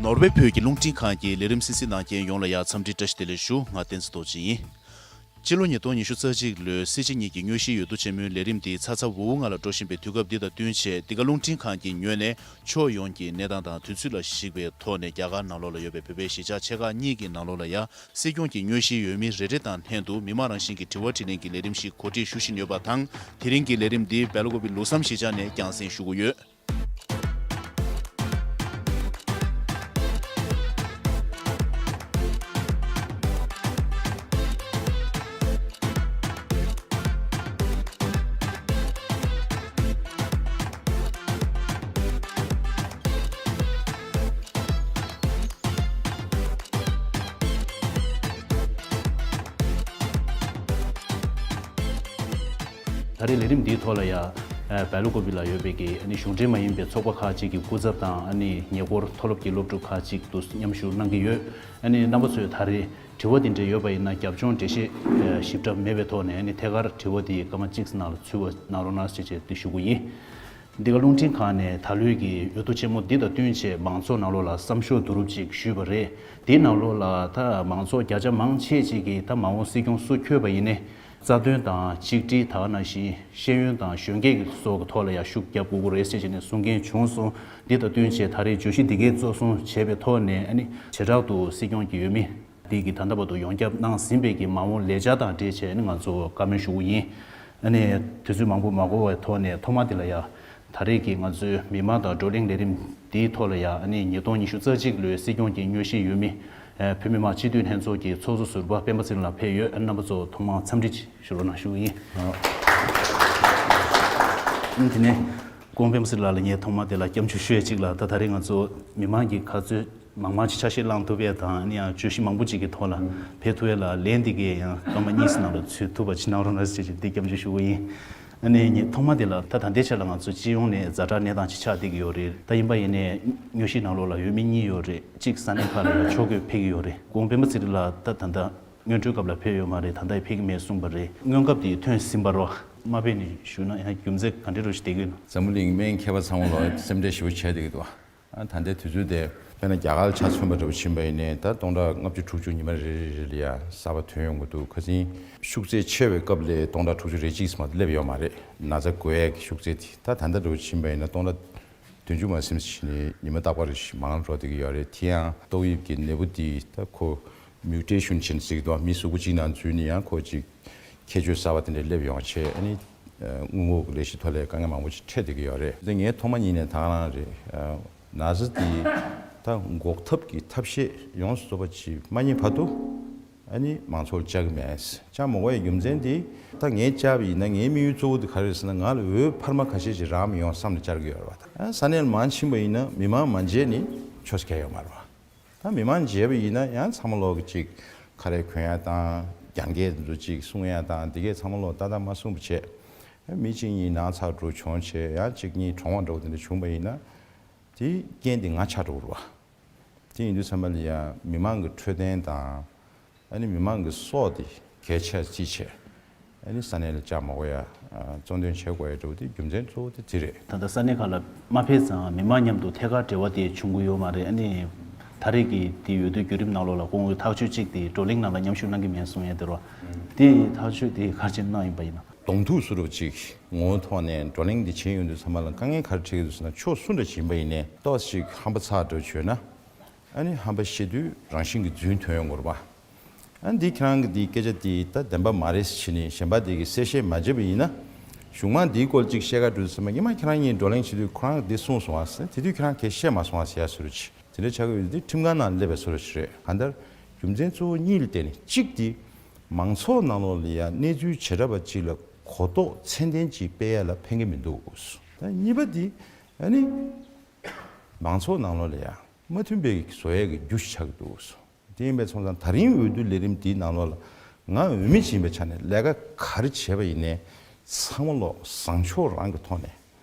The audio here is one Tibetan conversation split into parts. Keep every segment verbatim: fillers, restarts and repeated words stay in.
ནོར་ཝེ་བོད་ཀྱི་རླུང་འཕྲིན་ཁང་གི་ལས་རིམ་གསན་གཟིགས་གནང་མཁན་ཡོངས་ལ་ཡང་འཚམས་འདྲི་བཀྲ་ཤིས་བདེ་ལེགས་ཞུ། ང་བསྟན་འཛིན་རྡོ་རྗེ་ཡིན། སྤྱི་ལོ་ཉིས་སྟོང་ཉི་ཤུ་རྩ་གཅིག་ལོའི་སྲིད་སྤྱི་གཉིས་ཀྱི་དངོས་གཞིའི་འོས་བསྡུ་ཆེན་མོའི་ལས་རིམ་འདི་ཚ་ཚ་འུར་འུར་ངང་ལ་འགྲོ་བཞིན་པའི་དུས་སྐབས་འདི་དང་བསྟུན་བྱས། འདི་ག་རླུང་འཕྲིན་ཁང་གི་ངོས་ནས་ཕྱོགས་ཡོངས་ཀྱི་གནས་སྟངས་དང་དུས་ཚོད་ལ་གཞིགས་པའི་ཐོག་ནས། རྒྱ་གར་ནང་ལོགས་ལ་ཡོད་པའི་བོད་པའི་གཞིས་ཆགས་ཆེ་ཁག་གཉིས་ཀྱི་ནང་ལོགས་ལ་ཡང་སྲིད་སྐྱོང་གི་དངོས་གཞིའི་འོས་མི་རེ་རེ་དང་ལྷན་དུ་མི་མང་རང་བཞིན་གྱི་དྲི་བ་དྲིས་ལན་གྱི་ལས་རིམ་ཞིག་གོ་སྒྲིག་ཞུ་བཞིན་ཡོད་པ་དང་། དེ་རིང་གི་ལས་རིམ་འདི་སྦེལ་ཀོབ་ལུགས་བསམ་གཞིས་ཆགས་ནས་རྒྱང་སྲིང་ཞུ་གི་ཡོད། ད་རེས་ལས་རིམ་འདིའི་ཐོག་ལ་ཡང་སྦེལ་ཀོབ་ལ་ཡོད་པའི་གི་ཨ་ནི་གཞུང་འབྲེལ་མ་ཡིན་པའི་ཚོགས་པ་ཁག་ཅིག་གི་སྐུ་ཚབ་དང་། ཨ་ནི་ཉེ་འཁོར་མཐོ་སློབ་ཀྱི་སློབ་ཕྲུག་ཁག་ཅིག་ཏུ་མཉམ་ཞུགས་གནང་གི་ཡོད། ཨ་ནི་རྣམ་པ་ཚོས་ད་རེས་དྲི་བ་དེ་འདྲ་ཡོད་པ་ཡིན་ན། རྒྱབ་ལྗོངས་འགྲེལ་བཤད་ཞིབ་ཕྲ་མེད་པའི་ཐོག་ནས། ཨ་ནི་ཐད་ཀར་དྲི་བ་དེ་སྐར་མ་གཅིག་ནང་ལ་ཚུད་པ་གནང་རོགས་གནང་ཞེས་བྱས་ཏེ་ཞུ་གི་ཡིན། འདི་ག་རླུང་འཕྲིན་ཁང་ནས་ད་ལོའི་གི་འོས་བསྡུ་ཆེན་མོ་འདི་དང་བསྟུན་བྱས་མང་ཚོགས་ནང་ལོགས་ལ་བསམ་ཤོག་བསྡུ་རུབ་ཅིག་ཞུས་པ་རེད། དེའི་ནང་ལོགས་ལ་ད་མང་ཚོགས་བརྒྱ་ཆ་མང་ཆེ་ཅིག་གིས་ད་མ་འོངས་སྲིད་སྐྱོང་སུ་འཁྱོལ་བ་ཡིན་ནའི་རྩ་དོན་དང་གཅིག་སྒྲིལ། ད་ག་ནང་བཞིན་ཤེས་ཡོན་དང་གཞོན་སྐྱེས་ཀྱི་སོགས་ཀྱི་ཐོག་ལ་ཡང་ཤུགས་རྒྱབ་དགོས་ཀྱི་རེད་ཟེར་བྱས་ནས་གསུང་མཁན་བྱུང་སོང་། འདི་དང་བསྟུན་བྱས་ད་རེས་བརྗོད་གཞི་འདི་གས་གཙོ་བཟུང་བྱས་པའི་ཐོག་ནས། ཨ་ནི་བྱེ་བྲག་ཏུ་སྲིད་སྐྱོང་གི་འོས་མི་འདི་གི་ད་ལྟ་བར་དུ་ཡོངས་ཁྱབ་གནང་ཟིན་པའི་གི་མ་འོངས་ལས་འཆར་དང་འབྲེལ་བྱས་ནས་ང་ཚོ་བཀའ་མོལ་ཞུ་གི་ཡིན། ཨ་ནི་དུས་ཚོད་མང་པོ་མ་འགོར་བའི་ཐོག་ནས་ཐོག་མ་དེ་ལ་ཡ། ད་རེས་ཀྱི་ང་ཚོའི་མི་མང་དང་བགྲོ་གླེང་ལས་རིམ་འདིའི་ཐོག་ལ་ཡ། ཨ་ནི་ཉིས་སྟོང་ཉི་ཤུ་རྩ་གཅིག་ལོའི་སྲིད་སྐྱོང་གི་དངོས་གཞིའི་འོས་མི། ཨ། བོད་མི་མང་སྤྱི་འཐུས་ལྷན་ཚོགས་ཀྱི་ཚོགས་གཙོ་ཟུར་པ་སྤེན་པ་ཚེ་རིང་ལགས་ཕེབས་ཡོད། ཨ་ནི་རྣམ་པ་ཚོ་ཐོག་མར་འཚམས་འདྲི་ཞུ་རོགས་གནང་ཞུ་གི་ཡིན། ཨ་ནི་དེ་ནས་སྐུ་ངོ་སྤེན་པ་ཚེ་རིང་ལགས་ལ་ངས་ཐོག་མར་དེ་ལ་སྐྱབས་འཇུག་ཞུ་ཡས་གཅིག་ལ། ད་ད་རེས་ང་ཚོ་མི་མང་གི་ག་ཚོད་མང་མང་ཅིག་ཆ་ཤས་བླངས་ཐུབ་ཡས་དང་། ཨ་ནི་ཡང་བརྗོད་གཞི་མང་པོ་ཅིག་གི་ཐོག་ལ་ཕེབས་ཐུབ་ཡས་ལ་ལན་འདི་གས་ཡང་སྐར་མ་གཉིས་ནང་ལ་ཚུད་ཐུབ་པ་ཅིག་གནང་རོགས་གནང་ཟེར་ཅིག་འདི་སྐྱབས་འཇུག་ཞུ་གི་ཡིན། ཨ་ནི་ངས་ཐོག་མ་དེ་ལ་ད་ད་ལྟའི་ཆར་ལ་ང་ཚོ་སྤྱི་ཡོངས་ནས་ཛ་དྲག་གནས་སྟངས་ཅིག་ཆགས་བསྡད་ཀྱི་ཡོད་རེད། ད་ཡིན་པ་ཡིན་ནའི་དངོས་གཞིའི་ནང་ལོགས་ལ་འོས་མི་གཉིས་ཡོད་རེད། གཅིག་ས་གནས་ཁག་ལ་ཡང་ཕྱོགས་བསྐྱོད་ཕེབས་ཀྱི་ཡོད་རེད། སྐུ་ངོ་སྤེན་པ་ཚེ་རིང་ལགས་ད་ད་ལྟ་སྔོན་འགྲོའི་སྐབས་ལ་ཕེབས་ཡོད་མ་རེད། ད་ལྟ་ཡང་ཕེབས་ཀྱི་མེད་གསུངས་པ་རེད། སྔོན་ཁབ་དེ་ཐོན་ཟིན་པ་རོ། མ་ཕེབས་ནས་ཞུས་ན་ཡང་རྒྱུ་མཚན་ག་འདྲ་རུ་ཞིག་བསྡད་ཀྱི་ཡོད་ན། འཛམ་བུ་གླིང་སྨན་མཁས་པ་ཚང་མ་ལོ་སེམས་ཁྲལ་ཞེ་པོ་བྱས་བསྡད་ཀྱི་འདུག་ཨ། ད་ལྟའི་དུས་ཚོད་དེ་དཔེར་ན་རྒྱ་གར་ལ་ཆ་མཚོན་པ་འདྲ་པོ་ཕྱིན་པ་ཡིན་ནའི། ད་སྟོང་ཕྲག་ལྔ་བཅུ་དྲུག་ཅུ་ཉི་མ་རེ་རེ་རེ་ལ་ཡ་གསར་པ་ཐོན་ཡོང་གི་འདུག་ཁ་སང་ཤུགས་ཚད་ཆེ་བའི་སྐབས་ལ་སྟོང་ཕྲག་དྲུག་ཅུ་རེ་གཅིག་ཙམ་མ་གཏོགས་སླེབས་ཡོད་མ་རེད། ན་ཚ་འགོས་ཡས་ཀྱི་ཤུགས་ཚད་དེ། ད་ད་ལྟ་འདྲ་པོ་ཕྱིན་པ་ཡིན་ན་སྟོང་ཕྲག་བདུན་ཅུ་མ་ཟིན་ཕྱིན་ནས་ཉི་མ་རྟག་པར་མང་འགྲོ་བསྡད་ཀྱི་ཡོད་རེད། དེ་ཡང་ཏོག་དབྱིབས་ཀྱི་ནད་འབུ་འདི་ད་ཁོ་མིའུ་ཊེ་ཤན་བྱས་ནས་ཟེར་གྱི་འདུག་མི་གཟུགས་པོ་གཅིག་ནང་འཛུལ་ནས་ཡང་ཁོ་གཅིག་ཁྱད་ཆོས་གསར་པ་དེ་འདྲ་སླེབས་ཡོང་བྱས། ཨ་ནི་དངུལ་འབོར་གྱི་ལས་གཞི་ཐོག་ལ་དཀའ་ངལ་མང་པོ་ཅིག་འཕྲད་བསྡད་ཀྱི་ཡོད་རེད། དེ་ངས་ཐོག་མ་ཉིད་ནས་ད་ག་རང་རེད། ན་ཚ་འདི་ད་འགོག་ཐབས་ཀྱི་ཐབས་ཤེས་ཡོངས་སུ་རྫོགས་པ་ཅིག་མ་རྙེད་བར་དུ། ཨ་ནི་མང་ཚོགས་ལ་བཅར་གྱི་མེད། བཅར་མ་དགོས་པའི་རྒྱུ་མཚན་དེ། ད་ངས་བཅར་བ་ཡིན་ན་ངའི་དམིགས་ཡུལ་གཙོ་བོ་དེ་ག་རེ་རེད་ཟེར་ན། ང་ལ་འོས་འཕར་མ་ཁ་ཤས་ཤིག་རག་མི་ཡོང་བསམ་ནས་བཅར་གྱི་ཡོད་རེད་བ། ད་ས་གནས་ལ་མར་ཕྱིན་པ་ཡིན་ན་མི་མང་མ་མཇལ་ནས་ཆོག་ས་གང་ཡང་ཡོད་མ་རེད་བ། ད་མི་མང་མཇལ་བ་ཡིན་ན་ཡང་ཚང་མ་ལོག་གི་ཅིག་ཁ་རས་གོན་ཡ་དང་རྒྱང་སྐད་དེ་ཚོ་ཅིག་གསུང་ཡ་དང་། འདི་གས་ཚང་མ་ལོག་ཏག་ཏག་མ་གསུངས་པ་བྱས། མི་གཅིག་གཉིས་ན་ཚ་འདྲ་བྱུང་བྱས། ཡང་གཅིག་གཉིས་གྲོངས་པ་འདྲ་བོ་དེ་འདྲ་བྱུང་བ་ཡིན་ན། དེའི་རྐྱེན་དེ་ང་ཆགས་འགྲོ་གི་རེད་བ། དེ་ཡིན་དུས་ཙམ་པ་ལ་ཡང་མི་མང་གི་འཕྲོད་བསྟེན་དང་། ཨ་ནི་མི་མང་གི་སྲོག་དེ་གལ་ཆེར་བརྩིས་བྱས། ཨ་ནི་ས་གནས་ལ་བཅར་མ་དགོས་ཡ། ཨ། གཙོ་འདོན་བྱེད་དགོས་ཡ་འདྲ་བོ་དེ་རྒྱུ་མཚན་གཙོ་བོ་དེ་དེ་རེད། ད་ལྟ་ས་གནས་ཁག་ལ་མ་ཕེབས་ཙང་མི་མང་མཉམ་དུ་ཐད་ཀར་འབྲེལ་བ་དེ་བྱུང་གི་ཡོད་མ་རེད། ཨ་ནི་ད་རེས་ཀྱི་དེ་འོས་བསྡུའི་བརྒྱུད་རིམ་ནང་ལོགས་ལ་སྐུ་ངོ་ཐག་གཅོད་གཅིག་དེ་བགྲོ་གླེང་ནང་ལ་མཉམ་ཞུགས་གནང་གི་མེད་གསུང་ཡ་དེ་རོ། དེ་ཐག་གཅོད་དེ་ག་རེ་བྱས་གནང་ཡིན་པ་ཡིན་ན། གདོང་ཐུག་བཟོ་འདྲ་བོ་ཅིག་ངོ་བོ་ཐོག་ནས་བགྲོ་གླེང་འདི་བྱེད་ཡོང་དུས་ཙམ་པ་ལ་དཀའ་ངལ་ག་རེ་འཕྲད་ཀྱི་འདུག་ཟེར་ན། ཕྱོགས་སུ་འདྲ་ཞིག་ཡིན་པ་ཡིན་ནའི་ཏོག་ཙམ་ཅིག་ཧམ་པ་ཚ་འདྲ་བྱུང་ན། ཨ་ནི་ཧམ་པ་བཤད་དུས་རང་བཞིན་གྱིས་རྫུན་ཐོན་ཡོང་གི་རེད་པ། ཨ་ནི་འདི་ཁྱེད་རང་གི་འདི་སྐད་ཆ་འདི་ད་བདེན་པ་མ་རེད་ཟེར་ནས་གཞན་པ་འདི་གིས་གསལ་བཤད་མ་བྱས་པ་ཡིན་ན། གཞུག་མ་འདིའི་སྐོར་ཅིག་བཤད་ག་འགྲོ་དུས་ཙམ་པ་སྔོན་མ་ཁྱེད་རང་གཉིས་བགྲོ་གླེང་བྱེད་དུས་ཁོ་རང་གིས་འདི་གསུངས་སོང་བ་ཟེར། དེ་དུས་ཁྱེད་རང་གིས་བཤད་མ་སོང་བ་ཟེར་ཡ་བཟོ་འདྲ་ཅིག་དེ་འདྲ་ཆགས་ཀྱི་ཡོད། འདི་ཁྲིམས་ཁང་ནང་སླེབས་པའི་བཟོ་འདྲ་ཅིག་རེད། གང་ལྟར་རྒྱུ་མཚན་གཙོ་བོ་གཉིས་ལ་བརྟེན་ནས། གཅིག་འདི་མང་ཚོགས་ནང་ལོགས་ལ་ཡ་གནས་ཚུལ་བྱེ་བྲག་པ་ཅིག་ལ་གོ་རྟོགས་ཚད་ལྡན་ཅིག་སྤེལ་ཡ་ལ་ཕན་གྱི་མི་འདུག་ད་གཉིས་པ་འདི་ཨ་ནི་མང་ཚོགས་ནང་ལོགས་ལ་ཡ་མ་མཐུན་པའི་བཟོ་ཡས་ཀྱི་རྒྱུ་ཞིག་ཆགས་ཀྱི་འདུག་དེ་ཡིན་པས་སོང་ཙང་ད་རིང་འོས་བསྡུ་ལས་རིམ་འདིའི་ནང་ལོགས་ལ་ང་འོས་མི་ཡིན་པའི་ཆ་ནས་ལས་ཀ་ག་རེ་བྱས་པ་ཡིན་ནའི་ཚང་མ་ལོག་བཟང་ཕྱོགས་རང་གི་ཐོག་ནས།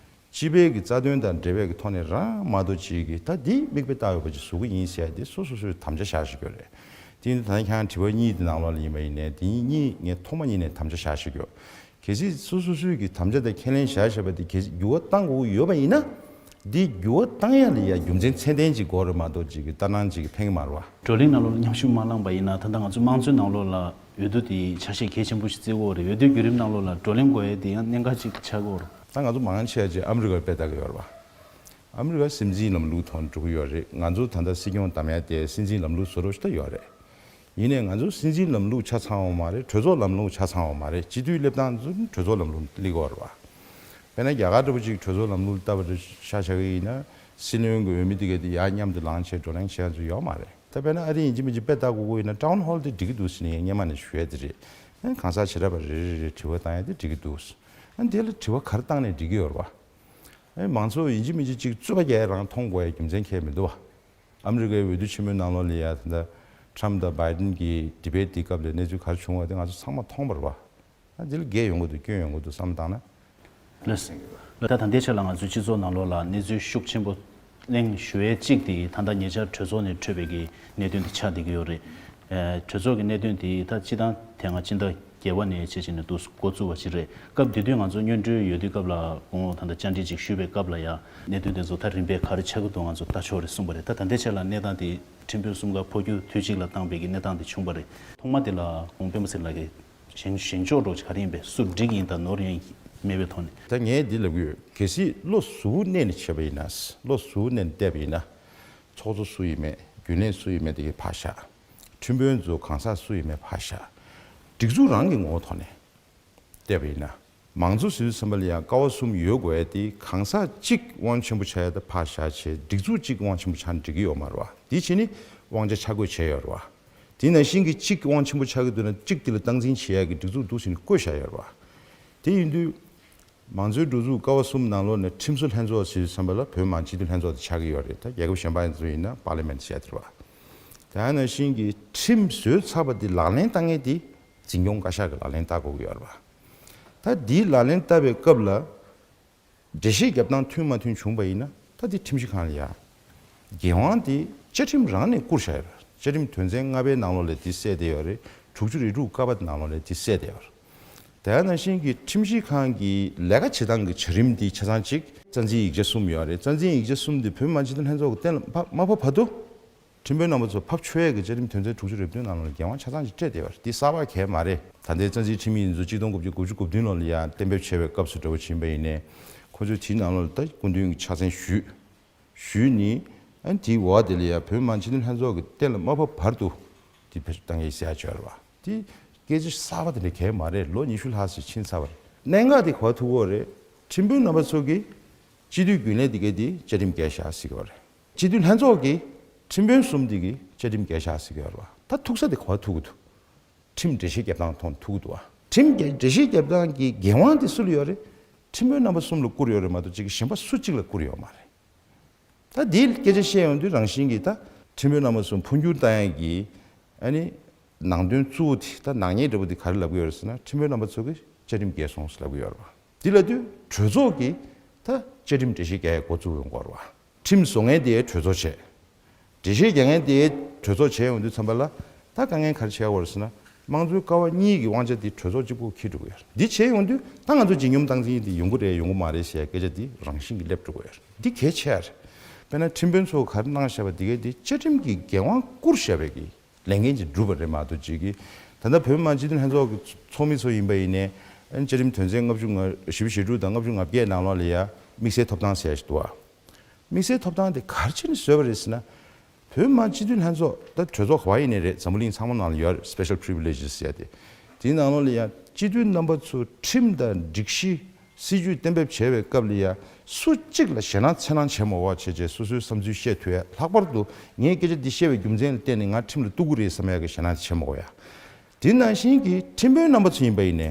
སྤྱི་པའི་གི་རྩ་དོན་དང་འབྲེལ་བའི་གི་ཐོག་ནས་རང་མ་གཏོགས་ཅིག་གིས་ད་འདི་མིག་དཔེ་ལྟ་འོས་པ་ཅིག་བཟོ་གི་ཡིན་ཟེར་ཡ་འདི་སོ་སོ་སོས་དམ་བཅའ་བཞག་བཞག་དགོས་རེད། དེ་ཡིན་དུས་ད་ནི་ཁྱེད་རང་དྲི་བ་གཉིས་དེ་ནང་ལོགས་ལ་ཡིན་པ་ཡིན་ནའི། དེ་གཉིས་ངས་ཐོག་མ་ཉིད་ནས་དམ་བཅའ་བཞག་བཞག་དགོས། གལ་སྲིད་སོ་སོ་སོས་ཀྱི་དམ་བཅའ་དང་ཁས་ལེན་བཞག་བཞག་པ་དེ་གལ་སྲིད་འགྱུར་བ་གཏང་དགོས་ཀྱི་ཡོད་པ་ཡིན་ན། འདི་འགྱུར་བ་བཏང་ཡ་ལ་ཡ་རྒྱུ་མཚན་ཚད་ལྡན་ཅིག་དགོས་རེད་མ་གཏོགས་ཅིག་གི་ལྟར་སྣང་ཅིག་གིས་ཕན་གི་མ་རེད་བ། བགྲོ་གླེང་ནང་ལོགས་ལ་མཉམ་ཞུགས་མ་བླངས་པ་ཡིན་ན། ད་ལྟ་ང་ཚོ་དམངས་གཙོའི་ནང་ལོགས་ལ་འོས་བསྡུ་དེ་ཆ་ཤས་གལ་ཆེན་པོ་ཞིག་བརྩི་དགོས་རེད། འོས་བསྡུའི་བརྒྱུད་རིམ་ནང་ལོགས་ལ་བགྲོ་གླེང་དགོས་ཡ་དེ་ཡང་གནད་འགག་ཅིག་ཆགས་ཀྱི་ཡོད་རེད། ད་ང་ཚོ་མང་ཆེ་བ་ཅིག་ཨ་མི་རི་ཀར་དཔེ་ལྟ་གི་ཡོད་རེད་བ། ཨ་མི་རི་ཀ་སྲིད་འཛིན་ལམ་ལུགས་ཐོག་འགྲོ་གི་ཡོད་རེད། ང་ཚོ་ད་ལྟ་སྲིད་སྐྱོང་བདམས་ཡ་དེ་སྲིད་འཛིན་ལམ་ལུགས་བཟོ་འདྲ་ཞིག་ད་ཡོད་རེད། ཡིན་ནའི་ང་ཚོ་སྲིད་འཛིན་ལམ་ལུགས་ཆ་ཚང་བ་མ་རེད། གྲོས་ཚོགས་ལམ་ལུགས་ཆ་ཚང་བ་མ་རེད། སྤྱི་འཐུས་སླེབས་སྟངས་ཚོ་གྲོས་ཚོགས་ལམ་ལུགས་སླེབས་ཀྱི་ཡོད་རེད་བ། དཔེར་ན་རྒྱ་གར་འདྲ་པོ་ཅིག་གྲོས་ཚོགས་ལམ་ལུགས་ལྟ་བུ་རེ་ཤ་བཞག་གི་ཡིན་ན། སྲིད་བློན་གྱི་འོས་མི་དེ་གས་དེ་ཡར་མཉམ་དུ་ལངས་བྱས་བགྲོ་གླེང་བྱེད་ཡ་ཚོ་ཡོད་མ་རེད། ད་དཔེར་ན་ཨ་རི་ཡིན་གཅིག་མིན་གཅིག་དཔེ་ལྟ་དགོས་ཀྱི་ཡིན་ན། ཊའུན་ཧོལ་དེ་འགྲིག་གི་འདུག་ཟེར་ནས་སྔོན་མ་ནས་ཞུ་ཡ་དེ་རེད། ཨ་གང་ཟག་བྱེ་བྲག་པ་རེ་རེ་རེ་དྲི་བ་བཏང་ཡ་དེ་འགྲིག་གི་འདུག་ཨ་དེ་ལ་དྲི་བ་ག་རེ་བཏང་ནས་འགྲིག་གི་ཡོད་རེད་བ། ཨ་མང་ཚོགས་ཡིན་གཅིག་མིན་གཅིག་ཅིག་རྩོད་པ་རྒྱག་ཡ་རང་མཐོང་དགོས་ཡ་རྒྱུ་མཚན་གང་ཡང་མི་འདུག་བ། ཨ་མི་རི་ཀའི་འོས་བསྡུ་ཆེན་མོའི་ནང་ལོགས་ལ་ཡ་ད་ལྟ་ཊམ་དང་བྷའི་ཌེན་གྱི་ཌི་བེ་ཊི་དེའི་སྐབས་ལ་གནས་ཚུལ་ག་རེ་བྱུང་བ་དེ་ང་ཚོ་ཚང་མ་མཐོང་བ་རེད་བ། ཨ་འདི་ལ་འགལ་ཡོང་གི་འདུག་སྐྱོན་ཡོང་གི་འདུག་བསམ་བཏང་ན། ལགས་སོ། ད་ད་ལྟའི་ཆ་ལ་ང་ཚོའི་སྤྱི་ཚོགས་ནང་ལོགས་ལ་གནས་ཚུལ་ཤུགས་ཆེན་པོ་གླེང་ཞུ་ཡས་གཅིག་དེ་ད་ལྟ་ཉེ་ཆར་གྲོས་ཚོགས་ནས་འཕྲོས་པའི་གི་གནད་དོན་དེ་ཆགས་བསྡད་ཀྱི་ཡོད་རེད། ཨ་གྲོས་ཚོགས་ཀྱི་གནད་དོན་དེ་ད་སྤྱི་བཏང་དེ་སྔ་ཕྱི་ཟླ་བརྒྱད་པ་ནས་བྱས་བྱས་ནས་འདུག་འགོ་བཙུགས་པ་ཞིག་རེད། སྐབས་དེ་དུས་ང་ཚོ་སྔོན་འགྲོའི་འོས་བསྡུའི་སྐབས་ལ་སྐུ་ངོ་ད་ལྟ་བཅར་འདྲི་ཅིག་ཞུས་པའི་སྐབས་ལ་ཡང་གནད་དོན་དེ་ཚོ་ད་རིམ་པས་ག་རེ་ཆགས་ཀྱི་འདུག་ང་ཚོ་ལྟ་ཆོག་རེད་གསུངས་པ་རེད། ད་ད་ལྟའི་ཆ་ལ་གནས་སྟངས་དེ་ཁྲིམས་དཔོན་གསུམ་ཀ་འཕོ་འགྱུར་དུས་གཅིག་ལ་བཏང་པའི་གི་གནས་སྟངས་དེ་བྱུང་བ་རེད། ཐོག་མ་དེ་ལ་སྐུ་ངོ་སྤེན་པ་ཚེ་རིང་ལགས་ཀྱིས་བཞེངས་བཞེངས་ཕྱོགས་འདྲ་བོ་ག་རེ་ཡིན་པས། སུ་འགྲིག་ཡིན་དང་ནོར་ཡིན་མེད་པའི་ཐོག་ནས། ད་ངས་འདི་ལབ་ཀྱི་ཡོད། གལ་སྲིད་བློ་གཟུ་བོ་གནས་ནས་བྱས་པ་ཡིན་ན། བློ་གཟུ་བོ་གནས་ནས་བལྟས་པ་ཡིན་ན། ཚོགས་གཙོ་སུ་ཡིན་མེད། རྒྱུན་ལས་སུ་ཡིན་མེད་དེ་གའི་ཕར་བཞག་ཁྲིམས་དཔོན་ཚོ་གང་ཟག་སུ་ཡིན་མེད་ཕར་བཞག་སྒྲིག་འཛུགས་རང་གི་ངོ་བོ་ཐོག་ནས་བལྟས་པ་ཡིན་ན། མང་གཙོ་ཟེར་དུས་ཙམ་པ་ལ་ཡང་ཀ་བ་གསུམ་ཡོད་དགོས་ཡ་དེ་གང་ཟག་གཅིག་དབང་ཆེན་པོ་ཆགས་ཡ་དེ་ཕར་བཞག་བྱས། སྒྲིག་འཛུགས་གཅིག་དབང་ཆེན་པོ་ཆགས་ན་འགྲིག་གི་ཡོད་མ་རེད་བ། དེ་བྱས་ནས་དབང་ཆ་ཆ་བགོས་བྱས་ཡོད་རེད་བ། དེ་ནང་བཞིན་གྱི་གཅིག་དབང་ཆེན་པོ་ཆགས་ཀྱི་འདུག་ན་གཅིག་དེ་ལ་སྟངས་འཛིན་བྱེད་ཡ་གི་སྒྲིག་འཛུགས་འདུག་ཟེར་ནས་བཀོད་བཞག་ཡོད་རེད་བ། དེ་ཡིན་དུས། མང་གཙོའི་སྒྲིག་འཛུགས་ཀ་བ་གསུམ་ནང་ལོགས་ནས་ཁྲིམས་བཟོ་ལྷན་ཚོགས་ཟེར་དུས་ཙམ་པ་ལ་བོད་མི་མང་སྤྱི་འཐུས་ལྷན་ཚོགས་དེ་ཆགས་ཀྱི་ཡོད་རེད། ད་རྒྱལ་ཁབ་གཞན་པ་ཡིན་ཚོ་ཡིན་ན་པར་ལི་མེན་ཊི་བྱས་ཏེ་རེད་བ། དེ་ནང་བཞིན་གྱི་ཁྲིམས་བཟོས་ཚར་བ་དེ་ལག་ལེན་བསྟར་མཁན་དེ་འཛིན་སྐྱོང་བཀའ་ཤག་གིས་ལག་ལེན་བསྟར་དགོས་ཀྱི་ཡོད་རེད་བ། ད་དེའི་ལག་ལེན་བསྟར་བའི་སྐབས་ལ་འགྲེལ་བཤད་རྒྱབ་སྟངས་མཐུན་མ་མཐུན་བྱུང་བ་ཡིན་ན། ད་དེ་ཁྲིམས་ཞིབ་ཁང་ལ་ཡ། འགན་དབང་དེ་བཅའ་ཁྲིམས་རང་ནས་བསྐུར་བཞག་ཡོད་རེད། བཅའ་ཁྲིམས་དོན་ཚན་ལྔ་པའི་ནང་ལོགས་ལ་དེ་གསལ་བསྡད་ཡོད་རེད། དྲུག་ཅུ་རེ་དྲུག་ཀ་པ་ནང་ལོགས་ལ་དེ་གསལ་བསྡད་ཡོད་རེད། དེ་ནང་བཞིན་གྱི་ཁྲིམས་ཞིབ་ཁང་གི་ལས་ཀ་བྱེད་སྟངས་ཀྱི་བྱ་རིམ་འདི་ཆ་ཚང་གཅིག་རྩ་འཛིན་ཡིག་ཆ་གསུམ་ཡོད་རེད། རྩ་འཛིན་ཡིག་ཆ་གསུམ་འདི་བོད་མི་མང་སྤྱི་འཐུས་ལྷན་ཚོགས་ཀྱི་གཏན་ལ་ཕབ་མ་ཕབ་བར་དུ། ཁྲིམས་དཔོན་རྣམ་པ་ཚོ་ཕབ་ཆོག་ཡས་ཀྱི་བཅའ་ཁྲིམས་དོན་ཚན་དྲུག་ཅུ་རེ་བདུན་ནང་ལ་འགན་དབང་ཆ་ཚང་ཅིག་སྤྲད་བསྡད་ཡོད་རེད། འདི་གསར་པ་གང་ཡང་མ་རེད། ད་ལྟའི་རྩ་འཛིན་ཁྲིམས་ཡིག་འདི་ཚོ་གཅིག་སྟོང་དགུ་བརྒྱ་དགུ་བཅུ་གོ་བདུན་ལོ་ལ་ཡང་གཏན་འབེབས་བྱས་པའི་སྐབས་སུ་འདྲ་བོ་ཕྱིན་པ་ཡིན་ནའི། ཁོ་ཚོས་དེའི་ནང་ལོགས་ལ་ད་སྐུ་མདུན་གྱི་ཕྱག་མཚན་ཞུས། ཞུས་ནས། ཨ་ནི་དེའི་འོག་དེ་ལ་ཡང་བོད་མི་མང་སྤྱི་འཐུས་ལྷན་ཚོགས་ཀྱི་གཏན་ལ་མ་ཕབ་བར་དུ་དེ་ཕེབས་བཏང་གི་ཟེར་ཡ་བྱས་རེད་བ། དེ་སྐད་ཆ་གསར་པ་དེ་འདྲ་གང་ཡང་མ་རེད། ལོ་ཉི་ཤུ་ལྷག་ཙམ་ཕྱིན་ཚར་བ་རེད། གནད་འགག་དེ་ག་པར་ཐུག་གི་ཡོད་རེད། ཁྲིམས་དཔོན་རྣམ་པ་ཚོ་གིས་སྤྱི་འཐུས་རྒྱུན་ལས་དེ་གས་དེ་བཅའ་ཁྲིམས་འགལ་བཞག་ཟེར་གྱི་ཡོད་རེད། སྤྱི་འཐུས་ལྷན་ཚོགས་ཀྱིས་ཁྲིམས་དཔོན་གསུམ་དེ་གི་བཅའ་ཁྲིམས་འགལ་བཞག་ཟེར་གྱི་ཡོད་རེད་བ། ད་ཐུག་ས་དེ་ག་པར་ཐུག་གི་འདུག་ཁྲིམས་འགྲེལ་བཤད་རྒྱབ་སྟངས་ཐོག་ནས་ཐུག་གི་འདུག་བ། ཁྲིམས་འགལ་འགྲེལ་བཤད་རྒྱབ་སྟངས་ཀྱི་འགན་དབང་དེ་སུ་ལ་ཡོད་རེད། ཁྲིམས་དཔོན་རྣམ་པ་གསུམ་ལ་བསྐུར་ཡོད་རེད་མ་གཏོགས་གཅིག་གི་གཞན་པ་སུ་གཅིག་ལ་བསྐུར་ཡོད་མ་རེད། ད་འདིའི་སྐད་ཆ་བཤད་ཡོང་དུས་རང་བཞིན་གྱིས་ད་ཁྲིམས་དཔོན་རྣམ་པ་ཚོ་འཕོ་འགྱུར་བཏང་ཡག་གི་ཨ་ནི་ནང་དོན་གཙོ་བོ་དེ། ད་ནག་ཉེས་འདྲ་པོ་དེ་ག་རེ་ལབ་ཀྱི་ཡོད་རེད་ཟེར་ན། ཁྲིམས་དཔོན་རྣམ་པ་ཚོ་གིས་བཅའ་ཁྲིམས་འགལ་སོང་ཟེར་ལབ་ཀྱི་ཡོད་རེད་བ། དེ་ལབ་དུས་གྲོས་ཚོགས་ཀྱིས་ད་བཅའ་ཁྲིམས་འགྲེལ་བཤད་རྒྱག་ཡག་འགོ་བཙུགས་ཡོང་གི་ཡོད་རེད་བ། ཁྲིམས་བཟོ་མཁན་དེ་གྲོས་ཚོགས་བྱས། འགྲེལ་བཤད་རྒྱག་མཁན་དེ་གྲོས་ཚོགས་བྱས་ཡོང་དུས་ཙམ་པ་ལ། ད་དཀའ་ངལ་ག་རེ་ཆགས་ཡོད་རེད་ཟེར་ན། དམངས་གཙོའི་ཀ་བ་གཉིས་ཀྱི་དབང་ཆ་དེ་གྲོས་ཚོགས་གཅིག་པོ་འཁྱེར་འགྲོ་གི་ཡོད་རེད། འདི་བྱས་ཡོང་དུས་ད་ང་ཚོ་ལྗིད་སྙོམས་སྟངས་འཛིན་དེ་ཡོང་གི་རེད་ཡོང་གི་མ་རེད་ཟེར་སྐད་ཆ་དེ་རང་བཞིན་གྱིས་སླེབས་འགྲོ་གི་ཡོད་རེད། འདི་གལ་ཆེ་བ་རེད། དཔེར་ན་ཁྲིམས་དཔོན་ཚོ་ག་རེ་གནང་བཞག་པ་དེ་གས་དེ་བཅའ་ཁྲིམས་ཀྱི་འགན་དབང་བསྐུར་བཞག་པའི་གི་ལས་འགན་ཅིག་བསྒྲུབས་པ་རེད་མ་གཏོགས་ཅིག་གི། ད་ལྟ་བོད་མི་མང་སྤྱི་འཐུས་ལྷན་ཚོགས་ཀྱི་ཚོགས་མི་ཚོ་ཡིན་པ་ཡིན་ནའི། ཨ་ནི་བཅའ་ཁྲིམས་དོན་ཚན་ལྔ་བཅུ་ང་བཞི་བཅུ་ཞེ་དྲུག་དང་ལྔ་བཅུ་ང་བརྒྱད་ནང་ལོགས་ལ་ཡ་དམིགས་བསལ་ཐོབ་ཐང་ཟེར་ཡ་ཞིག་འདུག་བ། དམིགས་བསལ་ཐོབ་ཐང་དེ་ག་རེ་བྱས་ནས་བཟོས་པ་རེད་ཟེར་ན། བོད་མི་མང་སྤྱི་འཐུས་ལྷན་ཚོགས་ད་གྲོས་ཚོགས་ག་པར་ཡིན་ནའི་རེད། འཛམ་བུ་གླིང་ཚང་མ་ནང་ལ་ཡོད་རེད། སི་པེ་ཤལ་པི་རི་ཝི་ལེ་ཇི་ཟེར་ཡ་དེ། དེའི་ནང་ལོགས་ལ་ཡ་སྤྱི་འཐུས་རྣམ་པ་ཚོས་ཁྲིམས་དང་སྒྲིག་གཞི། སྲིད་ཇུས་གཏན་འབེབས་བྱས་པའི་སྐབས་ལ་ཡ་སུ་གཅིག་ལ་ཞེད་སྣང་འཚེར་སྣང་བྱེད་མ་དགོས་པ་བྱས་བྱས་སོ་སོའི་བསམ་ཚུལ་བཤད་ཐུབ་ཡ། ལྷག་པར་དུ་ངས་སྐད་ཆ་འདི་བཤད་པའི་རྒྱུ་མཚན་ལ་བརྟེན་ནས་ང་ཁྲིམས་ལ་གཏུག་གི་རེད་བསམ་ཡ་གི་ཞེད་སྣང་དེ་བྱེད་མ་དགོས་ཡ། དེ་ནང་བཞིན་གྱི་ཁྲིམས་དཔོན་རྣམ་པ་ཚོ་ཡིན་པ་ཡིན་ནའི།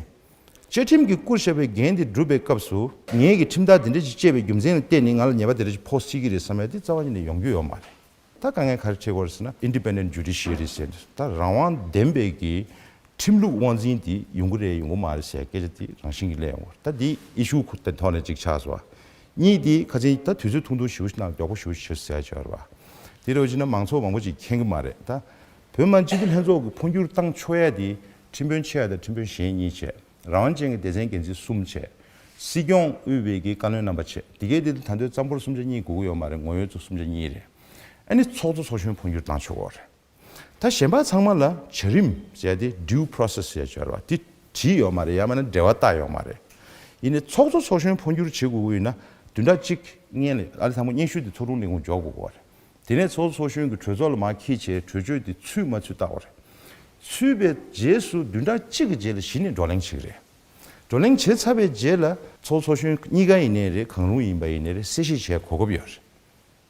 བཅའ་ཁྲིམས་ཀྱིས་བསྐུར་བཞག་པའི་འགན་དེ་བསྒྲུབ་པའི་སྐབས་སུ་ངེད་ཀྱིས་ཁྲིམས་ཐག་འདི་འདྲ་ཞིག་བཅད་པའི་རྒྱུ་མཚན་ལ་བརྟེན་ནས་ང་ལ་ཉེས་པ་དེ་འདྲ་ཞིག་ཕོག་སྲིད་ཀྱི་རེད་བསམ་ཡ་དེ་རྩ་བ་ཉིད་ནས་ཡོང་རྒྱུ་ཡོད་མ་རེད། ད་དཀའ་ངལ་ག་རེ་འཕྲད་ཀྱི་ཡོད་རེད་ཟེར་ན། ཨིན་ཌི་པེན་ཌེན་ཊི་ཇུ་ཌི་ཤི་ཡ་རི་ཟེར་ད་རང་དབང་ལྡན་པའི་གི་ཁྲིམས་ལུགས་དབང་འཛིན་དེ་ཡོང་གི་རེད་ཡོང་གི་མ་རེད་ཟེར་སྐད་ཆ་དེ་རང་བཞིན་གྱིས་སླེབས་ཡོང་གི་རེད། ད་འདི་ཨི་ཤུ་ཁུ་དེ་ཐོག་ནས་གཅིག་ཆགས་སོང་བ། གཉིས་དེ་ཁ་སང་ད་དུས་ཚོད་ཐུང་ཐུང་ཞེ་པོ་ཞིག་ནང་མགྱོགས་པོ་ཞེ་པོ་ཞིག་བྱེད་ཟེར་ཡ་ཅིག་ཡོད་རེད་བ། དེ་འདྲ་བྱས་ན་མང་ཚོགས་མང་པོ་ཅིག་མཁྱེན་གྱི་མ་རེད། ད་བོད་མི་མང་སྤྱི་འཐུས་ལྷན་ཚོགས་ཀྱི་འཕོ་འགྱུར་བཏང་ཆོག་ཡ་དེ་ཁྲིམས་དཔོན་ཆེ་བ་དང་ཁྲིམས་དཔོན་གཞན་གཉིས་བྱས། རང་དབང་ཅན་གྱི་སྡེ་ཚན་འགན་འཛིན་གསུམ་བྱས། སྲིད་སྐྱོང་དབུས་པའི་གི་བཀའ་བློན་རྣམ་པ་བྱས། དེ་གའི་དེ་ད་དུང་རྩ་འབོར་གསུམ་ཆ་གཉིས་དགོས་ཀྱི་ཡོད་མ་རེད། ངོ་ཡོད་གཙོ་གསུམ་ཆ་གཉིས་རེད། ཨ་ནི་ཚོགས་གཙོ་ཚོགས་གཞོན་འཕོ་འགྱུར་བཏང་ཆོག་གི་རེད། ད་གཞན་པ་ཚང་མ་ལ་བྱ་རིམ་ཟེར་ཡ་དེ་due process་ཟེར་ཡ་ཅིག་ཡོད་རེད་བ། དེ་བྲིས་ཡོད་མ་རེད། ཡང་མིན་ན་འབྲེལ་བ་བཏགས་ཡོད་མ་རེད། ཡིན་ནའི་ཚོགས་གཙོ་ཚོགས་གཞོན་འཕོ་འགྱུར་བྱེད་དགོས་ཀྱི་ཡོད་ན་བདུན་ཕྲག་གཅིག་སྔོན་ལ་ཨ་ལས་དང་པོ་སྙན་ཞུ་དེ་ཚོགས་དྲུང་ལས་ཁུངས་འབྱོར་དགོས་ཀྱི་ཡོད་རེད། དེ་ནས་ཚོགས་གཙོ་ཚོགས་གཞོན་གྱི་གྲོས་ཚོགས་ལ་མར་འཁྱེར་བྱས་གྲོས་ཆོད་དེ་ཚུད་མ་ཚུད་བལྟ་དགོས་རེད། ཚུད་པའི་རྗེས་སུ་བདུན་ཕྲག་གཅིག་གི་རྗེས་ལ་གཞི་ནས་བགྲོ་གླེང་བྱེད་ཀྱི་རེད། བགྲོ་གླེང་བྱས་ཚར་བའི་རྗེས་ལ་ཚོགས་གཙོ་ཚོགས་གཞོན་གཉིས་ཀ་ཡིན་ནའི་རེད། གང་རུང་ཡིན་པ་ཡིན་ནའི་རེད། གསལ་བཤད་བྱེད་གོ་སྐབས་ཡོད་རེད།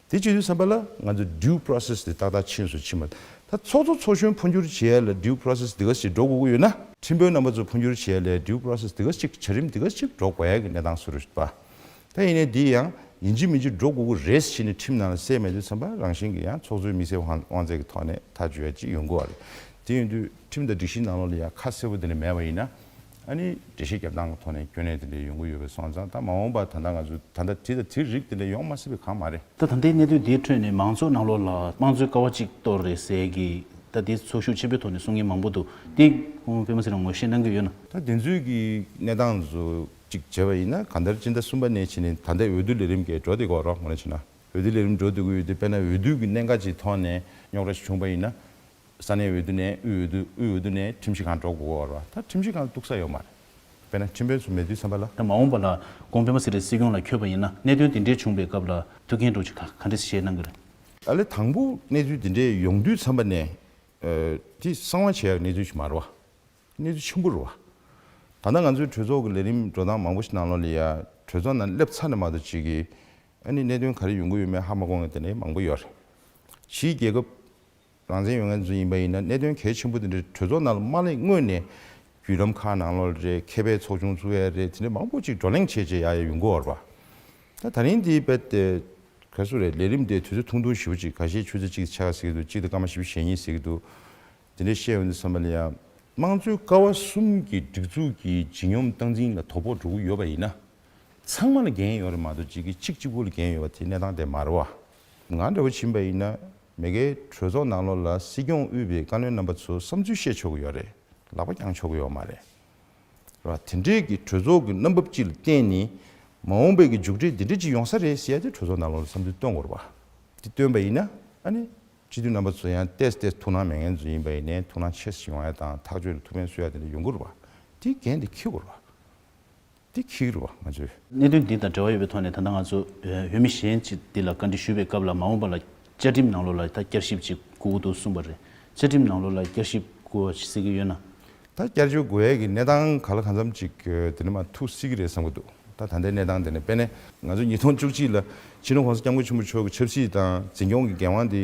དེ་བྱེད་དུས་ཙམ་པ་ལ་ང་ཚོ་due process་དེ་ཏག་ཏག་ཕྱིན་སོང་། ཕྱིན་མ། ད་ཚོགས་གཙོ་ཚོགས་གཞོན་འཕོ་འགྱུར་བྱེད་ཡ་ལ་due process་འདི་ག་ཞིག་འགྲོ་དགོས་ཀྱི་ཡོད་ན། ཁྲིམས་དཔོན་རྣམ་པ་ཚོ་འཕོ་འགྱུར་བྱེད་ཡ་ལ་due process་འདི་ག་ཞིག་བྱ་རིམ་འདི་ག་ཞིག་འགྲོ་དགོས་ཡ་གི་གནས་སྟངས་སུ་རུ་བ། ད་ཡིན་ནའི་འདི་ཡང་ཡིན་གཅིག་མིན་གཅིག་འགྲོ་དགོས་ཀྱི་རེད་ཟེར་ནས་ཁྲིམས་ནང་ལ་གསལ་མེད་དུས་ཙམ་པ་རང་བཞིན་གྱི་ཡང་ཚོགས་གཙོའི་དམིགས་བསལ་དབང་དབང་ཚད་ཀྱི་ཐོག་ནས་ཐག་གཅོད་ཡ་ཅིག་ཡོང་གི་ཡོད་རེད། དེ་ཡིན་དུས་ཁྲིམས་དང་སྒྲིག་གཞི་ནང་ལོགས་ལ་ཡང་ཁ་གསལ་པོ་དེ་འདྲ་མེད་པ་ཡིན་ན། ཨ་ནི་འགྲེལ་བཤད་རྒྱབ་སྟངས་ཀྱི་ཐོག་ནས་སྐྱོན་གནད་དེ་འདྲ་ཡོང་གི་ཡོད་པའི་སོང་ཙང་། ད་མ་འོངས་པ་ད་ལྟ་ང་ཚོ་ད་ལྟ་དེ་དང་དེ་རིགས་དེ་འདྲ་ཡོང་མ་སྲིད་པའི་གང་མ་རེད། ད་ད་ལྟའི་གནད་དོན་འདིའི་ཁྲོད་ནས་མང་ཚོགས་ནང་ལོགས་ལ་དམངས་གཙོའི་ཀ་བ་གཅིག་གཏོར་རེད་ཟེར་གི། ད་དེ་ཚོགས་ཞུགས་ཆེན་པོའི་ཐོག་ནས་གསུང་མཁན་མང་པོ་འདུག་དེ་སྐུ་ངོ་པད་མ་ཚེ་རིང་ངོས་བཞེས་གནང་གི་ཡོད་ན། ད་དེ་ཚོའི་གི་གནས་སྟངས་ཚོ་གཅིག་བྱས་པ་ཡིན་ན། གང་ལྟར་སྤྱི་ཟླ་གསུམ་པ་ནས་བྱས་ནས་ད་ལྟའི་འོས་བསྡུ་ལས་རིམ་གྱི་འགྲོ་བསྡད་ཀྱི་ཡོད་རེད། དངོས་གནས་བྱས་ན་འོས་བསྡུ་ལས་རིམ་འགྲོ་བསྡད་ཀྱི་ཡོད་དུས། དཔེར་ན་འོས་བསྡུ་གི་གནད་འགག་ཅིག་ཐོག་ནས་རྙོག་དྲ་ཞིག་བྱུང་པ་ཡིན་ན། ས་གནས་འོས་བསྡུ་ནས་དབུས་འོས་བསྡུ། དབུས་འོས་བསྡུ་ནས་ཁྲིམས་ཞིབ་ཁང་འགྲོ་དགོས་ཀྱི་ཡོད་རེད་བ། ད་ཁྲིམས་ཞིབ་ཁང་ལ་གཏུགས་ས་ཡོད་མ་རེད། དཔེར་ན་ཁྲིམས་དཔོན་ཚོ་མེད་དུས་ཙམ་པ་ལ། ད་མ་འོངས་པ་ལ་སྐུ་ངོ་པད་མ་ཚེ་རིང་སྲིད་སྐྱོང་ལ་འཁྱོལ་བ་ཡིན་ན། གནད་དོན་དེ་འདྲས་བྱུང་བའི་སྐབས་ལ་ཐུགས་འགན་འདྲ་ཅིག་ག་ག་འདྲས་བཞེས་གནང་གི་རེད། ཨ་ལས་དང་པོ་གནས་ཚུལ་དེ་འདྲས་ཡོང་དུས་ཙམ་པ་ནས། ཨ། དེ་གསང་བ་བྱེད་ཡག་གནས་ཚུལ་ཞིག་མ་རེད་བ། གནས་ཚུལ་ཆེན་པོ་རེད་བ། ད་ལྟ་ང་ཚོའི་གྲོས་ཚོགས་ཀྱི་ལས་རིམ་འགྲོ་སྟངས་མང་པོ་ཞིག་ནང་ལོགས་ལ་ཡ། གྲོས་ཚོགས་ནང་སླེབས་ཚར་ནས་མ་གཏོགས་ཅིག་གིས་ཨ་ནི་གནད་དོན་ག་རེ་ཡོང་གི་ཡོད་མེད་ཧ་མ་གོ་མཁན་དེ་འདྲ་མང་པོ་ཡོད་རེད། ཕྱིའི་རྒྱལ་ཁབ་རང་བཙན་ཡོད་མཁན་ཚོ་ཡིན་པ་ཡིན་ན། གནད་དོན་གལ་ཆེན་པོ་དེ་འདྲ་གྲོས་ཚོགས་ནང་ལ་མ་སླེབས་སྔོན་ནས་བརྒྱུད་ལམ་ཁག་ནང་ལོགས་རེད། མཁས་པའི་ཚོགས་ཆུང་བཙུགས་ཡ་རེད། དེ་འདྲ་མང་པོ་ཅིག་བགྲོ་གླེང་བྱས་བྱས་ཡ་ཡ་ཡོང་གི་ཡོད་རེད་བ། ད་ད་རིང་འདི་རྦད་དེ་ག་རེ་ཟེར་དགོས་རེད། ལས་རིམ་དེ་དུས་ཚོད་ཐུང་ཐུང་ཞེ་པོ་ཅིག་ཁ་ཤས་ཆུ་ཚོད་གཅིག་ཆགས་ཟེར་གྱི་འདུག་གཅིག་དང་སྐར་མ་བཞི་བཅུ་ཞེ་གཉིས་ཟེར་གྱི་འདུག་དེ་འདྲ་བཤད་ཡོང་དུས་ཙམ་པ་ལ་ཡ། དམངས་གཙོའི་ཀ་བ་གསུམ་གྱི་སྒྲིག་འཛུགས་ཀྱི་ལྗིད་སྙོམས་སྟངས་འཛིན་ལ་དོ་ཕོག་འགྲོ་གི་ཡོད་པ་ཡིན་ན། ཚང་མ་ལ་འགན་ཡོད་རེད་མ་གཏོགས་གཅིག་གིས་གཅིག་གཅིག་པུ་ལ་འགན་ཡོད་པ་དེ་གནས་སྟངས་དེ་མ་རེད་བ། ང་འདྲ་བོ་ཕྱིན་པ་ཡིན་ན། མ་གིའི་གྲོས་ཚོགས་ནང་ལོགས་ལ་སྲིད་སྐྱོང་དབུས་པའི་བཀའ་བློན་རྣམ་པ་ཚོ་བསམ་ཚུལ་བཤད་ཆོག་གི་ཡོད་རེད། ལག་པ་བརྐྱང་ཆོག་གི་ཡོད་མ་རེད། རེད་བ། དེ་འདྲའི་གི་གྲོས་ཚོགས་ཀྱི་རྣམ་པ་སྤྱི་ལ་བརྟེན་ནས་མ་འོངས་པའི་གི་མཇུག་འབྲས་འདི་འདྲ་ཅིག་ཡོང་ས་རེད་ཟེར་ཡ་དེ་གྲོས་ཚོགས་ནང་ལོགས་ལ་བསམ་ཚུལ་བཏོན་དགོས་རེད་བ། དེ་བཏོན་པ་ཡིན་ན་ཨ་ནི། སྤྱི་འཐུས་རྣམ་པ་ཚོ་ཡང་ཏོག་ཙམ་ཏོག་ཙམ་ཐུགས་སྣང་མེད་མཁན་ཚོ་ཡིན་པ་ཡིན་ནའི་ཐུགས་སྣང་ཆེ་ཙམ་ཡོང་ཡ་དང་། ཐག་གཅོད་ལ་ཐུགས་ཕན་གསོས་ཡ་དེ་འདྲ་ཡོང་གི་རེད་བ། དེ་འགན་དེ་འཁྱེར་དགོས་རེད་བ། དེ་འཁྱེར་གི་རེད་བ་ང་ཚོས། གནད་དོན་འདི་དང་འབྲེལ་བ་ཡོད་པའི་ཐོག་ནས་ད་ལྟ་ང་ཚོ་འོས་མི་གཞན་ཅིག་འདི་ལ་བཀའ་འདྲི་ཞུས་པའི་སྐབས་ལ། མ་འོངས་པ་ལ་བཅའ་ཁྲིམས་ནང་ལོགས་ལ་ད་བསྐྱར་ཞིབ་ཅིག་དགོས་ཀྱི་འདུག་གསུངས་པ་རེད། བཅའ་ཁྲིམས་ནང་ལོགས་ལ་བསྐྱར་ཞིབ་དགོས་པ་ཞིག་གསལ་གྱི་ཡོད་ན། ད་བསྐྱར་བཅོས་དགོས་ཡས་ཀྱི་གནས་སྟངས་ག་ལ་གང་འཚམ་ཅིག་དེ་ནས་མར་ཐུག་སྲིད་ཀྱི་རེད་བསམ་གྱི་འདུག་ད་ད་ལྟའི་གནས་སྟངས་དེ་ནས། དཔེར་ན་ང་ཚོ་ཉིས་སྟོང་བཅུ་གཅིག་ལ་སྤྱི་ནོར་༸གོང་ས་༸སྐྱབས་མགོན་ཆེན་པོ་མཆོག་གི་ཆབ་སྲིད་དང་འཛིན་སྐྱོང་གི་འགན་དབང་དེ་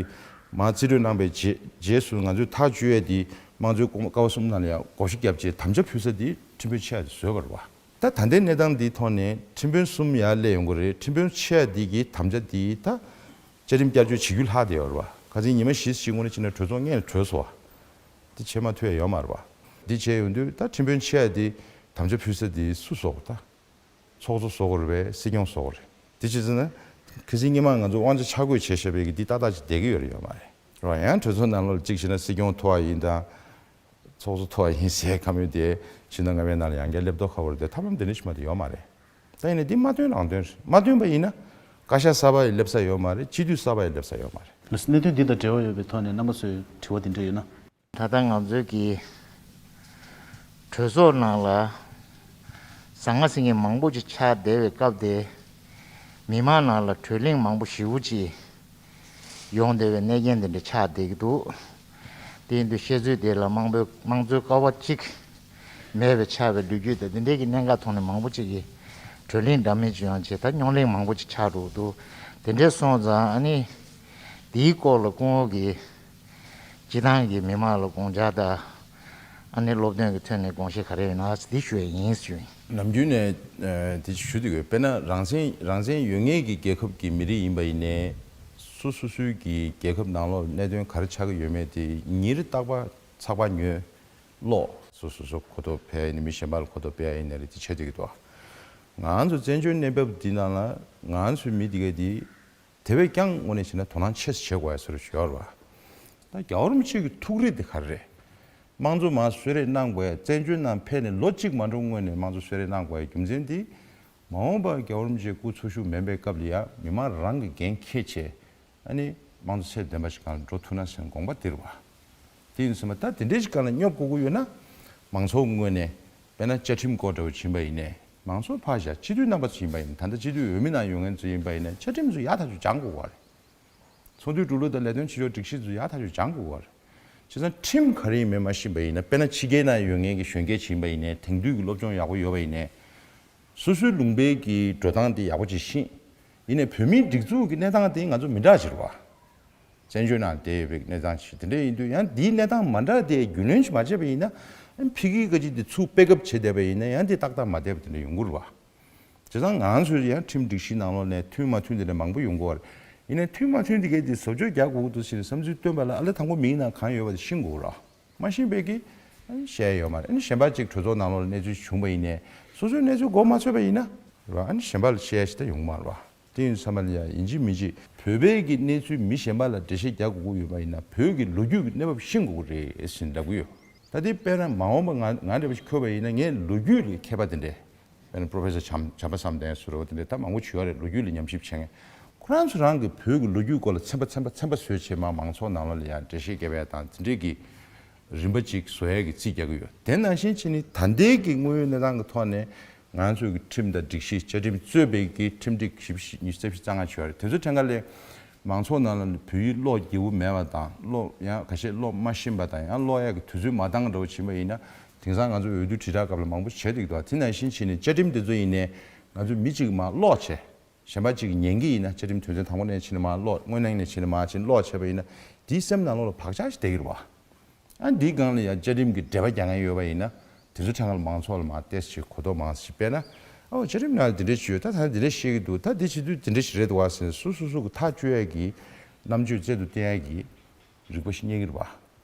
མར་རྩིས་སྤྲོད་གནང་པའི་རྗེས་རྗེས་སུ་ང་ཚོས་ཐག་གཅོད་ཡས་དེ་དམངས་གཙོའི་ཀ་བ་གསུམ་ནང་ལ་ཡང་བགོ་བཤའ་བརྒྱབ་བྱས་དམ་བཅའ་ཕུལ་ས་དེ་ཁྲིམས་དཔོན་ཆེ་བ་དེ་བཟོས་པ་རེད་བ། ད་ད་ལྟའི་གནས་སྟངས་འདིའི་ཐོག་ནས་ཁྲིམས་དཔོན་གསུམ་ཡར་སླེབས་ཡོང་གི་རེད། ཁྲིམས་དཔོན་ཆེ་བ་འདི་གི་དམ་བཅའ་འདི་ད་བཅའ་ཁྲིམས་བསྐྱར་བཅོས་བྱེད་རྒྱུ་ལྷག་བསྡད་ཡོད་རེད་བ། ཁ་སང་ཉི་མ་བཞི་ཞིག་སྔོན་ནས་ཕྱིན་ན་གྲོས་ཚོགས་སྔོན་ལ་གྲོལ་སོང་བ། འདི་བྱེད་མ་ཐུབ་ཡ་ཡོད་མ་རེད་བ། འདི་བྱས་ཡོང་དུས་ད་ཁྲིམས་དཔོན་ཆེ་བ་འདི་དམ་བཅའ་ཕུལ་ས་འདི་སུ་བཟོ་དགོས། ད་ཚོགས་གཙོ་བཟོ་དགོས་རེད་པས། སྲིད་སྐྱོང་བཟོ་དགོས་རེད། འདི་བྱས་ཙང་ན་ཁ་སང་སྔོན་མ་ང་ཚོ་དབང་ཆ་ཆ་བགོས་བྱས་བཞག་པའི་གི་འདི་ཏག་ཏག་ཅིག་བསྡད་ཀྱི་ཡོད་རེད་ཡོད་མ་རེད་རེད་བ། ཡང་གྲོས་ཚོགས་ནང་ལོགས་ལ་གཅིག་བྱས་ན་སྲིད་སྐྱོང་ཐོབ་པ་ཡིན་དང་། ཚོགས་གཙོ་ཐོབ་པ་ཡིན་ཟེར་ཁ་མོས་དེ་ཕྱི་ཟླ་ལྔ་པའི་ནང་ལ་ཡང་བསྐྱར་སླེབས་མདོག་ཁ་པོ་རེད་དེ། ཐབས་ལམ་དེ་འདྲ་ཞིག་མ་གཏོགས་ཡོད་མ་རེད། ད་ཡིན་ནའི་འདི་མ་བཏོན་རང་བཏོན་རེད། མ་བཏོན་པ་ཡིན་ན་བཀའ་ཤག་གསར་པ་ཡི་སླེབས་ས་ཡོད་མ་རེད། སྤྱི་འཐུས་གསར་པ་ཡི་སླེབས་ས་ཡོད་མ་རེད། ལགས་སོ། གནད་དོན་འདི་དང་འབྲེལ་བ་ཡོད་པའི་ཐོག་ནས་རྣམ་པ་ཚོས་དྲི་བ་དེ་འདྲ་ཡོད་ན། ད་ལྟ་ང་ཚོའི་གི་གྲོས་ཚོགས་ནང་ལ་ཟང་ངེ་ཟིང་ངེ་མང་པོ་ཅིག་ཆགས་བསྡད་པའི་སྐབས་དེ། མི་མང་ནང་ལ་གྲོས་གླེང་མང་པོ་ཞེ་པོ་ཅིག་ཡོང་བསྡད་པའི་གནས་རྐྱེན་དེ་འདྲ་ཆགས་བསྡད་ཀྱི་འདུག་དེ་ཡིན་དུས་བཤད་ཚུལ་དེ་ལ་དམངས་པོའི་དམངས་གཙོའི་ཀ་བ་གཅིག་མེད་པའི་ཆགས་པའི་ལོ་རྒྱུས་དང་། དེ་འདྲའི་གི་གནད་འགག་ཐོག་ནས་མང་པོ་ཅིག་གིས་གྲོས་གླེང་འདྲ་མིན་ཅིག་ཡོང་བྱས། ད་རྙོག་གླེང་མང་པོ་ཅིག་ཆགས་འགྲོ་གི་འདུག་དེ་འདྲས་སོང་ཙང་ཨ་ནི་དེའི་སྐོར་ལ་སྐུ་ངོ་གིས་སྤྱི་བཏང་གི་མི་མང་ལ་དགོངས་འཆར་དང་། ཨ་ནི་སློབ་སྟོན་གྱི་ཐོག་ནས་དགོངས་བཞེས་ག་རེ་ཡོད་ན་འདི་ཞུ་ཡ་ཡིན་ཞུ་ཡིན། ནམ་རྒྱུན་ནས་ཨ་དེ་ཞུ་དེ་དགོས། དཔེར་ན་རང་བཙན་རང་བཙན་ཡོད་མཁན་གྱི་རྒྱལ་ཁབ་ཀྱི་མི་རིགས་ཡིན་པ་ཡིན་ནའི། སོ་སོ་སོའི་གི་རྒྱལ་ཁབ་ནང་ལོགས་གནད་དོན་ག་རེ་ཆགས་ཀྱི་ཡོད་མེད་དེ་ཉིན་རེ་རྟག་པར་ཚགས་པར་ཉོས། ཀློག་སོ་སོ་སོ་གོ་རྟོགས་སྤེལ་ནས་མི་གཞན་པ་ལ་གོ་རྟོགས་སྤེལ་ཡ་ཡིན་ནའི་རེད། དེ་བྱེད་བསྡད་ཀྱི་འདུག་ང་ཚོ་བཙན་བྱོལ་གནས་བབ་འདི་ནང་ལ་ང་ཚོའི་མི་འདི་གས་འདི་དེ་བས་ཀྱང་དངོས་གནས་བྱས་ན་དོ་སྣང་ཆེ་ཙམ་བྱེད་དགོས་ཡ་བཟོ་འདྲ་ཞིག་ཡོད་རེད་བ། ད་རྒྱལ་བ་རིན་པོ་ཆེ་གི་ཐུགས་རེ་དེ་ག་རེ་རེད། དམངས་གཙོ་མར་གསོལ་རས་གནང་དགོས་ཡ། བཙན་བྱོལ་ནང་ཕེབས་ནས་ལོ་གཅིག་མ་འགྲོ་སྔོན་ནས་དམངས་གཙོ་གསོལ་རས་གནང་དགོས་ཡ་རྒྱུ་མཚན་དེ། མ་འོངས་པར་རྒྱལ་བ་རིན་པོ་ཆེ་སྐུ་འཚོ་བཞུགས་མེད་པའི་སྐབས་ལ་ཡང་མི་མང་རང་གི་འགན་འཁྱེར་བྱས། ཨ་ནི་དམངས་གཙོ་ཚད་ལྡན་པ་ཞིག་སྒང་ལ་འགྲོ་ཐུབ་ན་ཟེར་དགོངས་པ་དེ་རེད་བ། དེ་ཡིན་ཙང་ད་དེ་འདྲའི་ཞིག་སྒང་ལ་སྙོབ་དགོས་ཀྱི་ཡོད་ན། མང་ཚོགས་ངོས་ནས་དཔེར་ན་བཅའ་ཁྲིམས་སྐོར་འདྲ་བོ་ཕྱིན་པ་ཡིན་ནའི། མང་ཚོགས་ཕར་བཞག་སྤྱི་འཐུས་རྣམ་པ་ཚོ་ཡིན་པ་ཡིན་ན། ད་ལྟ་སྤྱི་འཐུས་འོས་མི་ནང་ཡོང་མཁན་ཚོ་ཡིན་པ་ཡིན་ནའི་བཅའ་ཁྲིམས་ཚོ་ཡག་ཐག་ཆོད་སྦྱང་དགོས་པ་རེད། ཚོགས་འདུའི་འགྲོ་ལུགས་དང་ལས་དོན་བྱེད་ཕྱོགས་སྒྲིག་གཞི་ཚོ་ཡག་ཐག་ཆོད་སྦྱང་དགོས་པ་རེད། བྱས་ཙང་ཁྲིམས་ག་རེ་ཡིན་མིན་མ་ཤེས་པ་ཡིན་ན། དཔེར་ན་ཕྱི་རྒྱལ་ནང་ཡོད་མཁན་གྱི་གཞོན་སྐྱེས་ཡིན་པ་ཡིན་ནའི། དེང་དུས་ཀྱི་སློབ་སྦྱོང་ཡག་པོ་ཡོད་པ་ཡིན་ནའི། སོ་སོའི་ལུང་པའི་གི་འགྲོ་སྟངས་དེ་ཡག་པོ་ཅིག་ཤེས། ཡིན་ནའི་བོད་མིའི་སྒྲིག་འཛུགས་ཀྱི་གནས་སྟངས་དེ་ང་ཚོ་མི་འདྲ་ཅིག་རེད་བ། བཙན་བྱོལ་ནང་བསྡད་ཡོད་པའི་གནས་སྟངས་ཤིག་དེ་འདྲ་ཡིན་དུས། ཡང་འདིའི་གནས་སྟངས་མ་འདྲ་དེ་རྒྱུས་ལོན་ཅིག་མ་བྱས་པ་ཡིན་ན། ཕ་གིའི་ཀ་ཅིག་དེ་ཚུར་སྤེལ་ཁབ་བྱེད་བསྡད་པ་ཡིན་ན་ཡང་དེ་ཏག་ཏག་མ་བསྡད་པ་དེ་འདྲ་ཡོང་གི་རེད་བ། བྱས་ཙང་ང་ཚོས་ཡང་ཁྲིམས་སྒྲིག་གཞིའི་ནང་ལོགས་ནས་མཐུན་མ་མཐུན་དེ་འདྲ་མང་པོ་ཡོང་གི་ཡོད་རེད། ཡིན་ནའི་མཐུན་མ་མཐུན་དེ་གའི་དེ་བཟོ་བཅོས་རྒྱག་དགོས་ཀྱི་འདུག་ཟེར་ནས་བསམ་ཚུལ་བཏོན་པ་ལ། ཨ་ལས་དང་པོ་མིའི་ནང་གང་ཡོད་པ་དེ་ཤེས་དགོས་རེད། མ་ཤེས་པའི་གི་ཨ་ནི་བཤད་ཡོད་མ་རེད། ཨ་ནི་གཞན་པ་ཅིག་གྲོས་ཚོགས་ནང་ལོགས་ལ་གནས་ཚུལ་བྱུང་བ་ཡིན་ནའི། སོ་སོའི་གནས་ཚུལ་མགོ་མ་ཚོས་པ་ཡིན་ན་རེད་བ། ཨ་ནི་གཞན་པ་ལ་བཤད་ཡ་ཞིག་ད་ཡོང་གི་མ་རེད་བ། དེ་ཡིན་ཙང་ལ་ཡ་ཡིན་གཅིག་མིན་གཅིག་བོད་པའི་གི་གནས་ཚུལ་མི་གཞན་པ་ལ་འགྲེལ་བཤད་རྒྱག་དགོས་ཀྱི་ཡོད་པ་ཡིན་ན། བོད་ཀྱི་ལོ་རྒྱུས་ཀྱི་གནས་བབ་ཤེས་དགོས་ཀྱི་རེད་ཟེར་ལབ་ཀྱི་ཡོད། ད་དེ་དཔེར་ན་མ་འོངས་པ་ང་ང་འདྲ་བ་ཞིག་འཁོད་པ་ཡིན་ན། ངས་ལོ་རྒྱུས་ལ་མཁས་པ་དེ་འདྲས། དཔེར་ན་པོ་རོ་ཕེ་སར་བྱམས་བྱམས་པ་བསམ་གཏན་ཟེར་བ་དེ་འདྲས་ད་མང་པོ་བྱུང་བ་རེད། ལོ་རྒྱུས་ལ་ཉམས་ཞིབ་བྱེད་མཁན། ཁོ་རང་ཚོ་རང་གི་བོད་ཀྱི་ལོ་རྒྱུས་སྐོར་ལ་ཚན་པ་ཚན་པ་ཚན་པ་བཟོས་བྱས། མ་མང་ཚོགས་ནང་ལོགས་ལ་ཡང་འགྲེལ་བཤད་རྒྱབ་ཡ་དང་དེ་འདྲས་ཀྱི་རིམ་པ་གཅིག་བཟོ་ཡས་ཀྱི་རྩིས་རྒྱག་གི་ཡོད། དེ་ནང་བཞིན་བྱས་ནས་ད་ལྟའི་གི་དངོས་ཡོད་གནས་སྟངས་ཀྱི་ཐོག་ནས་ང་ཚོས་ཀྱི་ཁྲིམས་དང་སྒྲིག་གཞི། བཅའ་ཁྲིམས་གཙོས་པའི་གི་ཁྲིམས་སྒྲིག་ཞིབ་ཞིབ་ཉི་ཤུ་རྩ་བཞི་རྩ་ལྔ་བྱས་པ་རེད། དེ་ཚོ་ཕྲན་ཁ་ལས་མང་ཚོགས་ནང་ལ་བོད་ཡིག་ཀློག་རྒྱུ་མེད་པ་དང་། ཀློག་ཡང་ཁ་ཤས་ཀློག་མ་ཤེས་པ་དང་། ཡང་ཀློག་ཡས་ཀྱི་དུས་ཚོད་མ་འདང་འདྲ་བོ་བྱིན་པ་ཡིན་ན། དེང་སང་ང་ཚོ་འོས་བསྡུ་དྲིལ་བསྒྲགས་སྐབས་ལ་མང་པོ་བྱེད་བསྡད་ཀྱི་འདུག་དེ་ནང་བཞིན་བྱས་ནས་བཅའ་ཁྲིམས་དེ་ཚོ་ཡིན་ནའི་ང་ཚོ་མི་གཅིག་མར་ཀློག་བྱས། གཞན་པ་གཅིག་གིས་ཉན་གྱི་ཡིན་ན། བཅའ་ཁྲིམས་དོན་ཚན་དང་པོ་ནས་བྱས་ནས་མར་ཀློག་དངོས་གནས་ནས་བྱས་ནས་མར་ཕྱིན་ཀློག་བྱས་པ་ཡིན་ན། དེའི་སེམས་ནང་ལོགས་ལ་བག་ཆགས་ཤིག་བསྡད་ཀྱི་རེད་བ། ཨ་འདིའི་སྒང་ལ་ཡང་བཅའ་ཁྲིམས་ཀྱི་འགྲེལ་པ་རྒྱག་མཁན་ཡོད་པ་ཡིན་ན། དེ་ཚོ་ཕྲན་ཁ་ལ་མང་ཚོགས་ལ་མར་ཏོག་ཙམ་གོ་རྟོགས་མང་ཙམ་ཞིག་སྤེལ་ན། ཨོ་བཅའ་ཁྲིམས་ནང་ལ་འདི་འདྲས་ཞིག་ཡོད། ད་ད་འདི་འདྲས་བཤད་ཀྱི་འདུག་ད་འདི་བྱེད་དུས་འདི་འདྲས་ཞིག་རེད་འདུག་བ་ཟེར་ནས་སོ་སོ་སོ་གི་ཐག་གཅོད་ཡས་ཀྱི་རྣམ་དཔྱོད་རྩལ་དུ་བསྟན་ཡས་ཀྱི་རིག་པ་ཞིག་རྙེད་ཀྱི་རེད་བ།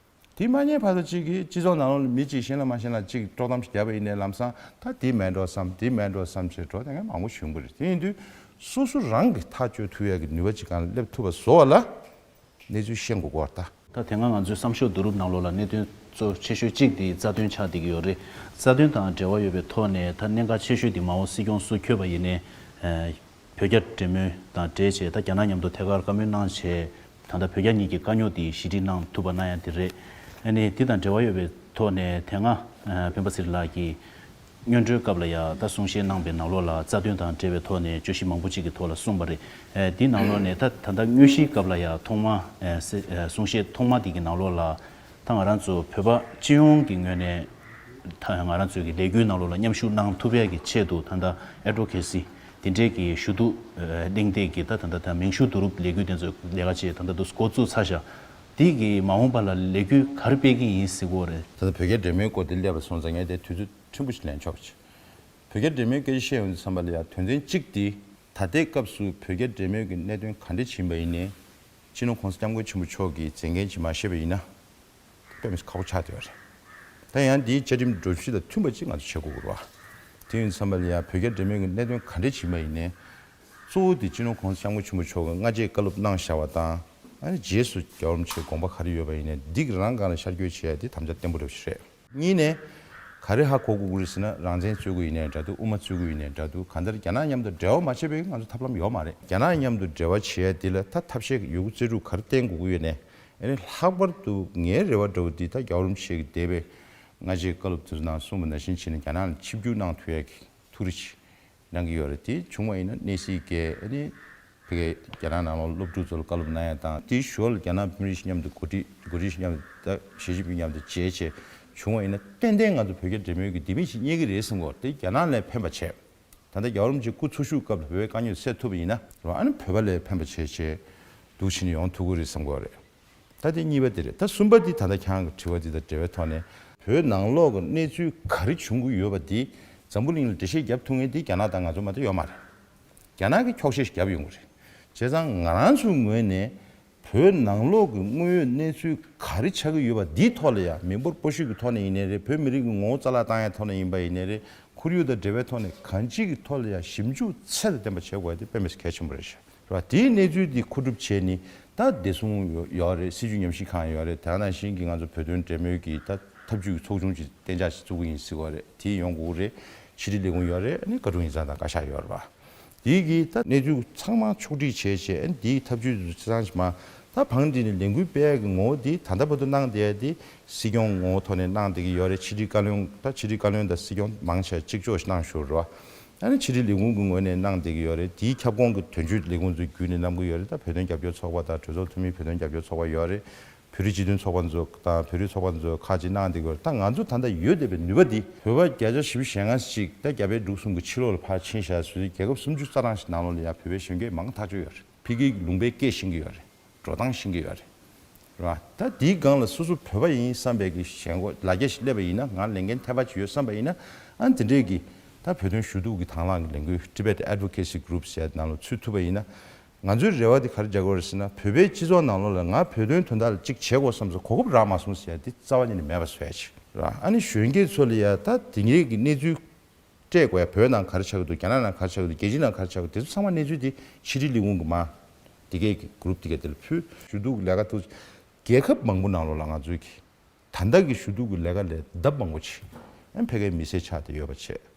དེ་མ་རྙེད་བར་དུ་གཅིག་གིས་སྤྱི་ཚོགས་ནང་ལོགས་ལ་མི་གཅིག་ཤེས་ན་མ་ཤེས་ན་གཅིག་དཀྲོག་གཏམ་ཞིག་བརྒྱབ་པ་ཡིན་ནའི་ལམ་སང་ད་འདི་མེད་འགྲོ་བསམ། འདི་མེད་འགྲོ་བསམ་བྱས་འགྲོ་བསྡད་མཁན་མང་པོ་བྱུང་གི་རེད། དེ་ཡིན་དུས་སོ་སོ་རང་གིས་ཐག་གཅོད་ཐུབ་ཡག་གི་ནུས་པ་ཅིག་སྒང་ལ་སླེབས་ཐུབ་པ་བཟོ་བ་ལ་གནས་ཚུལ་ཤེས་དགོས་ཀྱི་ཡོད་རེད་ད། ད་དེ་སྔ་ང་ཚོའི་བསམ་ཤོག་བསྡུ་རུབ་ནང་ལོགས་ལ་གནད་དོན་གཙོ་ཆེ་ཤོས་གཅིག་དེ་རྩ་དོན་ཆགས་བསྡད་ཀྱི་ཡོད་རེད། རྩ་དོན་དང་འབྲེལ་བ་ཡོད་པའི་ཐོག་ནས་ད་གནད་འགག་ཆེ་ཤོས་དེ་མ་འོངས་སྲིད་སྐྱོང་སུ་འཁྱོལ་བ་ཡིན་ནའི། བོད་རྒྱ་འབྲེལ་མོལ་དང་འབྲེལ་བྱས་ད་རྒྱ་ནག་མཉམ་དུ་ཐད་ཀར་བཀའ་མོལ་གནང་བྱས། ད་ལྟ་བོད་རྒྱ་གཉིས་ཀྱི་དཀའ་རྙོག་དེ་ཞི་འགྲིག་གནང་ཐུབ་པ་གནང་ཡ་དེ་རེད། ཨ་ནི་དེ་དང་འབྲེལ་བ་ཡོད་པའི་ཐོག་ནས་དེ་སྔ་སྤེན་པ་ཚེ་རིང་ལགས་ཀྱིས་སྔོན་འགྲོའི་སྐབས་ལ་ཡ་ད་གསུང་བཤད་གནང་པའི་ནང་ལོགས་ལ་རྩ་དོན་དང་འབྲེལ་བའི་ཐོག་ནས་བརྗོད་གཞི་མང་པོ་ཅིག་གི་ཐོག་ལ་གསུངས་པ་རེད། ཨ་དེའི་ནང་ལོགས་ནས་ད་ད་ལྟ་དངོས་གཞིའི་སྐབས་ལ་ཡ་ཐོག་མ་ཨ་སེ་ཨ་གསུང་བཤད་ཐོག་མ་དེ་གི་ནང་ལོགས་ལ། ད་ང་རང་ཚོ་བོད་པ་སྤྱི་ཡོངས་ཀྱི་ངོས་ནས་ད་ང་རང་ཚོའི་གི་ལས་འགུལ་ནང་ལོགས་ལ་མཉམ་ཞུགས་གནང་ཐུབ་ཡག་གི་ཆེད་དུ། ད་ལྟ་ཨེ་ཌི་ཝོ་ཀེ་སི་དེ་འདྲས་ཀྱི་ཞུ་གཏུག་ཨ་གླེང་སྟེགས་ཀྱི་ད་ད་ད་ད་མིང་ཞུ་བསྡུ་རུབ་ལས་འགུལ་དེ་ཚོ་ལས་ཀ་བྱས་ད་ལྟ་དུ་འགོ་བཙུགས་ཚར་བཞག་དེ་གི་མ་འོངས་པ་ལ་ལས་འགུལ་ག་རེ་སྤེལ་གྱི་ཡིན་ཟེར་གོ་རེད། ད་ལྟ་བོད་རྒྱ་འབྲེལ་མོལ་སྐོར་དེ་སླེབས་པ་སོང་ཙང་ངས་དེ་དུས་ཚོད་ཕྲན་བུ་ཞིག་ལེན་ཆོག་པ་བྱས། བོད་རྒྱ་འབྲེལ་མོལ་སྐད་ཆ་བཤད་ཡོང་དུས་ཙམ་པ་ལ་ཡ་དོན་ཚན་གཅིག་དེ། ད་ལྟའི་སྐབས་སུ་བོད་རྒྱ་འབྲེལ་མོལ་གྱི་གནད་དོན་ག་འདྲ་ཕྱིན་པ་ཡིན་ནའི། སྤྱི་ནོར་༸གོང་ས་༸སྐྱབས་མགོན་ཆེན་པོ་མཆོག་གིས་མཛད་འགན་ཅིག་མ་བཞེས་པ་ཡིན་ན། དཔེ་མི་སྲིད་ཁག་པོ་ཆགས་བསྡད་པ་རེད། ད་ཡང་འདིའི་བཅའ་ཁྲིམས་སྒྲོམ་གཞི་དང་མཐུན་པ་ཅིག་ང་ཚོ་བྱེད་དགོས་ཀྱི་རེད་བ། དེ་ཡིན་ཙམ་པ་ལ་ཡ་བོད་རྒྱ་འབྲེལ་མོལ་གྱི་གནད་དོན་ག་འདྲ་ཕྱིན་པ་ཡིན་ནའི། གཙོ་བོ་དེ་སྤྱི་ནོར་༸གོང་ས་༸སྐྱབས་མགོན་ཆེན་པོ་མཆོག་གིས་སྔ་རྗེས་བཀའ་སློབ་གནང་བཞག་པ་དང་། ཨ་ནི་རྗེས་སུ་རྒྱལ་བ་རིན་པོ་ཆེའི་དགོངས་པ་ག་རེ་ཡོད་པ་ཡིན་ནའི་འདི་གི་རང་སྒང་ལ་ཤར་བསྐྱོད་བྱེད་ཡ་དེ་དམ་བཅའ་བརྟན་པོ་འདྲ་བོ་ཞིག་རེད། གཉིས་ནས། ག་རེ་ཧ་གོ་དགོས་ཀྱི་རེད་ཟེར་ན། རང་བཙན་རྩོད་ཀྱི་ཡིན་ནའི་འདྲ་འདུག་དབུ་མ་རྩོད་ཀྱི་ཡིན་ནའི་འདྲ་འདུག་གང་ལྟར་རྒྱ་ནག་མཉམ་དུ་འབྲེལ་བ་མ་བྱས་པའི་ང་ཚོ་ཐབས་ལམ་ཡོད་མ་རེད། རྒྱ་ནག་མཉམ་དུ་འབྲེལ་བ་བྱེད་ཡ་འདི་ལ་ད་ཐབས་ཤེས་ཡོད་རྒུ་རྩལ་སྤྲུགས་ག་རེ་བསྟེན་དགོས་ཀྱི་ཡོད་ནའི། ཨ་ནི་ལྷག་པར་དུ་ངའི་རེ་བ་འདྲ་བོ་འདི་ད་རྒྱལ་བ་རིན་པོ་ཆེ་གི་འདས་པའི་སྔ་རྗེས་བཀའ་སློབ་དེ་ཚོ་ནང་གསུངས་པ་ནང་བཞིན་བྱས་ནས་རྒྱ་ནག་ལ་ཆིབས་བསྒྱུར་གནང་ཐུབ་ཡ་གི་ཐུགས་རེ་ཆེ་གནང་གི་ཡོད་རེད། དེ་བྱུང་བ་ཡིན་ན་གནས་སྲིད་ཀྱི་ཨ་ནི། ཕ་གིའི་རྒྱ་ནག་ནང་ལོགས་སློབ་ཕྲུག་ཚོ་ལ་བཀའ་སློབ་གནང་ཡ་དང་། དེའི་ཞོར་ལ་རྒྱ་ནག་ཕེབས་རིམ་ཞིག་མཉམ་དུ་གོ་སྒྲིག་གོ་སྒྲིག་ཞིག་མཉམ་དུ་ད་ཞལ་ཆེམས་མཉམ་དུ་མཇལ་བྱས་བྱུང་བ་ཡིན་ན། ཏན་ཏན་ང་ཚོ་བོད་རྒྱ་འབྲེལ་མོལ་གྱི་ལྡེ་མིག་ཅིག་རྙེད་ཀྱི་རེད་བསམ་གྱི་ཡོད་རེད། དེ་རྒྱ་ནག་ལ་ཕན་པ་བྱས། ད་ལྟ་རྒྱལ་བ་རིན་པོ་ཆེ་སྐུ་འཚོ་བཞུགས་སྐབས་ལ་བོད་པའི་དཀའ་རྙོག་སེལ་ཐུབ་པ་ཡིན་ན་རེད་བ། ཨ་ནི་བོད་པ་ལ་ཕན་པ་བྱས་བྱས་འདུག་བྱས་ནས་ཡོང་ཐུབ་ཀྱི་རེད་བསམ་གྱི་ཡོད་རེད། ད་དེ་གཉིས་པ་དེ་རེད། ད་གསུམ་པ་དེ་ད་ལྟ་ཁྱེད་རང་གི་དྲི་བ་འདི་དང་འབྲེལ་བའི་ཐོག་ནས། བོད་ནང་ལོགས་ཀྱི་གནས་ཚུལ་ག་རེ་བྱུང་གི་ཡོད་པ་འདི་འཛམ་བུ་གླིང་ལ་འགྲེལ་བཤད་རྒྱབ་ཐུབ་མཁན་དེ་རྒྱ་ནག་དང་ང་ཚོ་མ་གཏོགས་ཡོད་མ་རེད། རྒྱ་ནག་གིས་འཁྱོག་བཤད་ཞིག་རྒྱབ་ཡོང་གི་རེད། བྱས་ཙང་ང་རང་ཚོའི་ངོས་ནས་བོད་ནང་ལོགས་ཀྱི་དངོས་ཡོད་གནས་ཚུལ་ག་རེ་ཆགས་ཀྱི་ཡོད་པ་འདིའི་ཐོག་ལ་ཡང་། མི་འབོར་སྤོ་བཤུད་ཀྱི་ཐོག་ནས་ཡིན་ནའི་རེད། བོད་མི་རིགས་ཀྱི་ངོ་བོ་རྩ་བརླག་བཏང་ཡའི་ཐོག་ནས་ཡིན་པ་ཡིན་ནའི་རེད། ཁོར་ཡུག་དང་འབྲེལ་བའི་ཐོག་ནས་གང་ཅིའི་ཐོག་ལ་ཡང་ཞིབ་འཇུག་ཚད་དང་ལྡན་པ་བྱེད་དགོས་ཡ་དེ་དཔེ་མི་སྲིད་གལ་ཆེན་པོ་རེད་ཤག་རེད་བ། དེའི་གནས་ཚུལ་འདི་མཁོ་སྒྲུབ་བྱས་ནས། ད་བདེ་སྲུང་ཡོད་རེད། སྲིད་བྱུས་ཉམས་ཞིབ་ཁང་ཡོད་རེད། དེ་ནང་བཞིན་གྱི་ང་ཚོ་བོད་དོན་འབྲེལ་མོལ་གྱི་ད་ཐབས་ཇུས་ཀྱི་ཚོགས་ཆུང་ཅིག་གཏན་འཇགས་ཤིག་བཙུགས་ཀྱི་ཡིན་ཟེར་བ་རེད། དེ་ཡོང་དགོས་རེད། ཕྱི་དྲིལ་ལས་ཁུངས་ཡོད་རེད། ཨ་ནི་བཀའ་དྲུང་ཡིག་ཚང་དང་བཀའ་ཤག་ཡོད་རེད་པ། དེའི་གི་ད་གནས་ཚུལ་ཚང་མ་ཕྱོགས་སྒྲིག་བྱས་བྱས། ཨ་ནི་དེའི་ཐབས་ཇུས་དེ་ཚོ་ཆ་ཚང་ཞིག་མ། ད་བང་སྒྲིག་ནས་ལས་འགུལ་སྤེལ་ཡག་གི་ངོ་བོ་དེ་ད་ལྟ་བར་དུ་གནང་བསྡད་ཡག་དེ་སྲིད་སྐྱོང་ངོ་བོ་ཐོག་ནས་གནང་བསྡད་ཀྱི་ཡོད་རེད། ཕྱི་དྲིལ་བཀའ་བློན། ད་ཕྱི་དྲིལ་བཀའ་བློན་དང་སྲིད་སྐྱོང་མང་ཆེ་གཅིག་ལྕོགས་ཤིག་གནང་བཞུགས་རེད་པ། ཨ་ནི་ཕྱི་དྲིལ་ལས་ཁུངས་ཀྱི་ངོས་ནས་གནང་བསྡད་ཀྱི་ཡོད་རེད། དེའི་ཁྱབ་ཁོངས་ཀྱི་དོན་གཅོད་ལས་ཁུངས་ཚོ་བརྒྱུད་ནས་གནང་གི་ཡོད་རེད། ད་བོད་དོན་རྒྱབ་སྐྱོར་ཚོགས་པ་དང་གྲོས་ཚོགས་འཐུས་མི། བོད་དོན་རྒྱབ་སྐྱོར་ཚོགས་པ་ཡོད་རེད། བོད་རིགས་སྤྱི་མཐུན་ཚོགས་པ་ཚོ་དང་བོད་རིགས་ཚོགས་པ་ཚོ་ཁག་ཅིག་གནང་བསྡད་ཀྱི་ཡོད་རེད། ད་ང་ཚོ་ད་ལྟ་ཡོད་བསྡད་པའི་ནུས་པ་འདི་བོད་པ་བརྒྱ་ཆ་བཞི་བཅུ་ཞེ་ལྔ་ཞིག་ད་རྒྱ་བལ་འབྲུག་གསུམ་གྱི་ཕྱི་ལོགས་ལ་ཕར་ཕྱིན་བཞག་ཟེར་དུས། རྒྱལ་ཁབ་སུམ་ཅུ་རྩ་གྲངས་ཤིག་ནང་ལོགས་ལ་ཡང་བོད་པའི་གཞོན་སྐྱེས་མང་ཐག་ཆོད་ཡོད་རེད། ཕ་གིའི་ལུང་པའི་སྐད་ཤེས་ཀྱི་ཡོད་རེད། འགྲོ་སྟངས་ཤེས་ཀྱི་ཡོད་རེད། རེད་བ། ད་དེའི་སྒང་ལ་སོ་སོ་བོད་པ་ཡིན་བསམ་པའི་གི་ཞེན་ཁོག་ལ་རྒྱ་ཞིག་སླེབས་པ་ཡིན་ན། ང་ལས་འགན་ཐེ་བ་ཅིག་ཡོད་བསམ་པ་ཡིན་ན། ཨ་ནི་དེ་འདྲས་ཀྱི་ད་བོད་དོན་ཞུ་གཏུག་གི་དང་བླངས་ཀྱི་ལས་འགུལ། Tibet Advocacy Group ཟེར་ཡ་དེ་ནང་ལ་ཚུད་ཐུབ་པ་ཡིན་ན། ང་ཚོའི་རེ་བ་དེ་ག་རེ་རྒྱག་དགོས་རེད་ཟེར་ན། བོད་པའི་སྤྱི་ཚོགས་ནང་ལོགས་ལ་ང་བོད་དོན་དོན་དག་ལ་གཅིག་བྱེད་དགོས་བསམ་སོང་། གོ་སྐབས་རག་མ་སོང་ཟེར་ཡ་དེ་རྩ་བ་ཉིད་ནས་མེད་པ་བཟོ་ཡ་ཅིག་རེད་བ། ཨ་ནི་གཞོན་སྐྱེས་ཚོ་ལ་ཡ་ད་དེ་འདྲས་ཀྱི་གནས་ཚུལ་སྤྲད་དགོས་ཡ། བོད་ནང་ག་རེ་ཆགས་ཀྱི་འདུག་རྒྱ་ནག་ནང་ག་རེ་ཆགས་ཀྱི་འདུག་རྒྱལ་སྤྱི་ནང་ག་རེ་ཆགས་ཀྱི་འདུག་དེ་ཚོ་ཚང་མ་གནས་ཚུལ་དེ་ཕྱི་དྲིལ་ལས་ཁུངས་ཀྱི་མ་དེ་གའི་གི་གུ་རུབ་དེ་གའི་དེ་ལ་ཕུལ། ཞུ་གཏུག་ལས་ཀ་ཐུག་རྒྱལ་ཁབ་མང་པོ་ནང་ལོགས་ལ་ང་ཚོའི་གི་ད་ལྟ་གི་ཞུ་གཏུག་གི་ལས་ཀ་ལས་ལྡབ་མང་པོ་ཆེ་ཨ་ཕ་གིའི་མི་སེར་ཆགས་བསྡད་ཡོད་པ་བྱས།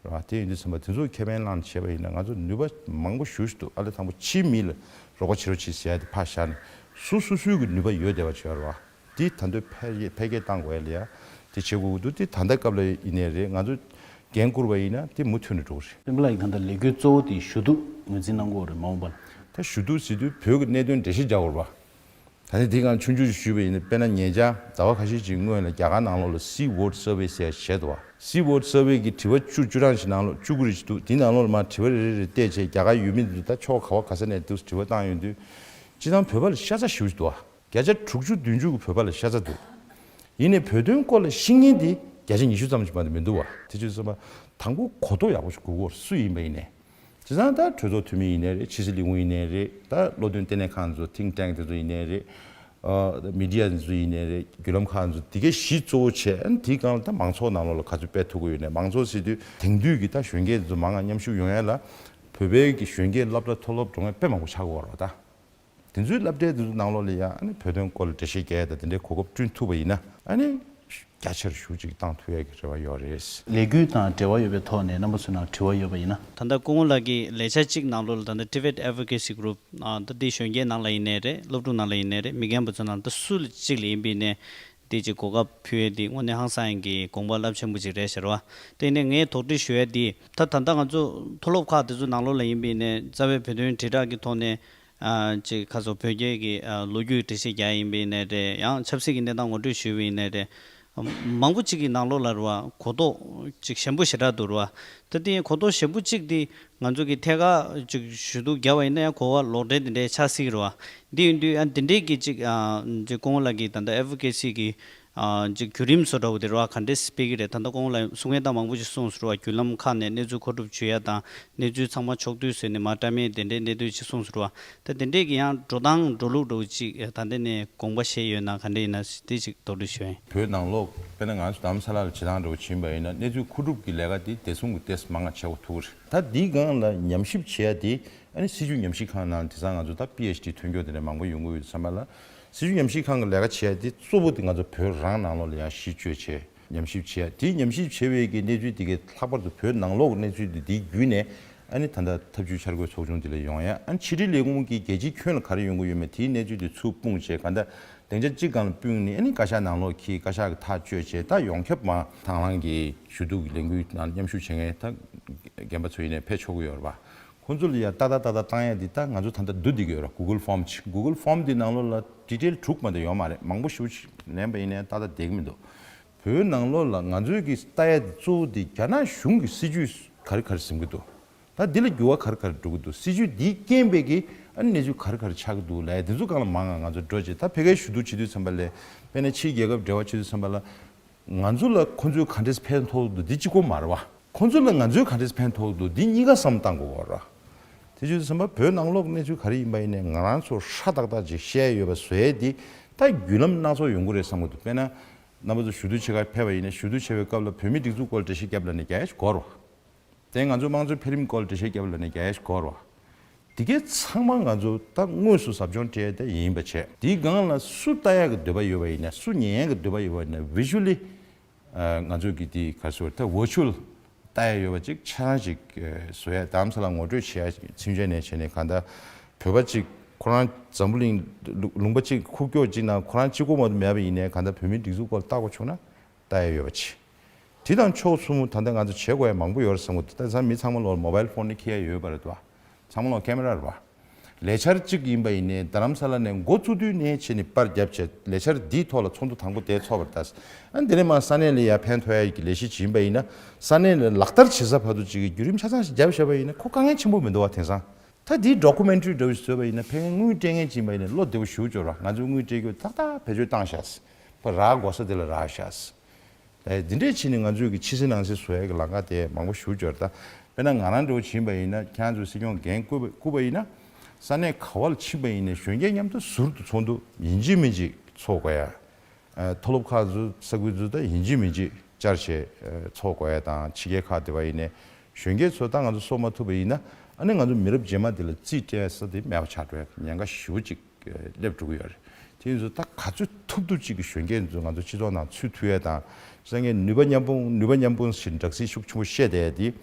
རེད་བ། དེ་ཡིན་དུས་ཙམ་པ་དེ་ཚོ་ཁེ་ཕན་བླངས་བྱས་པ་ཡིན་ན། ང་ཚོ་ནུས་པ་མང་པོ་ཞེ་པོ་ཅིག་འདུག་ཨ་ལས་དང་པོ་ཕྱིའི་མི་ལ་རོགས་པ་བྱེད་རོགས་བྱེད་ཟེར་ཡ་དེ་ཕར་བཞག་ནས། སོ་སོ་སོའི་གི་ནུས་པ་ཡོད་བསྡད་པ་བྱས་པ་རེད་བ། དེ་ད་དུང་འཕེལ་རྒྱས་འཕེལ་རྒྱས་གཏང་དགོས་ཡ་ལ་ཡ་དེ་བྱེད་དགོས་ཀྱི་འདུག་དེ་ད་ལྟ་སྐབས་ལ་ཡིན་ནའི་རེད། ང་ཚོ་འགན་བསྐུར་བ་ཡིན་ན་དེ་མུ་མཐུད་ནས་འགྲོ་གི་རེད། སྤེན་པ་ལགས་ཀྱིས་ད་ལྟ་ལས་འགུལ་གཙོ་བོ་དེ་ཞུ་གཏུག་ངོས་འཛིན་གནང་གི་ཡོད་རེད། མ་འོངས་པ་ལ། ད་ཞུ་གཏུག་ཟེར་དུས་བོད་ཀྱི་གནད་དོན་འགྲེལ་བཤད་རྒྱག་དགོས་རེད་པ། ད་ནི་དེའི་སྒང་ཆུང་ཆུང་ཞིག་ཞུས་པ་ཡིན་ན། དཔེར་ན་ཉེ་ཆར་ཟླ་བ་ཁ་ཤས་ཀྱི་སྔོན་ལ་རྒྱ་གར་ནང་ལོགས་ལ་Sea Watch Survey ཟེར་ཡ་བྱས་འདུག་བ། Sea Watch Survey གི་དྲི་བ་བཅུ་བཅུ་གྲངས་ཤིག་ནང་ལོགས་བཅུ་དགུ་རེ་ཞིག་འདུག་དེའི་ནང་ལོགས་ལ་མར་དྲི་བ་རེ་རེ་རེ་བལྟས་བྱས། རྒྱ་གར་ཡུལ་མི་འདི་ཚོ་ད་ཕྱོགས་ག་བ་ག་ས་ནས་འདུག་དྲི་བ་བཏང་ཡོང་དུས། སྤྱིར་བཏང་བོད་པ་ལ་ཤ་ཚ་ཞེ་པོ་ཅིག་འདུག་བ། བརྒྱ་ཆ་དྲུག་ཅུ་བདུན་ཅུ་གི་བོད་པ་ལ་ཤ་ཚ་འདུག་ཡིན་ནའི་བོད་དོན་སྐོར་ལ་ཤེས་མཁན་དེ་བརྒྱ་ཆ་ཉི་ཤུ་ཙམ་ཞིག་མ་གཏོགས་མི་འདུག་བ། དེ་བྱས་ཙང་དང་པོ་གོ་རྟོགས་ཡག་པོ་ཞིག་དགོས་ཀྱི་ཡོད་རེད། སུ་ཡིན་པ་ཡིན་ནའི། བྱས་ཙང་ད་གྲོས་ཚོགས་འཐུས་མི་ཡིན་ནའི་རེད། ཕྱི་སྲིད་ལས་ཁུངས་ཡིན་ནའི་རེད། ད་བློ་འདོན་ལྟེ་གནས་ཁང་ཚོ། Think Tank དེ་ཚོ་ཡིན་ནའི་རེད། ཨ་མི་ཌི་ཡ་དེ་ཚོ་ཡིན་ནའི་རེད། བརྒྱུད་ལམ་ཁག་ཚོ། དེ་གའི་གཞི་གཙོ་བོ་བྱས། ཨ་ནི་དེའི་སྒང་ལ་ད་མང་ཚོགས་ནང་ལོགས་ལ་ག་ཚོད་སྤེལ་ཐུབ་ཀྱི་ཡོད་ནའི། མང་ཚོགས་ཟེར་དུས་དེང་དུས་ཀྱི་ད་གཞོན་སྐྱེས་དེ་ཚོ་མང་ང་མཉམ་ཞུགས་ཡོང་ཡ་ལ་བོད་པའི་གི་གཞོན་སྐྱེས་སློབ་གྲྭ་མཐོ་སློབ་འགྲོ་མཁན་དཔེ་མང་པོ་ཆགས་ཀྱི་ཡོད་རེད་བ། ད། དེ་ཚོའི་སློབ་གྲྭའི་དེ་ཚོའི་ནང་ལོགས་ལ་ཡང་ཨ་ནི་བོད་དོན་སྐོར་ལ་འགྲེལ་བཤད་རྒྱག་ཡ་དང་དེ་འདྲའི་གོ་སྐབས་བསྐྲུན་ཐུབ་པ་ཡིན་ན། ཨ་ནི་རྒྱ་ཆེར་ཤུགས་ཅིག་བཏང་ཐུབ་ཡ་གི་རེ་བ་ཡོད་རེད། ལས་འགུལ་དང་འབྲེལ་བ་ཡོད་པའི་ཐོག་ནས་རྣམ་པ་ཚོའི་ནང་དྲི་བ་ཡོད་པ་ཡིན་ན། ད་ལྟ་སྐུ་ངོ་ལགས་ཀྱིས་ལས་འཆར་གཅིག་ནང་ལོགས་ལ། ད་ལྟ་Tibet Advocacy Group ཨ་ད་འདི་གཞོན་སྐྱེས་ནང་ལ་ཡིན་ནའི་རེད། སློབ་ཕྲུག་ནང་ལ་ཡིན་ནའི་རེད། མི་རྒན་པ་ཚོ་ནང་ད་སུ་ལ་གཅིག་ལ་ཡིན་པ་ཡིན་ནའི། དེ་ཅིག་གོ་སྐབས་ཕུལ་ཡས་དེ་དངོས་གནས་ཧང་སང་ཡས་ཀྱི་དགོངས་པ་རླབས་ཆེན་པོ་ཅིག་རེད་ཤག་རེད་བ། དེ་ནས་ངས་དོགས་འདྲི་ཞུ་ཡས་དེ། ད་ད་ལྟ་ང་ཚོ་མཐོ་སློབ་ཁག་དེ་ཚོ་ནང་ལོགས་ལ་ཡིན་པ་ཡིན་ནའི་རྩ་བའི་བོད་དོན་དྲིལ་བསྒྲགས་ཀྱི་ཐོག་ནས་ཨ་ཅིག་ཁ་སོ་བོད་རྒྱའི་གི་ཨ་ལོ་རྒྱུས་འགྲེལ་བཤད་རྒྱག་ཡིན་པ་ཡིན་ནའི་རེད། ཡང་ཆབ་སྲིད་ཀྱི་གནས་སྟངས་ངོ་སྤྲོད་ཞུས་པ་ཡིན་ནའི་རེད། མང་པོ་ཅིག་གི་ནང་ལོགས་ལ་རེད་བ། གོ་རྟོགས་ཅིག་ཞན་པོ་ཞེ་དྲག་འདུག་རེད་བ། ད་དེ་གོ་རྟོགས་ཞན་པོ་གཅིག་དེ་ང་ཚོ་གི་ཐད་ཀར་ཅིག་ཞུ་གཏུག་རྒྱག་པ་ཡིན་ན་ཡང་གོ་བ་ལོག་འགྲེལ་དེ་འདྲའི་ཆགས་སྲིད་ཀྱི་རེད་བ། འདི་ཡིན་དུས་ཨ་འདི་འདྲའི་གི་ཅིག་ཨ་ཅིག་སྐུ་ངོ་ལགས་ཀྱིས་ད་ལྟ་Advocacy གི་ཨ་ཅིག་བརྒྱུད་རིམ་བཟོ་འདྲ་བོ་དེ་རེད་བ། ག་འདྲས་སྤེལ་གྱི་རེད། ད་ལྟ་སྐུ་ངོ་ལགས་གསུང་མཁན་ད་མང་པོ་ཞིག་གསུངས་སོང་རེད་བ། བརྒྱུད་ལམ་ཁག་ནས་གནས་ཚུལ་མཁོ་སྒྲུབ་བྱེད་ཡ་དང་། གནས་ཚུལ་ཚང་མ་ཕྱོགས་བསྡུས་བཟོས་ནས་མར་བཀྲམ་ཡས་དེ་འདྲའི་གནད་དོན་ཞིག་གསུངས་སོང་རེད་བ། ད་དེ་འདྲས་ཀྱི་ཡང་འགྲོ་སྟངས་འགྲོ་ལུགས་འདྲ་བོ་ཅིག་ད་ལྟ་ནས་དགོངས་པ་བཞེས་ཡོད་ན་ག་འདྲས་ཡིན་ན་དེ་ཅིག་དོགས་འདྲི་ཞུ་ཡིན། བོད་ནང་ལོགས་དཔེར་ན་ང་ཚོ་རྡ་རམ་ས་ལ་ལ་བྱེད་སྟངས་འདྲ་བོ་བྱིན་པ་ཡིན་ན། གནས་ཚུལ་མཁོ་སྒྲུབ་ཀྱི་ལས་ཀ་དེ་བདེ་སྲུང་གི་ཏོག་ཙམ་མང་ང་བྱེད་དགོས་ཐུག་གི་རེད། ད་འདིའི་སྒང་ལ་ཉམས་ཞིབ་བྱེད་ཡ་དེ་ཨ་ནི་སྲིད་བྱུས་ཉམས་ཞིབ་ཁང་ནང་དེང་སང་ང་ཚོ་ད་པི་ཨེཆ་ཌི་ཐོན་སྐྱོད་དེ་འདྲ་མང་པོ་ཡོང་གི་ཡོད་དུས་ཙམ་པ་ལ། སྲིད་བྱུས་ཉམས་ཞིབ་ཁང་གི་ལས་ཀ་བྱེད་ཡ་དེ་གཙོ་བོ་དེ་ང་ཚོ་བོད་རང་ནང་ལོགས་ལ་ཡང་གཞི་བཅོལ་བྱས། ཉམས་ཞིབ་བྱས། དེའི་ཉམས་ཞིབ་བྱས་པའི་གི་གནས་ཚུལ་དེ་གའི་ལྷག་པར་དུ་བོད་ནང་ལོགས་ཀྱི་གནས་ཚུལ་དེ་དེའི་བརྒྱུད་ནས་ཨ་ནི་ད་ལྟ་ཐབས་ཇུས་འཆར་འགོད་ཚོགས་ཆུང་དེ་ལ་ཡོང་ཡ། ཨ་ནི་ཕྱི་དྲིལ་ལས་ཁུངས་ཀྱིས་རྒྱལ་སྤྱིའི་ཁྱོན་ལ་ག་རེ་ཡོང་གི་ཡོད་མེད་དེའི་གནས་ཚུལ་དེ་ཚུར་སྤུངས་བྱས། གང་ལྟར་སྡིངས་ཆ་གཅིག་སྒང་ལ་སྤུངས་ནས་ཨ་ནི་བཀའ་ཤག་ནང་ལོགས་འཁྱེར། བཀའ་ཤག་གིས་ཐག་གཅོད་བྱས། ད་ཡོངས་ཁྱབ་མ་དང་བླངས་ཀྱི་ཞུ་གཏུག་གི་ལས་འགུལ་ནང་མཉམ་ཞུགས་བྱེད་མཁན་ད་རྒན་པ་ཚོ་ཡིན་ནའི་ཕེབས་ཆོག་གི་ཡོད་རེད་པ། ཁོང་ཚོ་ལ་ཡ་ཏག་ཏག་ཏག་ཏག་བཏང་ཡ་འདི་ད་ང་ཚོ་ད་ལྟ་བསྡུ་བསྡད་ཀྱི་ཡོད་རེད། Google Form ཅིག Google Form འདི་ནང་ལོགས་ལ་ཌི་ཊེལ་དྲུག་མ་གཏོགས་ཡོད་མ་རེད། མང་པོ་ཞེ་པོ་ཅིག་ལེན་པ་ཡིན་ན་ཡང་ཏག་ཏག་བསྡད་ཀྱི་མི་འདུག་བོད་ནང་ལོགས་ལ་ང་ཚོའི་གི་ལྟ་ཡ་འདི་གཙོ་བོ་འདི་རྒྱ་ནག་གཞུང་གི་སྲིད་ཇུས་ག་རེ་ག་རེ་འཛིན་གྱི་འདུག་ད་འདི་ལ་འགྱུར་བ་ག་རེ་ག་རེ་འགྲོ་གི་འདུག་སྲིད་ཇུས་འདིའི་རྐྱེན་པས་ཀྱི་ཨ་ནི་གནས་ཚུལ་ག་རེ་ག་རེ་ཆགས་ཀྱི་འདུག་ལབ་ཡ་འདི་ཚོ་སྒང་ལ་མང་ང་ང་ཚོ་འགྲོ་བྱས། ད་ཕ་གིའི་ཞུ་གཏུག་བྱེད་དུས་ཙམ་པ་ལ། དཔེར་ན་ཕྱིའི་རྒྱལ་ཁབ་འབྲེལ་བ་བྱེད་དུས་ཙམ་པ་ལ། ང་ཚོ་ལ་ཁོང་ཚོས་ག་འདྲས་ཕན་ཐོགས་འདུག་འདི་གཅིག་པོ་མ་རེད་བ། ཁོང་ཚོ་ལ་ང་ཚོས་ག་འདྲས་ཕན་ཐོགས་འདུག་འདི་གཉིས་ཀ་བསམ་བློ་བཏང་དགོས་པ་རེད། དེ་བྱས་ཙང་བོད་ནང་ལོགས་གནས་ཚུལ་ག་རེ་ཡིན་པ་ཡིན་ནའི་ང་རང་ཚོ་ཧྲ་ཏག་ཏག་ཅིག་བཤད་ཡོད་པ་བཟོ་ཡས་འདི་ད་བརྒྱུད་ལམ་སྣ་ཚོགས་ཡོང་གི་རེད་བསམ་གྱི་འདུག་དཔེར་ན་རྣམ་པ་ཚོ་ཞུ་གཏུག་བྱེད་གར་ཕེབས་པ་ཡིན་ན། ཞུ་གཏུག་བྱེད་པའི་སྐབས་ལ་བོད་མིའི་སྒྲིག་འཛུགས་སྐོར་འགྲེལ་བཤད་བརྒྱབ་ལབ་ནས་རྒྱག་ཡས་ཞིག་དགོས་རེད་བ། དེ་ང་ཚོའི་དམངས་གཙོའི་འཕེལ་རིམ་སྐོར་འགྲེལ་བཤད་བརྒྱབ་ལབ་ནས་རྒྱག་ཡས་ཞིག་དགོས་རེད་བ། དེ་གའི་ཚང་མ་ང་ཚོ་ད་དངོས་སུ་ཟབ་སྦྱོང་སྤྲད་ཡས་ད་ཡིན་པ་བྱས། དེའི་སྒང་ལ་སུ་ལྟ་ཡག་གི་འདོད་པ་ཡོད་པ་ཡིན་ན། སུ་ཉན་ཡག་གི་འདོད་པ་ཡོད་པ་ཡིན་ན། Visually ང་ཚོ་གི་དེ་ག་རེ་ཟེར་ད་virtual ལྟ་ཡ་ཡོད་པ་ཅིག་ཆ་ཚང་ཅིག་བཟོ་ཡ། རྡ་རམ་ས་ལ་ངོ་སྤྲོད་བྱེད་ཡ་ཅིག་ཚུན་ཆད་ནས་བྱས་ནས། གང་ལྟར་བོད་པ་ཅིག་ཁོ་རང་འཛམ་བུ་གླིང་ལུང་པ་ཅིག་ཁུག་ཀྱོག་ཅིག་ནང་ཁོ་རང་གཅིག་པོ་མ་གཏོགས་མེད་པ་ཡིན་ནའི། གང་ལྟར་བོད་མིའི་སྒྲིག་འཛུགས་སྐོར་ལ་ལྟ་དགོས་བྱུང་ན་ལྟ་ཡ་ཡོད་པ་ཅིག་དེ་དང་ཕྱོགས་མཚུངས་ད་ལྟ་ང་ཚོ་བྱེད་དགོས་ཡ་མང་པོ་ཡོད་རེད་བསམ་གྱི་འདུག་ད་ས་མི་ཚང་མ་ལོག་མོ་བཱའིལ་ཕོན་ནི་འཁྱེར་ཡ་ཡོད་པ་རེད་འདུག་ཚང་མ་ལོག་ཀེ་མེ་ར་རེད་པ། ལས་འཆར་གཅིག་ཡིན་པ་ཡིན་ནའི། རྡ་རམ་ས་ལ་ནས་འགོ་བཙུགས་དུས་ནས་བྱས་ནས་པར་བརྒྱབ་བྱས། ལས་འཆར་འདིའི་ཐོག་ལ་ཚོགས་འདུ་དང་པོ་དེ་ཚོགས་པ་རེད་ད། ཨ་འདི་ནས་མར་ས་གནས་ལ་ཡར་ཕན་ཐོགས་ཡ་གི་ལས་གཞི་ཅིག་ཡིན་པ་ཡིན་ན། ས་གནས་ལ་ལག་བསྟར་བྱེད་ས་བར་དུ་ཅིག་གི་བརྒྱུད་རིམ་ཆ་ཚང་ཞིག་བརྒྱབ་བཞག་པ་ཡིན་ན་ཁོ་དཀའ་ངལ་ཆེན་པོ་མི་འདུག་བ། དེང་སང་ད་འདིའི་ཌོ་ཀུ་མེན་ཊ་རི་འདྲ་བོ་ཞིག་བཟོས་པ་ཡིན་ན། ཕན་ངུས་སྤྲད་མཁན་ཅིག་ཡིན་པ་ཡིན་ན་བློ་བདེ་པོ་ཞེ་པོ་ཅིག་ཡོད་རེད་བ། ང་ཚོས་དངུལ་སྤྲད་རྒྱུ་ཏག་ཏག་བེད་སྤྱོད་བཏང་ཤག་ཕར་རག་དགོས་ས་དེ་ལ་རག་ཤག་ཨེ། འདི་འདྲས་བྱས་ནས་ང་ཚོས་ཀྱི་ཕྱི་གསལ་ནང་གསལ་བཟོ་ཡ་གི་ལམ་ཁ་དེ་མང་པོ་ཞེ་པོ་ཅིག་ཡོད་རེད་ད། དཔེར་ན་ང་རང་འདྲ་བོ་བྱིན་པ་ཡིན་ན། ཁྱེད་རང་ཚོས་སྲིད་སྐྱོང་འགན་བསྐུར་བ་བསྐུར་བ་ཡིན་ན། ས་གནས་ག་བ་ལ་ཕྱིན་པ་ཡིན་ནའི་གཞོན་སྐྱེས་མཉམ་དུ་ཟུར་དུ་ཚོགས་འདུ་ཡིན་གཅིག་མིན་གཅིག་ཚོགས་དགོས་ཡ། ཨེ། མཐོ་སློབ་ཁག་ཚོ་ས་ཁུལ་ཚོ་ད་ཡིན་གཅིག་མིན་གཅིག་བཅར་བྱས་ཚོགས་དགོས་ཡ་དང་། ཕྱི་རྒྱལ་ཁག་དེ་བ་ཡིན་ནའི་གཞོན་སྐྱེས་ཚོ་ད་ང་ཚོ་གསོ་མ་ཐུབ་པ་ཡིན་ན། ཨ་ནི་ང་ཚོ་མི་རབས་རྗེས་མ་དེ་ལ་རྩིས་སྤྲད་ས་དེ་མེད་པ་ཆགས་འགྲོ་ཡ་ཉེན་ཁ་ཞེ་པོ་ཅིག་སླེབས་འགྲོ་གི་ཡོད་རེད། དེ་ཡིན་ཙང་ད་ག་ཚོད་ཐུབ་ཐུབ་ཅིག་གི་གཞོན་སྐྱེས་ཚོ་ང་ཚོ་སྤྱི་ཚོགས་ནང་ཚུད་ཐུབ་ཡ་དང་། སང་ཉིན་ནུས་པ་མཉམ་སྤུངས། ནུས་པ་མཉམ་སྤུངས་ཞེས་དྲག་ཟིང་ཤུགས་ཆེན་པོ་བཤད་བསྡད་ཡ་དེ།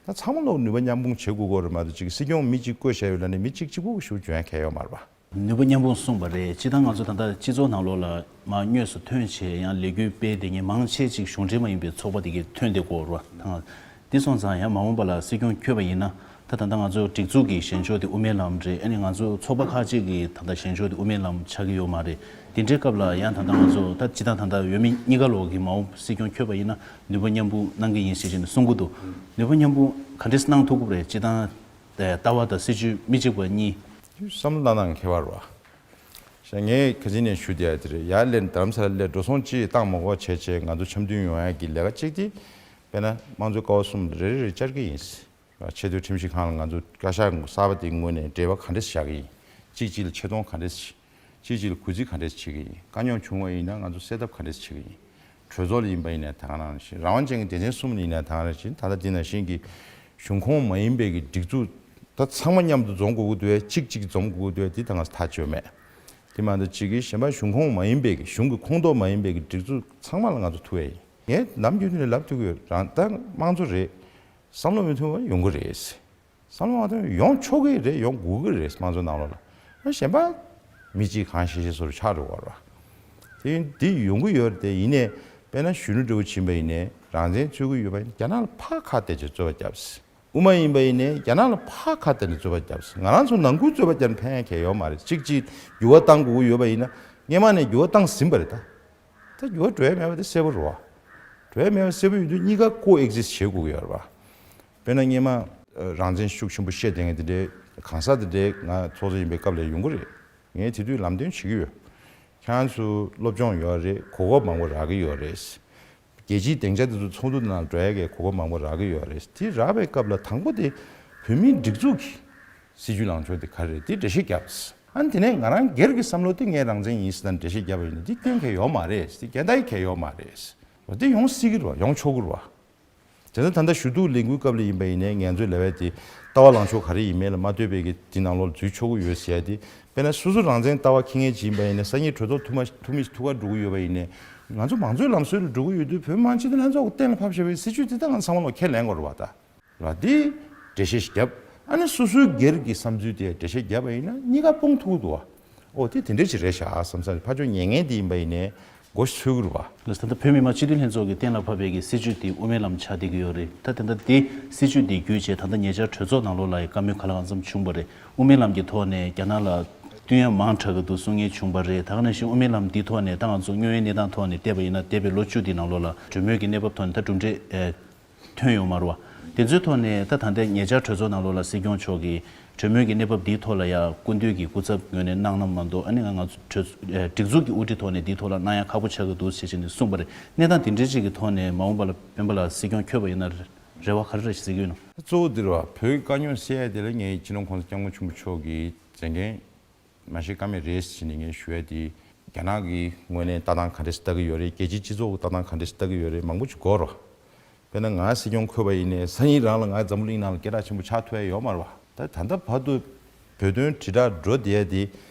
ད་ཚང་མ་ལོག་ནུས་པ་མཉམ་སྤུངས་བྱེད་དགོས་ཀྱི་རེད་མ་གཏོགས། ཅིག་སྲིད་སྐྱོང་མི་གཅིག་བསྐོས་བཞག་ཡོད་ལབ་ནས་མི་གཅིག་གཅིག་པོ་ཞིག་འཇོན་ཡ་གང་ཡང་ཡོད་མ་རེད་པ། ནུས་པ་མཉམ་སྤུངས་གསུངས་པ་རེད། སྤྱིར་བཏང་ང་ཚོ་ད་ལྟ་སྤྱི་ཚོགས་ནང་ལོགས་ལ་མར་དངོས་སུ་ཐོན་བྱས་ཡང་ལས་འགུལ་སྤེལ་བསྡད་མཁན་མང་ཆེ་ཅིག་གཞུང་འབྲེལ་མ་ཡིན་པའི་ཚོགས་པ་དེ་གས་ཐོན་བསྡད་ཀྱི་ཡོད་རེད་པ། དེ་སོང་ཙང་ཡང་མ་འོངས་པ་ལ་སྲིད་སྐྱོང་འཁོད་པ་ཡིན་ན། ད་ད་ལྟ་ང་ཚོ་སྒྲིག་འཛུགས་ཀྱི་བཞེངས་ཕྱོགས་དེ་དབུ་མའི་ལམ་རེད། ཨ་ནི་ང་ཚོ་ཚོགས་པ་ཁག་ཅིག་གི་ད་ལྟ་བཞེངས་ཕྱོགས་དེ་དབུ་མའི་ལམ་ཆགས་ཀྱི་ཡོད་མ་རེད། དེ་འདྲའི་སྐབས་ལ་ཡང་ད་ལྟ་ང་ཚོ་ད་སྤྱིར་བཏང་ད་ལྟ་འོས་མི་གཉིས་ཀ་ལོག་གི་མ་འོངས་སྲིད་སྐྱོང་འཁོད་པ་ཡིན་ན་ནུས་པ་མཉམ་སྤུངས་གནང་གི་ཡིན་ཞེས་བྱས་ནས་གསུང་གི་འདུག་ནུས་པ་མཉམ་སྤུངས་ག་འདྲས་གནང་ཐུབ་ཀྱི་རེད། སྤྱིར་བཏང་ལྟ་བ་དང་སྲིད་བྱུས་མི་གཅིག་པ་གཉིས། བསམ་བློ་བཏང་སྟངས་ཁྱད་པར་བ། ཤ་ངས་ཁ་སང་ནས་ཞུ་བསྡད་ཡ་དེ་རེད། ཡར་སླེབས། རྡ་རམ་ས་ལ་སླེབས། འགྲོ་སོང་ཅི་བཏང་མ་དགོས་བྱས་བྱས་ང་ཚོ་འཆམ་མཐུན་ཡོང་ཡ་གི་ལས་ཀ་གཅིག་དེ། དཔེར་ན་དམངས་གཙོའི་ཀ་བ་གསུམ་རེ་རེ་རེ་བཅར་གྱི་ཡིན། ཆེས་མཐོའི་ཁྲིམས་ཞིབ་ཁང་ལ་ང་ཚོ་བཀའ་ཤག་གསར་པ་དེའི་ངོས་ནས་འབྲེལ་བ་ག་འདྲས་བཞག་གི་ཡིན། གཅིག་གཅིག་ལ་ཆེ་མཐོང་ག་འདྲས། གཅིག་གཅིག་ལ་གུས་བརྩི་ག་འདྲས་བྱེད་ཀྱི་ཡིན། དཀའ་རྙོག་བྱུང་བ་ཡིན་ན་ང་ཚོ་སེལ་ཐབས་ག་འདྲས་བྱེད་ཀྱི་ཡིན། གྲོས་ཚོགས་ལ་ཡིན་པ་ཡིན་ན་ད་ག་ནང་བཞིན། རང་དབང་ཅན་གྱི་སྡེ་ཚན་གསུམ་ལ་ཡིན་ན་ད་ག་ནང་བཞིན། ད་ལྟ་འདི་ནང་བཞིན་གྱི་གཞུང་ཁོངས་མ་ཡིན་པའི་གི་སྒྲིག་འཛུགས་ད་ཚང་མ་མཉམ་དུ་འཛོམས་དགོས་ཀྱི་འདུག་གས། གཅིག་གཅིག་འཛོམས་དགོས་ཀྱི་འདུག་གས། འདི་ད་ང་ཚོ་ཐག་གཅོད་མེད། དེ་མ་གཏོགས་གཅིག་གིས་གཞན་པ་གཞུང་ཁོངས་མ་ཡིན་པའི་གི་གཞུང་གི་ཁོངས་གཏོགས་མ་ཡིན་པའི་གི་སྒྲིག་འཛུགས་ཚང་མ་ལ་ང་ཚོ་ཐུག་ཡ་ཡིན། ངས་ནམ་རྒྱུན་དུ་ནས་ལབ་ཐུབ་ཀྱི་ཡོད། རང་ད་དམངས་གཙོ་རེད། བསམ་བློ་མི་མཐུན་པ་ཡོང་གི་རེད། བསམ་བློ་མ་མཐུན་ཡོང་ཆོག་གི་རེད། ཡོང་དགོས་ཀྱི་རེད། དམངས་གཙོའི་ནང་ལོགས་ལ། ཨ་གཞན་པ་མི་གཅིག་གང་ཤེས་ཤེས་སོ་སོར་ཆགས་འགྲོ་བ་རེད་བ། དེ་འདི་ཡོང་གི་ཡོད་རེད་དེ། ཡིན་ནའི་དཔེར་ན་གཞོན་ནུ་འདྲ་བོ་ཕྱིན་པ་ཡིན་ནའི་རང་བཙན་རྩོད་ཀྱི་ཡོད་པ་ཡིན་ན་རྒྱ་ནག་ལ་ཕར་ཁ་གཏད་བྱས་རྩོད་པ་བརྒྱབ། དབུ་མ་ཡིན་པ་ཡིན་ནའི་རྒྱ་ནག་ལ་ཕར་ཁ་གཏད་ནས་རྩོད་པ་བརྒྱབ། ང་རང་ཚོ་ནང་ཁུལ་རྩོད་པ་བརྒྱབ་ནས་ཕན་ཡ་གང་ཡང་ཡོད་མ་རེད། གཅིག་གཅིག་འགྱུར་བ་གཏང་དགོས་ཀྱི་ཡོད་པ་ཡིན་ན་སྔོན་མ་ནས་འགྱུར་བ་བཏང་ཟིན་པ་རེད་ད། ད་འགྱུར་བ་འགྲོ་ཡ་མེད་པ་དེ་གསལ་པོ་རེད་བ། འགྲོ་ཡ་མེད་པ་གསལ་པོ་ཡོད་དུས་གཉིས་ཀ་ཀོ་ཨེག་ཛིསྟ་བྱེད་དགོས་ཀྱི་ཡོད་རེད་བ། དཔེར་ན་སྔོན་མ་ཨ་རང་བཙན་ཤུགས་ཆེན་པོ་བཤད་བསྡད་མཁན་དེ་འདྲའི་གང་ཟག་དེ་འདྲའི་ང་ཚོགས་གཙོ་ཡིན་པའི་སྐབས་ལ་ཡོང་གི་རེད། ངས་དེ་དུས་ལམ་སྟོན་བྱེད་ཀྱི་ཡོད། ཁྱེད་རང་ཚོ་སློབ་སྦྱོང་ཡོད་རེད། གོ་སྐབས་མང་པོ་རག་གི་ཡོད་རེད། རྒྱལ་སྤྱིའི་སྡིངས་ཆ་དེ་ཚོ་ཚོགས་འདུ་ནང་འགྲོ་ཡ་གི་གོ་སྐབས་མང་པོ་རག་གི་ཡོད་རེད། དེ་རག་པའི་སྐབས་ལ་དང་པོ་དེ་བོད་མིའི་སྒྲིག་འཛུགས་ཀྱི་སྲིད་བྱུས་ལངས་ཕྱོགས་དེ་ག་རེ་རེད། དེ་འགྲེལ་བཤད་བརྒྱབ། ཨ་ནི་དེ་ནས་ང་རང་སྒེར་གྱི་བསམ་བློ་དེ་ངས་རང་བཙན་ཡིན་ཟེར་ན་འགྲེལ་བཤད་བརྒྱབ་པ་ཡིན་ན་དེ་སྐྱོན་གང་ཡང་ཡོད་མ་རེད། དེ་སྐྱོན་ད་གང་ཡང་ཡོད་མ་རེད། འོ་དེ་ཡོང་སྲིད་ཀྱི་རེད་བ། ཡོང་ཆོག་གི་རེད་བ། དེ་ནས་ད་ལྟ་ཞུ་གཏུག་ལས་འགུལ་སྐབས་ལ་ཡིན་པ་ཡིན་ནའི་ངས་ཚོའི་ལབ་ཡ་དེ་ལྟ་བ་ལངས་ཕྱོགས་ག་རེ་ཡིན་མིན་ལ་མ་ལྟོས་པའི་གི་དེ་ནང་ལོགས་ལ་འཛུལ་ཆོག་གི་ཡོད་ཟེར་ཡ་དེ། དཔེར་ན་སོ་སོ་རང་བཙན་ལྟ་བ་འཁྱེར་མཁན་ཅིག་ཡིན་པ་ཡིན་ན་སང་ཉིན་གྲོས་ཚོགས་ཐུག་མ་ཐུག་མི་ཐུག་ག་འགྲོ་གི་ཡོད་པ་ཡིན་ནའི་ང་ཚོ་མང་གཙོའི་ལམ་སྲོལ་ལ་འགྲོ་གི་ཡོད་དུས་བོད་མི་མང་སྤྱི་འཐུས་ལྷན་ཚོགས་ཀྱིས་གཏན་ལ་ཕབ་བཞག་པའི་སྲིད་བྱུས་དེ་ད་ང་ཚང་མ་ལོག་ཁས་ལེན་དགོས་རེད་བ་ད། ལ་དེ་འགྲེལ་བཤད་ཞིག་བརྒྱབ། ཨ་ནི་སོ་སོའི་སྒེར་གྱི་བསམ་ཚུལ་དེ་འགྲེལ་བཤད་བརྒྱབ་པ་ཡིན་ན་གཉིས་ཀ་སྤུངས་ཐུབ་ཀྱི་འདུག་བ། ཨོ་དེ་དེ་འདྲས་ཅིག་རེད་ཤག་བསམ་བསམ་ཕར་ཕྱོགས་ཉན་མཁན་དེ་ཡིན་པ་ཡིན་ནའི་མགོ་ཚོས་ཀྱི་རེད་བ། ལགས་སོ། ད་ལྟ་བོད་མི་མང་སྤྱི་འཐུས་ལྷན་ཚོགས་ཀྱིས་གཏན་ལ་ཕབ་པའི་གི་སྲིད་བྱུས་དེ་དབུ་མའི་ལམ་ཆགས་བསྡད་ཀྱི་ཡོད་རེད། ད་དེ་འདྲ་དེ་སྲིད་བྱུས་དེ་བརྒྱུད་བྱས་ད་ལྟ་ཉེ་ཆར་གྲོས་ཚོགས་ནང་ལོགས་ལ་ཡང་བཀའ་མོལ་ག་ལ་གང་འཚམ་བྱུང་བ་རེད། དབུ་མའི་ལམ་གྱི་ཐོག་ནས་རྒྱ་ནག་ལ་བསྟུན་ཡ་མང་དྲགས་ཀྱི་འདུག་གསུང་མཁན་བྱུང་བ་རེད། ད་ག་ནང་བཞིན་དབུ་མའི་ལམ་འདིའི་ཐོག་ནས་ད་ང་ཚོ་དངོས་ཡོད་གནས་སྟངས་ཐོག་ནས་བལྟས་པ་ཡིན་ན་འདས་པའི་ལོ་བཅུ་འདི་ནང་ལོགས་ལ་གྲོས་མོལ་གྱི་གནས་བབ་ཐོག་ནས་ད་གྲུབ་འབྲས་ཨེ། ཐོན་ཡོད་མ་རེད་བ། དེ་ཚོའི་ཐོག་ནས་ད་ད་ལྟའི་ཉེ་ཆར་གྲོས་ཚོགས་ནང་ལོགས་ལ་སྲིད་སྐྱོང་མཆོག་གིས་གྲོས་མོལ་གྱི་གནས་བབ་འདིའི་ཐོག་ལ་ཡང་སྐུ་མདུན་གྱི་སྐུ་ཚབ་ངོས་ནས་གནང་ན་མ་གཏོགས་ཨ་ནི་ང་ང་ཚོ་གྲོས་ཚོགས་ཨེ་སྒྲིག་འཛུགས་ཀྱི་དབུ་ཁྲིད་ཐོག་ནས་འདིའི་ཐོག་ལ་གནང་ཡ་ཁག་པོ་ཆགས་ཀྱི་འདུག་ཞེས་བྱས་ནས་གསུངས་པ་རེད། གནས་སྟངས་དེ་འདྲའི་ཅིག་གི་ཐོག་ནས་མ་འོངས་པ་ལ་སྤེན་པ་ལགས་སྲིད་སྐྱོང་འཁོད་པ་ཡིན་ན་རེ་བ་ག་རེ་རེ་ཞིག་གཟིགས་ཀྱི་ཡོད་ན། གཙོ་བོ་འདི་རེད་བ། བོད་ཀྱི་དཀའ་རྙོག་སེལ་ཡ་དེ་ལ་ངས་སྤྱི་ནོར་གོང་ས་སྐྱབས་མགོན་ཆེན་པོ་མཆོག་གི་མཛད་འགན་མ་བཞེས་ཀ་མེད་རེད་ཟེར་ནས་ངས་ཞུ་ཡ་དེ། རྒྱ་ནག་གི་ངོས་ནས་ལྟ་སྟངས་ག་འདྲས་ལྟ་གི་ཡོད་རེད། རྒྱལ་སྤྱིའི་སྤྱི་ཚོགས་ཀྱི་ལྟ་སྟངས་ག་འདྲས་ལྟ་གི་ཡོད་རེད། མང་པོ་ཅིག་གོ་རོགས། དཔེར་ན་ང་སྲིད་སྐྱོང་འཁོད་པ་ཡིན་ནའི་སང་ཉིན་རང་ལ་ང་འཛམ་བུ་གླིང་ནང་ལ་སྐད་གྲགས་ཆེན་པོ་ཆགས་ཐུབ་ཡ་ཡོད་མ་རེད་བ། ད་ད་ལྟ་བར་དུ་བོད་དོན་དྲིལ་བསྒྲགས་འགྲོ་བསྡད་ཡ་དེ་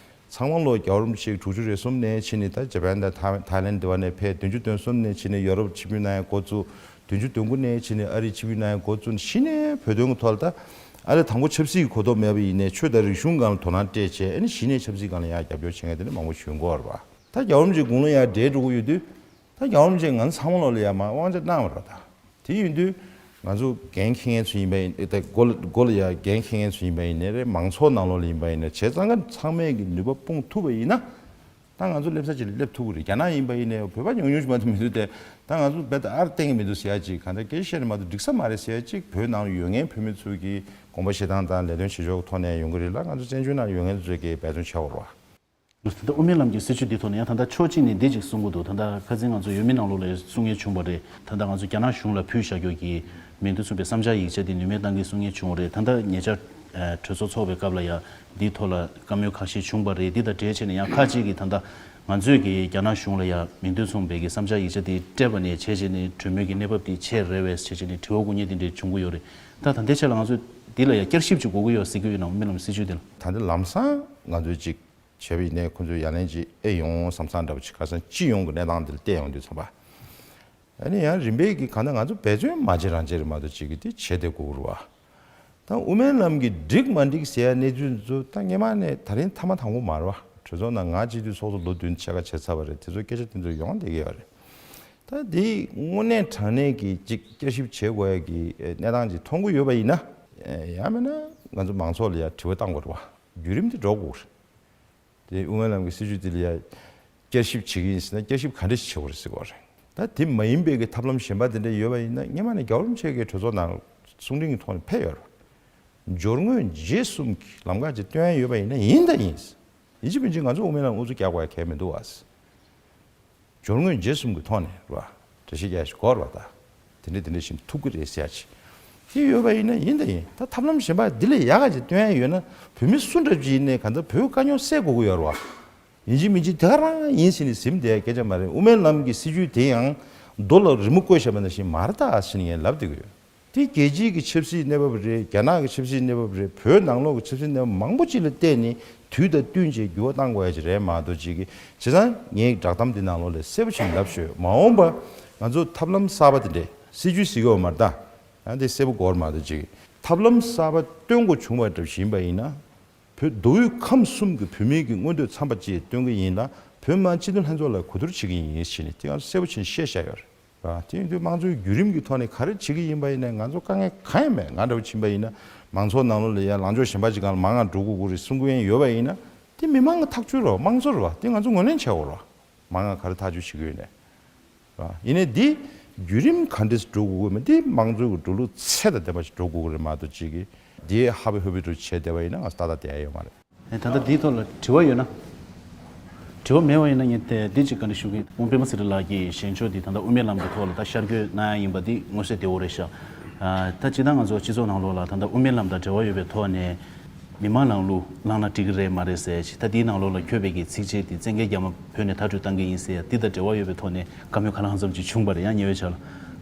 ཚང་མ་ལོག་རྒྱལ་བ་རིན་པོ་ཆེ་དྲུག་ཅུ་རེ་གསུམ་ནས་ཕྱིན་ནས། ད་ཇ་པན་དང་ཐའི་ཐའི་ལེན་དེ་བ་ནས་ཕེབས། བདུན་ཅུ་དོན་གསུམ་ནས་ཕྱིན་ནས་ཡོ་རོབ་ཆིབས་བསྒྱུར་གནང་ཡ་འགོ་བཙུགས། བདུན་ཅུ་དོན་དགུ་ནས་ཕྱིན་ནས་ཨ་རིའི་ཆིབས་བསྒྱུར་གནང་ཡ་འགོ་བཙུགས་ནས་གཞི་ནས་བོད་དོན་གྱི་ཐོག་ལ་ད་ཨ་རི་དང་པོ་ཆབ་སྲིད་ཀྱི་གོ་རྟོགས་མེད་པ་ཡིན་ནའི་ཆོས་དང་རིག་གཞུང་སྒང་ལ་དོ་སྣང་སྤྲད་བྱས། ཨ་ནི་གཞི་ནས་ཆབ་སྲིད་སྒང་ལ་ཡང་རྒྱབ་སྐྱོར་བྱེད་མཁན་དེ་འདྲ་མང་པོ་བྱུང་གི་ཡོད་རེད་པ། ད་རྒྱལ་བ་རིན་པོ་ཆེ་དགུང་ལོ་ཡར་བགྲེས་འགྲོ་གི་ཡོད་དུས། ད་རྒྱལ་བ་རིན་པོ་ཆེས་ང་ཚོ་ཚང་མ་ལོག་ལ་ཡར་མར་དབང་ཆ་གནང་བ་རེད་པ། ད་དེ་ཡིན་དུས་ང་ཚོ་འགན་འཁྱེར་མཁན་ཚོ་ཡིན་པ་ཡིན་ད་མགོ་ལ་མགོ་ལ་ཡར་འགན་འཁྱེར་མཁན་ཚོ་ཡིན་པ་ཡིན་ནའི་རེད། མང་ཚོགས་ནང་ལོགས་ལ་ཡིན་པ་ཡིན་ནའི་བྱས་ཙང་ཀ་ཚང་མས་ཀྱི་ནུས་པ་སྤུངས་ཐུབ་པ་ཡིན་ན། ད་ང་ཚོ་སླེབས་ས་ཅིག་ལ་སླེབས་ཐུབ་ཀྱི་རེད། རྒྱ་ནག་ཡིན་པ་ཡིན་ནའི་བོད་པ་ཉུང་ཉུང་ཞིག་མ་གཏོགས་མི་འདུག་སྟེ། ད་ང་ཚོ་རྦད་དེ་ཨར་བསྟན་གྱི་མི་འདུག་ཟེར་ཡ་ཅིག་གང་ལྟར་སྐད་ཆ་བཤད་ནས་མ་གཏོགས་འགྲིག་ས་མ་རེད་ཟེར་ཡ་ཅིག་བོད་ནང་ལ་ཡོད་མཁན་བོད་མི་ཚོ་གི་དགོངས་པ་བཞེས་སྟངས་དང་ལས་དོན་བྱེད་ཕྱོགས་ཀྱི་ཐོག་ནས་ཡོང་གི་རེད་ལ། ང་ཚོ་བཙན་བྱོལ་ནང་ཡོད་མཁན་ཚོས་ཀྱི་འབད་བརྩོན་བྱ་དགོས་རེད་པ། ད་ལྟ་དབུ་མའི་ལམ་གྱི་སྲིད་བྱུས་འདི་ཐོག་ནས་ཡང་ད་ལྟ་ཕྱོགས་གཅིག་ནས་འདི་ཅིག་གསུང་གི་འདུག་ད་ལྟ་ཁ་སང་ང་ཚོ་ཡུལ་མི་ནང་ལོགས་ལ་གསུང་མཁན་བྱུང་བ་རེད། ད་ལྟ་ང་ཚོ་རྒྱ་ནག་གཞུང་ལ་ཕུལ་བཞག་རྒྱུ་གི་མིང་དོན་མཚུངས་པའི་བསམ་འཆར་ཡིག་ཆ་དེ་ནུས་མེད་བཏང་གི་གསུང་མཁན་བྱུང་བ་རེད། ད་ལྟ་ཉེ་ཆར་གྲོས་ཚོགས་ཚོགས་པའི་སྐབས་ལ་ཡང་འདིའི་ཐོག་ལ་བཀའ་མོལ་ཁ་ཤས་བྱུང་བ་རེད། འདི་དང་འབྲེལ་བྱས་ནས་ཡང་ཁག་ཅིག་གིས་ད་ལྟ་ང་ཚོས་ཀྱི་རྒྱ་ནག་གཞུང་ལ་ཡང་མིང་དོན་མཚུངས་པའི་གི་བསམ་འཆར་ཡིག་ཆ་དེ་སྤྲད་པ་ནས་བྱས་བྱས་ནས་གྲོས་མོལ་གྱི་གནས་བབ་དེ་ཆེ་རེད་པས་བྱས་བྱས་ནས་དྲི་བ་དགོངས་མཁན་དེ་འདྲས་བྱུང་གི་ཡོད་རེད། ད་ད་ལྟའི་ཆ་ལ་ང་ཚོས་འདི་ལ་ཡང་བསྐྱར་ཞིབ་ཅིག་དགོས་ཀྱི་ཡོད་ཟེར་གྱི་ཡོད་ན། དབུ་མའི་ལམ་སྲིད་བྱུས་དེ་ལ། ད་ལྟ་ལམ་སང་ང་ཚོས་ཅིག་བྱས་པ་ཡིན་ནའི་ཁོང་ཚོས་ཡ་ལན་ཅིག་ཨེ་ཡོང་བསམ་བསམ་འདྲ་པོ་ཅིག་ཁ་སང་སྤྱི་ཡོངས་ཀྱི་གནས་སྟངས་འདི་ལ་བལྟས་ཡོང་དུས་ཙམ་པ། ཨ་ནི་ཡང་རིམ་པས་ཀྱི་གང་ལྟར་ང་ཚོ་འབད་བརྩོན་མ་བྱེད་རང་བྱེད་རེད་མ་གཏོགས་ཅིག་གི་དེ་བྱེད་བསྡད་དགོས་རེད་པ། ད་དབུ་མའི་ལམ་གྱི་འགྲིག་མ་འགྲིག་ཟེར་ཡ་གནས་ཚུལ་ཚོ་ད་སྔོན་མ་ནས་ད་རིང་ཐ་མ་དང་པོ་མ་རེད་པ། གྲོས་ཚོགས་ནང་ང་སྤྱི་འཐུས་ཚོགས་གཙོ་ལོ་བདུན་ཕྱེད་ཀ་བྱས་ཚར་བ་རེད། དེ་ཚོ་སྐད་ཆ་དེ་ཚོ་ཡོང་བསྡད་ཀྱི་ཡོད་རེད། ད་དེ་དངོས་གནས་དྲང་གནས་ཀྱི་ཅིག་བསྐྱར་ཞིབ་བྱེད་དགོས་ཡ་གི་གནས་སྟངས་ཅིག་མཐོང་གི་ཡོད་པ་ཡིན་ན། ཡང་མིན་ན་ང་ཚོ་མང་ཚོགས་ལ་ཡ་དྲི་བ་བཏང་དགོས་རེད་པ། བརྒྱུད་རིམ་དེ་འགྲོ་དགོས་རེད། དེ་དབུ་མའི་ལམ་གྱི་སྲིད་བྱུས་དེ་ལ་ཡ་བསྐྱར་ཞིབ་བྱེད་ཀྱི་ཡིན་ཟེར་ན་བསྐྱར་ཞིབ་ག་འདྲ་ཞིག་བྱེད་དགོས་རེད་ཟེར་དགོས་རེད། ད་དེ་མ་ཡིན་པའི་གི་ཐབས་ལམ་གཞན་པ་དེ་འདྲ་ཡོད་པ་ཡིན་ན་སྔོན་མ་ནས་རྒྱལ་བ་རིན་པོ་ཆེ་གིས་གྲོས་ཚོགས་ནང་གསུང་འཕྲིན་གྱི་ཐོག་ནས་ཕེབས་ཡོད་རེད། སྦྱོར་དངོས་རྗེས་གསུམ་གྱི་ལམ་ཁ་ཅིག་སྟོན་ཡ་ཡོད་པ་ཡིན་ན་ཡིན་དང་ཡིན། ཡིན་གཅིག་མིན་གཅིག་ང་ཚོ་དབུ་མའི་ལམ་ཨུ་ཚུགས་རྒྱག་དགོས་ཡ་གལ་མི་འདུག་བ། སྦྱོར་དངོས་རྗེས་གསུམ་གྱི་ཐོག་ནས་རེད་པ། འགྲེལ་བཤད་རྒྱག་ཞིག་དགོས་རེད་པ། ད་དེ་འདྲ་དེ་འདྲ་བཞིན་ཐུག་གི་རེད་ཟེར་ཡ་ཅིག་དེ་ཡོད་པ་ཡིན་ན་ཡིན་དང་ཡིན། ད་ཐབས་ལམ་གཞན་པ་འདི་ལས་ཡག་ག་ཅིག་སྟོན་ཡ་ཡོད་ན་བོད་མི་སུ་འདྲ་ཅིག་ཡིན་ནའི་གང་ལྟར་བོད་དཀའ་རྙོག་སེལ་དགོས་ཀྱི་ཡོད་རེད་པ། ཡིན་གཅིག་མིན་གཅིག་དེ་ག་རང་ཡིན་ཟེར་ནས་ཟིན་བསྡད་ཡ་སྐད་ཆ་མ་རེད། དབུ་མའི་ལམ་གྱི་སྲིད་བྱུས་དེ་ཡང་རྡོ་ལ་རི་མོ་བརྐོས་བཞག་པ་ནང་བཞིན་མ་རེད་ད་ཟེར་ནས་ངས་ལབ་བསྡད་ཀྱི་ཡོད། དེ་རྒྱལ་སྤྱིའི་གི་ཆབ་སྲིད་གནས་བབ་རེད། རྒྱ་ནག་གི་ཆབ་སྲིད་གནས་བབ་རེད། བོད་ནང་ལོགས་ཀྱི་ཆབ་སྲིད་གནས་བབ་མང་པོ་ཅིག་ལ་བལྟས་ནས་དུས་དང་བསྟུན་བྱས་འགྱུར་བ་གཏང་དགོས་ཡ་ཅིག་རེད་མ་གཏོགས་ཅིག་གི་བྱས་ཙང་ངའི་བསྒྲགས་གཏམ་འདི་ནང་ལོགས་ལ་གསལ་པོ་ཞིག་ལབ་ཤོད། མ་འོངས་པ་ང་ཚོ་ཐབས་ལམ་གསར་པ་དེ་འདྲས་སྲིད་བྱུས་ཟེར་གྱི་ཡོད་མ་རེད་ད། ཡང་དེ་གསལ་པོ་གོ་བ་མ་གཏོགས་ཅིག་གི་ཐབས་ལམ་གསར་པ་སྟོན་དགོས་བྱུང་བ་འདྲ་ཞིག་ཡིན་པ་ཡིན་ན། བོད་མདོ་དབུས་ཁམས་གསུམ་གྱི་བོད་མིའི་གི་མངོན་འདོད་འཚམས་པ་ཅིག་སྟོན་གྱི་ཡིན་ལ། བོད་མི་མང་སྤྱི་འཐུས་ལྷན་ཚོགས་ལ་གོ་བསྡུར་བྱེད་ཀྱི་ཡིན་ཞེས་ནས་དེ་ང་ཚོ་གསལ་པོ་བྱས་ནས་བཤད་བཞག་ཡོད་རེད། ར། དེ་ཡིན་དུས་དམངས་གཙོའི་བརྒྱུད་རིམ་གྱི་ཐོག་ནས་ག་རེ་བྱེད་ཀྱི་ཡིན་པ་ཡིན་ན་ང་ཚོ་དཀའ་ངལ་གང་ཡང་མེད། ང་འདྲ་བོ་ཕྱིན་པ་ཡིན་ན་མང་ཚོགས་ནང་ལོགས་ལ་ཡང་ལངས་ཕྱོགས་གཞན་པ་ཅིག་སྒང་ལ་མང་ང་འགྲོ་དགོས་ཀྱི་རེད་གསུང་གི་ཡོད་པ་ཡིན་ན། དེ་མི་མང་གི་ཐག་གཅོད་རེད་པ། དམངས་གཙོ་རེད་པ། དེ་ང་ཚོ་ངོས་ལེན་བྱེད་དགོས་རེད་པ། མང་ང་ག་རེ་ཐག་གཅོད་བྱེད་ཀྱི་ཡོད་ནས། ར། ཡིན་ནའི་འདི་བརྒྱུད་རིམ་ག་འདྲས་སེ་འགྲོ་དགོས་ཀྱི་མེད། འདི་དམངས་གཙོའི་གི་འགྲོ་ལུགས་ཚད་དང་ལྡན་པ་ཞིག་འགྲོ་དགོས་ཀྱི་རེད་མ་གཏོགས་ཅིག་གི་འདི་ཧ་བི་ཧུ་བི་འདྲ་བྱས་བསྡད་པ་ཡིན་ན་ང་ཚོ་ཏག་ཏག་བསྡད་ཡ་ཡོད་མ་རེད། ཨེ། ད་ལྟ་འདིའི་ཐོག་ལ་དྲི་བ་ཡོད་ན། དྲི་བ་མེད་པ་ཡིན་ན་ངས་དེ་འདི་གཅིག་བཀའ་འདྲི་ཞུ་གི་ཡིན། ཁོང་པད་མ་ཚེ་རིང་ལགས་ཀྱིས་བཞེངས་ཕྱོགས་འདི་ད་ལྟ་དབུ་མའི་ལམ་གྱི་ཐོག་ལ་ད་ཤར་བསྐྱོད་གནང་ཡ་ཡིན་པ་འདི་མངོན་གསལ་དོད་པོ་རེད་ཤག་ཨ། ད་སྤྱིར་བཏང་ང་ཚོ་སྤྱི་ཚོགས་ནང་ལོགས་ལ་ད་ལྟ་དབུ་མའི་ལམ་དང་འབྲེལ་བ་ཡོད་པའི་ཐོག་ནས་མི་མང་ནང་ལོགས་ལངས་ན་འགྲིག་གི་རེད་མ་རེད་ཟེར་ཅིག་ད་འདིའི་ནང་ལོགས་ལ་འཁོད་པའི་གི་ཚིགས་བཅད་འདི་བཙན་རྒྱལ་རྒྱ་མ་བོད་ནས་མཐར་སྐྲོད་བཏང་གི་ཡིན་ཟེར་ཡ་འདི་དང་འབྲེལ་བ་ཡོད་པའི་ཐོག་ནས་བཀའ་མོལ་ག་ལ་གང་འཚམ་ཅིག་བྱུང་བ་རེད། ཡང་ཉེ་བའི་ཆར་ལ་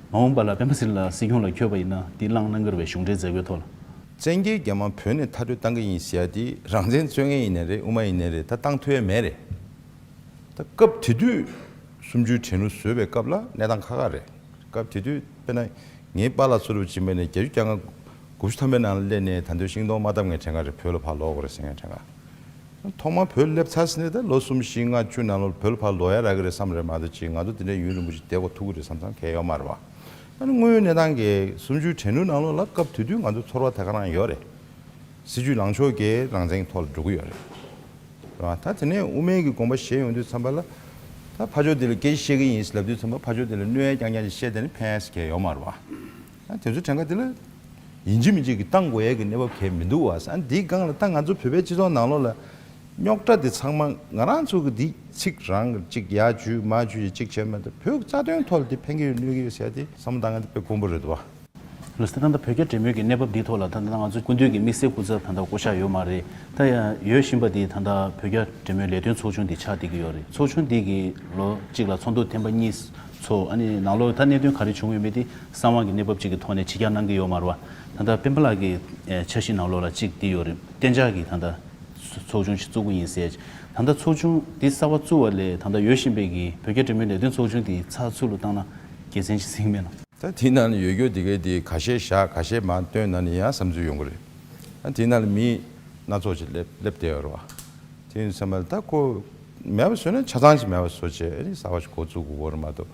མ་འོངས་པ་ལ་པད་མ་ཚེ་རིང་ལགས་སྲིད་སྐྱོང་ལ་འཁོད་པ་ཡིན་ན་འདི་ལངས་གནང་གི་རེད་པས། གཞུང་འབྲེལ་མཛད་སྒོའི་ཐོག་ལ། བཙན་རྒྱལ་རྒྱ་མ་བོད་ནས་མཐར་སྐྲོད་བཏང་གི་ཡིན་ཟེར་ཡ་དེ་རང་བཙན་རྩོད་མཁན་ཡིན་ནའི་རེད། དབུ་མ་ཡིན་ནའི་རེད། ད་བཏང་ཐུབ་ཡ་མེད་རེད། ད་སྐབས་དེ་དུས་གསུམ་བཅུའི་དྲན་གླུ་བཟོས་པའི་སྐབས་ལ་གནས་སྟངས་ཁག་ཁག་རེད། སྐབས་དེ་དུས་དཔེར་ན་ངའི་པཱ་ལགས་ཚུ་རུ་ཕྱིན་པ་ནས་བརྒྱད་ཅུ་གྱ་ལྔ་དགུ་བཅུ་ཐམ་པའི་ནང་ལ་སླེབས་ནས་ད་དུང་ཤིང་སྡོང་མ་བཏབ་མཁན་དྲན་ག་རེད། བོད་ལ་ཕར་ལོག་དགོས་རེད་ཟེར་མཁན་དྲན་ག་ཐོག་མར་བོད་སླེབས་ཚར་ཟིན་ནས་ད་ལོ་གསུམ་བཞི་ལྔ་བཅུ་ནང་ལོགས་བོད་ལ་ཕར་ལོག་ཡ་རག་གི་རེད་བསམ་རེད་མ་གཏོགས་ཅིག་ང་ཚོ་དེ་འདྲའི་ཡུན་རིང་པོ་ཅིག་བསྡད་དགོས་ཐུག་གི་རེད་བསམ་བསམ་གང་ཡང་ཡོད་མ་རེད་བ། ཨ་ནི་དངོས་ཡོད་གནས་སྟངས་ཀྱི་གསུམ་བཅུའི་དྲན་གླུ་ནང་ལོགས་ལ་སྐབས་དེ་དུས་ང་ཚོ་ཚོར་བ་དེ་ག་རང་ཡོད་རེད། སྲིད་བྱུས་ལངས་ཕྱོགས་ཀྱི་རང་བཙན་གྱི་ཐོག་ལ་འགྲོ་གི་ཡོད་རེད། རེད་བ། ད་དེ་ནས་དབུ་མའི་གི་དགོངས་པ་བཞེས་ཡོང་དུས་ཙམ་པ་ལ། ད་ཕར་ཕྱོགས་དེ་ལ་སྐད་ཆ་བཤད་གི་ཡིན་ཟེར་ལབ་དུས་ཙམ་པ་ཕར་ཕྱོགས་དེ་ལ་གནོད་ཡ་རྐྱང་རྐྱང་ཅིག་བཤད་བསྡད་ན་ཕན་ཡ་ཟེར་མཁན་ཡོད་མ་རེད་བ། ཨ་དེ་ཚོ་དྲན་ག་དེ་ལ་ཡིན་གཅིག་མིན་གཅིག་གི་བཏང་དགོས་ཡས་ཀྱི་གནས་བབ་གང་ཡང་མི་འདུག་བ། ཨ་འདིའི་སྒང་ལ་ད་ང་ཚོ་བོད་པའི་སྤྱི་ཚོགས་ནང་ལོགས་ལ་རྙོག་དྲ་འདི་ཚང་མ་ང་རང་ཚོ་གི་འདི་ཚིག་རང་གཅིག་ཡར་འཇུས་མར་འཇུས་ཡས་གཅིག་བྱས་མ་གཏོགས་བོད་ཀྱི་རྩ་དོན་ཐོག་ལ་འདི་ཕན་གྱི་ཡོད་གནོད་ཀྱི་ཡོད་ཟེར་ཡ་དེ་བསམ་བློ་བཏང་མཁན་དེ་དཔེ་དཀོན་པོ་རེད་འདུག་བ། ལགས་སོ། ད་ལྟ་བོད་རྒྱ་འབྲེལ་མོལ་གྱི་གནས་བབ་འདིའི་ཐོག་ལ་ད་ལྟ་ང་ཚོ་སྐུ་མདུན་གྱི་དམིགས་བསལ་སྐུ་ཚབ་ད་ལྟ་བསྐོ་གཞག་ཡོད་མ་རེད། ད་ཡང་ཡོད་བཞིན་པ་འདི་ད་ལྟ་བོད་རྒྱ་འབྲེལ་མོལ་ལས་དོན་ཚོགས་ཆུང་འདི་ཆགས་བསྡད་ཀྱི་ཡོད་རེད། ཚོགས་ཆུང་འདི་གི་ལོ་གཅིག་ལ་ཚོགས་འདུ་ཐེངས་མ་གཉིས་ཚོགས། ཨ་ནི་ནང་ལོགས་ད་གནད་དོན་ག་རེ་བྱུང་ཡོད་མེད་དེ་གསང་བ་གི་གནས་བབ་ཅིག་གི་ཐོག་ནས་ཕྱི་གྱར་གནང་གི་ཡོད་མ་རེད་བ། ད་ལྟ་སྤེན་པ་ལགས་ཀྱི་འཆར་གཞི་ནང་ལོགས་ལ་གཅིག་འདི་ཡོད་རེད། གཏན་འཇགས་ཀྱི་ད་ལྟ་ཚོགས་ཆུང་ཞིག་བཙུགས་ཀྱི་ཡིན་ཟེར། ད་ལྟ་ཚོགས་ཆུང་འདི་གསར་པ་བཙུགས་པ་ལས་ད་ལྟ་ཡོད་བཞིན་པའི་གི་བོད་རྒྱ་འབྲེལ་མོལ་ལས་དོན་ཚོགས་ཆུང་འདི་ཚགས་ཚུད་ལ་བཏང་ན་དགེ་མཚན་ཅིག་གཟིགས་མེད་ན། ད་དེའི་ནང་ལ་ཡོད་རྒྱུ་དེ་གའི་དེ་ཁ་ཤས་བཞག་ཁ་ཤས་མར་བཏོན་ན་ནི་ཡང་བསམ་ཚུལ་ཡོང་གི་རེད། ད་དེའི་ནང་ལ་མི་སྣ་ཚོགས་ཅིག་སླེབས་སླེབས་བསྡད་ཡོད་རེད་བ། དེ་ཡིན་ཙམ་པ་ལ་ད་ཁོ་མེད་པ་བཟོས་ན་ཆ་ཚང་ཅིག་མེད་པ་བཟོ་བྱས་ཨ་ནི་གསར་པ་ཞིག་འགོ་བཙུགས་དགོས་ཀྱི་རེད་མ་གཏོགས།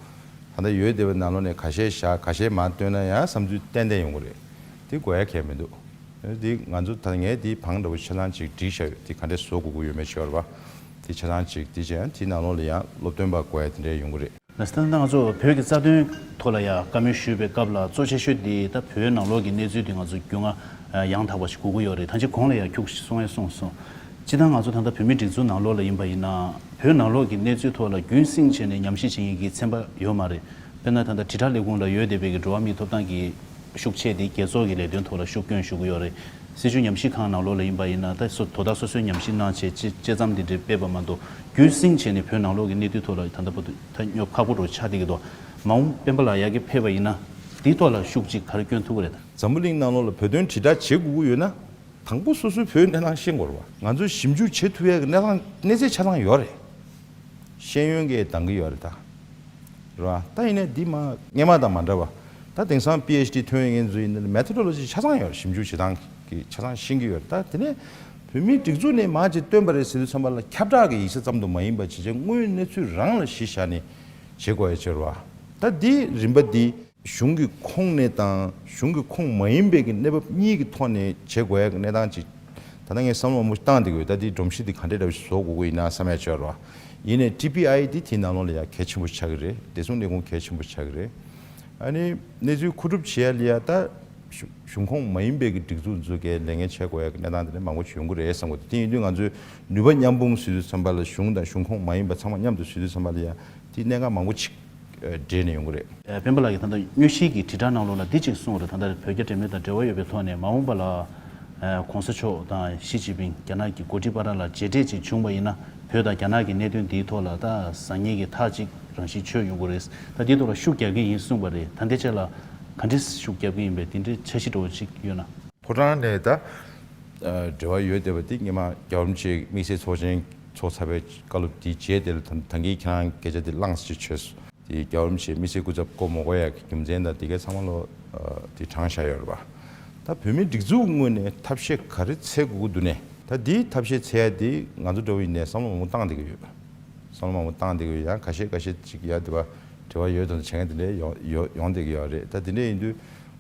ད་ལྟ་ཡོད་བསྡད་པའི་ནང་ལོགས་ནས་ཁ་ཤས་བཞག་ཁ་ཤས་མར་བཏོན་ན་ཡང་བསམ་ཚུལ་ཏན་ཏན་ཡོང་གི་རེད། དེ་དགོས་ཡ་གལ་མི་འདུག་དེ་ང་ཚོ་ད་ངས་དེ་བང་འདྲ་པོ་ཆ་ཚང་ཅིག་བསྒྲིགས་བཞག་ཡོད། དེ་ག་འདྲས་བཟོ་དགོས་ཀྱི་ཡོད་མེད་ཤོར་བ། དེ་ཆ་ཚང་ཅིག་དེ་བྱས་ཡང་དེའི་ནང་ལོགས་ལ་ཡང་སློབ་སྟོན་པ་དགོས་ཡ་དེ་འདྲས་ཡོང་གི་རེད། ལགས་སོ། ད་ལྟ་ང་ཚོ་བོད་ཀྱི་རྩ་དོན་ཐོག་ལ་ཡང་བཀའ་མོལ་ཞུས་པའི་སྐབས་ལ་གཙོ་ཆེ་ཤོས་དེ་ད་བོད་ནང་ལོགས་ཀྱི་གནས་ཚུལ་དེ་ང་ཚོ་རྒྱུས་མངའ་ཡང་དག་པ་ཞིག་དགོས་ཀྱི་ཡོད་རེད། ད་ཅི་གོང་ལ་ཡང་ཁྱུག་ཞིག་གསུང་ཡ་གསུངས་སོང་། སྤྱིར་བཏང་ང་ཚོ་ད་ལྟ་བོད་མིའི་སྒྲིག་འཛུགས་ནང་ལོགས་ལ་ཡིན་པ་ཡིན་ན་བོད་ནང་ལོགས་ཀྱི་གནས་ཚུལ་ཐོག་ལ་རྒྱུན་བསྲིངས་བྱས་ནས་ཉམས་ཞིབ་བྱེད་མཁན་གྱི་ཚན་པ་ཡོད་མ་རེད། དཔེར་ན་ད་ལྟ་དྲིལ་བསྒྲགས་ལས་ཁུངས་ལ་ཡོད་བསྡད་པའི་གི་འགྲོ་བ་མིའི་ཐོབ་ཐང་གི་ཤུགས་ཆེ་དེ་རྒྱལ་ཚོགས་ཀྱི་ལས་དོན་ཐོག་ལ་ཤུགས་སྐྱོན་ཞུ་གི་ཡོད་རེད། སྲིད་བྱུས་ཉམས་ཞིབ་ཁང་ནང་ལོགས་ལ་ཡིན་པ་ཡིན་ན་ད་སོ་དོ་བདག་སོ་སོས་ཉམས་ཞིབ་གནང་བྱས་དཔྱད་དཔྱད་མཚམས་དེ་འདྲའི་སྤེལ་བ་མ་གཏོགས་རྒྱུན་བསྲིངས་བྱས་ནས་བོད་ནང་ལོགས་ཀྱི་གནས་སྟངས་ཐོག་ལ་ད་ལྟ་བར་དུ་ད་སྙོབ་ཁག་པོ་འདྲ་ཆགས་བསྡད་ཀྱི་འདུག་མ་འོངས་སྤེན་པ་ལགས་ཡར་རྒྱས་ཕེབས་པ་ཡིན་ན་དེའི་ཐོག་ལ་ཤུགས་གཅིག་ག་རེ་སྐྱོན་ཐུབ་ཀྱི་རེད་ད། འཛམ་བུ་གླིང་ནང་ལོགས་ལ་བོད་དོན་དྲིལ་བསྒྲགས་བྱེད་དགོས་ཀྱི་ཡོད་ན། དང་པོ་སོ་སོའི་བོད་གནས་སྟངས་ཤེས་དགོས་རེད་བ། ང་ཚོས་ཞིབ་འཇུག་བྱེད་ཐུབ་ཡས་ཀྱི་གནས་སྟངས་གནས་ཚད་ཆ་ཚང་ཡོད་རེད། ཤེས་ཡོན་གྱིས་འདང་གི་ཡོད་རེད་ད། རེད་བ། ད་ཡིན་ནའི་འདི་མ་སྔས་མ་དང་མ་འདྲ་བ། ད་དེང་སང་པི་ཨེཆ་ཌི་ཐོན་ཡོད་མཁན་ཚོ་ཡིན་ན་མེ་ཐོ་ཌོ་ལོ་ཇི་ཆ་ཚང་ཡོད་རེད། ཞིབ་འཇུག་བྱེད་སྟངས་ཀྱི་ཆ་ཚང་ཤེས་ཀྱི་ཡོད་རེད། ད་དེ་ནས་བོད་མིའི་སྒྲིག་འཛུགས་ནས་མར་ཅིག་བཏོན་པ་རེད་ཟེར་དུས་ཙམ་པ་ལ་ཁྱབ་བསྒྲགས་ཀྱི་ཡིག་ཆ་ཙམ་དུ་མ་ཡིན་པ་ཇི་བྱས་དངོས་ཡོད་གནས་ཚུལ་རང་ལ་གཞི་བཞག་ནས་བྱེད་དགོས་ཡ་ཆེ་རེད་བ། ད་འདི་རིམ་པ་འདི། གཞུང་གི་ཁོངས་ནས་དང་གཞུང་གི་ཁོངས་མ་ཡིན་པའི་གི་གནས་བབ་གཉིས་ཀྱི་ཐོག་ནས་བྱེད་དགོས་ཡ་གི་གནས་སྟངས་ཅིག་ད་ལྟ་ངས་བསམ་བློ་མང་པོ་བཏང་བསྡད་ཀྱི་ཡོད། ད་འདིའི་སྒྲོམ་གཞི་འདི་ག་འདྲས་འདྲ་བོ་ཞིག་བཟོ་དགོས་ཀྱི་ཡིན་ན་བསམ་ཡ་ཅིག་ཡོད་རེད་བ། ཡིན་ནའི་ཊི་པི་ཨའི་འདི་དེའི་ནང་ལོགས་ལ་ཡ་གལ་ཆེན་པོ་ཆགས་ཀྱི་རེད། བདེ་སྲུང་ལས་ཁུངས་གལ་ཆེན་པོ་ཆགས་ཀྱི་རེད། ཨ་ནི་གནས་ཚུལ་མཁོ་སྒྲུབ་བྱེད་ཡ་ལ་ཡ་ད་གཞུང་གཞུང་ཁོངས་མ་ཡིན་པའི་གི་སྒྲིག་འཛུགས་ཚོ་གིས་ལས་འགན་བྱེད་དགོས་ཡ་གི་གནས་སྟངས་དེ་འདྲ་མང་པོ་ཞིག་ཡོང་གི་རེད་བསམ་གྱི་འདུག་དེ་ཡིན་དུས་ང་ཚོས་ནུས་པ་མཉམ་སྤུངས་བཟོས་དུས་ཙམ་པ་ལ་གཞུང་དང་གཞུང་ཁོངས་མ་ཡིན་པ་ཚང་མ་མཉམ་དུ་བཟོས་དུས་ཙམ་པ་ལ་ཡ་དེ་གནད་འགག་མང་པོ་ཅིག་ཨ། འདྲེས་ནས་ཡོང་གི་རེད། ཨ། སྤེན་པ་ལགས་ཀྱིས་ད་ལྟ་དངོས་གཞིའི་གི་དྲིལ་བསྒྲགས་ནང་ལོགས་ལ་འདི་གཅིག་གསུངས་རེད། ད་ལྟ་བོད་རྒྱ་འབྲེལ་མོལ་དང་འབྲེལ་བ་ཡོད་པའི་ཐོག་ནས་མ་འོངས་པ་ལ། ཨ། གོང་ས་མཆོག་དང་ཞི་ཅིན་ཕིང་རྒྱ་ནག་གི་འགོ་ཁྲིད་བར་ལ་མཇལ་འཕྲད་ཅིག་བྱུང་བ་ཡིན་ན་བོད་དང་རྒྱ་ནག་གི་གནད་དོན་འདིའི་ཐོག་ལ་ད་བཟང་ངན་གྱི་ཐག་གཅིག་རང་བཞིན་ཆོད་ཡོང་གི་རེད། ད་འདིའི་ཐོག་ལ་ཤུགས་རྒྱག་གི་ཡིན་གསུངས་པ་རེད། ད་འདི་ཆ་ལ་ག་འདྲས་ཤུགས་རྒྱག་གི་ཡིན་པའི་དེ་འདྲའི་འཆར་གཞི་འདྲ་བོ་ཅིག་ཡོད་ན། ཕོ་བྲང་ནས་ད། ཨ། འབྲེལ་བ་ཡོད་བསྡད་པ་དེ་སྔོན་མ་རྒྱལ་བ་རིན་པོ་ཆེ་དམིགས་བསལ་ཚོགས་ཆེན་ཚོགས་ཚར་བའི་བཀའ་སློབ་དེའི་རྗེས་དེ་ལ་ད་ད་གིན་ཁྱེད་རང་སྐད་ཆ་དེ་བླངས་ཟེར་བྱས་སོང་། དེ་རྒྱལ་བ་རིན་པོ་ཆེ་དམིགས་བསལ་སྐུ་ཚབ་བསྐོ་མ་དགོས་ཡ་གི་རྒྱུ་མཚན་དང་དེ་གའི་ཚང་མ་ལོ། ཨ། དེ་དྲངས་བཞག་ཡོད་རེད་པ། ད་བོད་མིའི་སྒྲིག་འཛུགས་ངོས་ནས་ཐབས་ཤེས་ག་རེ་འཚོལ་དགོས་ཀྱི་འདུག་ནས། ད་དེའི་ཐབས་ཤེས་འཚོལ་ཡ་དེ་ང་ཚོ་འདྲ་བོ་ཡིན་ནའི་བསམ་བློ་མང་པོ་བཏང་བསྡད་ཀྱི་ཡོད། བསམ་བློ་མང་པོ་བཏང་བསྡད་ཀྱི་ཡོད། ཡང་ཁ་ཤས་ཁ་ཤས་ཅིག་ཡ་དེ་བ་འབྲེལ་བ་ཡོད་དང་བྱེད་མཁན་དེ་འདྲའི་ཡོང་ཡོང་ཡོང་བསྡད་ཀྱི་ཡོད་རེད། ད་དེ་འདྲ་ཡིན་དུས་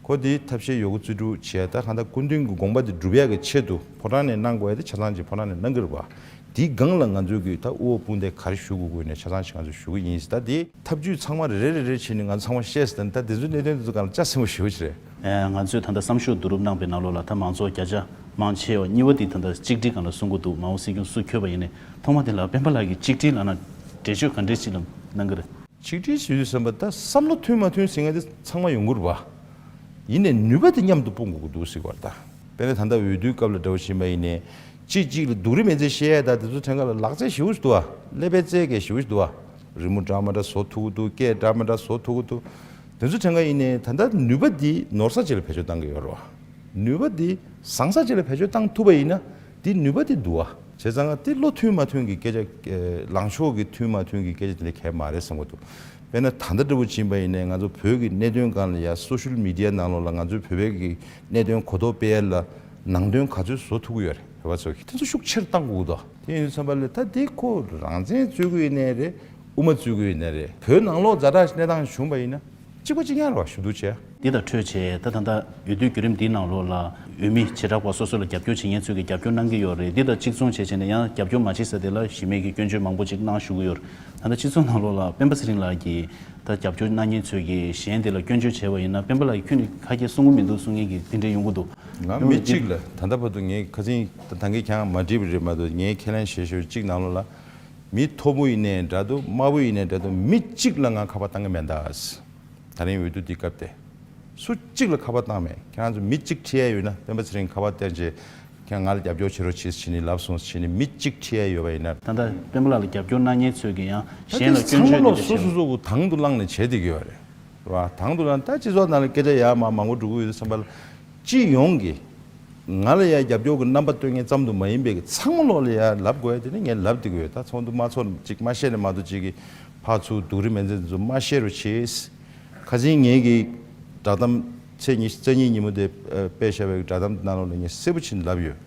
ཁོ་དེའི་ཐབས་ཤེས་ཡོད་རྒུ་རྩིས་སྤྲོད་བྱེད་ཡ། ད་གང་ལྟར་སྐུ་མདུན་གྱི་དགོངས་པ་དེ་སྒྲུབ་ཡ་གི་ཆེད་དུ་ཕོ་བྲང་ནས་གནང་དགོས་ཡ་དེ་ཆ་ཚང་ཅིག་ཕོ་བྲང་ནས་གནང་གི་རེད་པ། དེའི་སྒང་ལ་ང་ཚོས་གི་ད་དབུ་འོག་དཔུང་སྡེ་ག་རེ་ཞུ་དགོས་དགོས་ནས་ཆ་ཚང་ཞིག་ང་ཚོས་ཞུ་གི་ཡིན་ཟེར། ད་དེ་ཐབས་ཇུས་ཚང་མ་རེ་རེ་རེ་རེ་བྱས་ནས་ང་ཚོ་ཚང་མ་བཤད་ཟེར། ད་ད་དེ་ཚོའི་གནད་དོན་དེ་ཚོ་སྒང་ལ་ལྕགས་ཟིན་པོ་ཞེ་པོ་ཅིག་རེད། ཨེ། ང་ཚོས་ད་ལྟ་བསམ་ཤོག་བསྡུ་རུབ་གནང་པའི་ནང་ལོགས་ལ་ད་མང་ཚོགས་བརྒྱ་ཆ་མང་ཆེ་བ་གཉིས་པ་དེ་ད་ལྟ་གཅིག་སྒྲིལ་སྒང་ལ་གསུང་གི་འདུག་མ་འོངས་སྲིད་སྐྱོང་སུ་འཁྱོལ་བ་ཡིན་ནའི་ཐོག་མ་དེ་ལ་སྤེན་པ་ལགས་ཀྱིས་གཅིག་སྒྲིལ་ལབ་ན་འགྲེལ་བརྗོད་ག་འདྲས་ཅིག་ལ་གནང་གི་རེད། ཆིག་སྒྲིལ་ཞུ་དུས་ཙམ་པ་ད་བསམ་བློ་མཐུན་མ་མཐུན་ཟེར་མཁན་དེ་ཚང་མ་ཡོང་གི་རེད་པ། ཡིན་ནའི་ནུས་པ་དེ་མཉམ་དུ་སྤུངས་དགོས་ཀྱི་འདུག་ཟེར་བ་ད། དཔེར་ན་ད་ལྟ་འོས་བསྡུའི་སྐབས་ལ་འདྲ་བོ་ཕྱིན་པ་ཡིན་ནའི། གཅིག་གཅིག་ལ་སྡུག་རུས་མེད་ཚུལ་བཤད་ཡ་ད་དེ་ཚོ་ཕྲན་ཁ་ལ་ལག་རྩལ་ཞེ་པོ་ཞིག་འདུག་བ། ཀླད་པའི་རྩལ་གལ་ཞེ་པོ་ཞིག་འདུག་བ། རི་མོ་འདྲ་མ་འདྲ་བཟོ་ཐུབ་ཀྱི་འདུག་སྐད་འདྲ་མ་འདྲ་བཟོ་ཐུབ་ཀྱི་འདུག་དེ་ཚོ་ཕྲན་ཁ་ཡིན་ནའི་ད་ལྟ་ནུས་པ་འདི་ནོར་ས་ཅིག་ལ་བེད་སྤྱོད་བཏང་གི་ཡོད་རེད་བ། ནུས་པ་འདི་བཟང་ས་ཅིག་ལ་བེད་སྤྱོད་བཏང་ཐུབ་པ་ཡིན་ན། འདི་ནུས་པ་འདི་འདུག་བ། བྱས་ཙང་འདི་བློ་མཐུན་མ་མཐུན་གྱི་སྐད་ཆ། ཨེ། ལངས་ཕྱོགས་ཀྱི་མཐུན་མ་མཐུན་གྱི་སྐད་ཆ་དེ་འདྲ་གལ་མ་རེད་བསམ་གྱི་འདུག་དཔེར་ན་ད་ལྟ་འདྲ་བོ་ཕྱིན་པ་ཡིན་ནའི་ང་ཚོ་བོད་ཀྱི་གནད་དོན་སྒང་ལ་ཡ་སོ་ཤལ་མི་ཌི་ཡ་ནང་ལོགས་ལ་ང་ཚོའི་བོད་པའི་གི་གནད་དོན་གོ་རྟོགས་སྤེལ་ཡ་ལ་ནང་དོན་ག་ཚོད་བཟོ་ཐུབ་ཀྱི་ཡོད་རེད། བོད་པ་ཚོ་གིས་དེ་ཚོ་ཤུགས་ཆེར་བཏང་དགོས་ཀྱི་འདུག་དེ་ཡིན་དུས་ཙམ་པ་ལ་ད་འདི་ཁོ་རང་བཙན་རྩོད་ཀྱི་ཡིན་ནའི་རེད། དབུ་མ་རྩོད་ཀྱི་ཡིན་ནའི་རེད། བོད་ནང་ལོགས་ཛ་དྲག་གནས་སྟངས་བྱུང་བ་ཡིན་ན་གཅིག་པ་གཅིག་རྐྱང་རེད་བ། ཞུ་གཏུག་བྱས། འདི་དང་འཕྲོས་བྱས་ད་ད་ལྟ་འོས་བསྡུའི་བརྒྱུད་རིམ་འདིའི་ནང་ལོགས་ལ་འོས་མི་བྱེ་བྲག་པ་སོ་སོ་ལ་རྒྱབ་སྐྱོར་བྱེད་མཁན་ཚོས་ཀྱི་རྒྱབ་སྐྱོར་གནང་གི་ཡོད་རེད། འདི་དང་གཅིག་མཚུངས་བྱས་བྱས་ནས་ཡང་རྒྱབ་སྐྱོར་མ་བྱེད་ས་དེ་ལ་གཞི་མེད་ཀྱི་སྐྱོན་བརྗོད་མང་པོ་ཅིག་གནང་བཞུགས་ཀྱི་ཡོད་རེད། ད་ལྟ་སྤྱི་ཚོགས་ནང་ལོགས་ལ་སྤེན་པ་ཚེ་རིང་ལགས་ཀྱིས་ད་རྒྱབ་སྐྱོར་གནང་མཁན་ཚོས་ཀྱི་གཞན་དེ་ལ་སྐྱོན་བརྗོད་བྱས་པ་ཡིན་ན་སྤེན་པ་ལགས་ཀྱིས་ཁྱོན་ནས་ཁ་སྐད་གསུང་གི་མི་འདུག་གསུང་མཁན་གྱི་དེ་འདྲ་ཡོང་གི་འདུག་ང་མི་གཅིག་ལ་ད་ལྟ་བར་དུ་ངས་ཁ་སང་ད་ད་གིན་ཁྱེད་རང་མ་དྲིས་པ་རེད་མ་གཏོགས་ངས་ཁས་ལེན་བྱེད་ཤོར་གཅིག་ནང་ལོགས་ལ་མི་མཐོ་པོ་ཡིན་ནའི་འདྲ་འདུག་དམའ་པོ་ཡིན་ནའི་འདྲ་འདུག་མི་གཅིག་ལ་ང་ཁ་པར་བཏང་གི་མེད་ད། ད་རིང་འོས་བསྡུ་འདི་སྐབས་དེ། སུ་གཅིག་ལ་ཁ་པར་བཏང་མེད། ཁྱེད་རང་ཚོ་མི་གཅིག་ཁྲིད་ཡ་ཡོད་ན་སྤེན་པ་ཚེ་རིང་ཁ་པར་བཏང་བྱས། ཁྱེད་ང་ལ་རྒྱབ་སྐྱོར་བྱེད་རོགས་བྱེད་ཟེར་ནས་ལབ་སོང་ཟེར་ནས་མི་གཅིག་ཁྲིད་ཡ་ཡོད་པ་ཡིན་ན། ད་ལྟ་སྤེན་པ་ལགས་ལ་རྒྱབ་སྐྱོར་གནང་མཁན་ཚོས་ཀྱི་ཡང་ད་གཞན་ལ་དེ་སྐྱོན་ཚང་མ་བརྗོད་ལོ་དེ་འདྲ་སོ་བྱེད། སོ་སོ་གི་དང་དུ་བླངས་ནས་བྱས་བསྡད་ཀྱི་ཡོད་རེད། རེད་བ། དང་དུ་བླངས་ད་སྤྱི་ཚོགས་ནང་ལ་སྐད་ཆ་ཡར་མར་མང་པོ་འགྲོ་གི་ཡོད་དུས་ཙམ་པ་ལ། སྤྱི་ཡོངས་ཀྱིས་ང་ལ་ཡ་རྒྱབ་སྐྱོར་གྱི་རྣམ་པ་སྟོན་མཁན་ཙམ་དུ་མ་ཡིན་པའི་གི་ཚང་མ་ལོག་ལ་ཡ་ལབ་དགོས་ཡ་དེ་ནི་ངས་ལབ་བསྡད་ཀྱི་ཡོད། ད་ཚོགས་འདུ་མ་ཚོགས་ཅིག་མ་བཤད་ནས་མ་གཏོགས་ཅིག་གི་ཕར་ཚུར་སྡུག་རུས་མེད་ཚུལ་ཚོ་མ་བཤད་རོགས་བྱེད། ཁ་སང་ངས་གི་ བསྒྲགས་གཏམ་ཚེས་ཉི་ཤུ་རྩ་གཉིས་ཉིན་མོ་དེ་ཨ་སྤེལ་བཞག་པའི་བསྒྲགས་གཏམ་ནང་ལོགས་ལ་ངས་གསལ་པོ་བྱས་ནས་ལབ་ཡོད།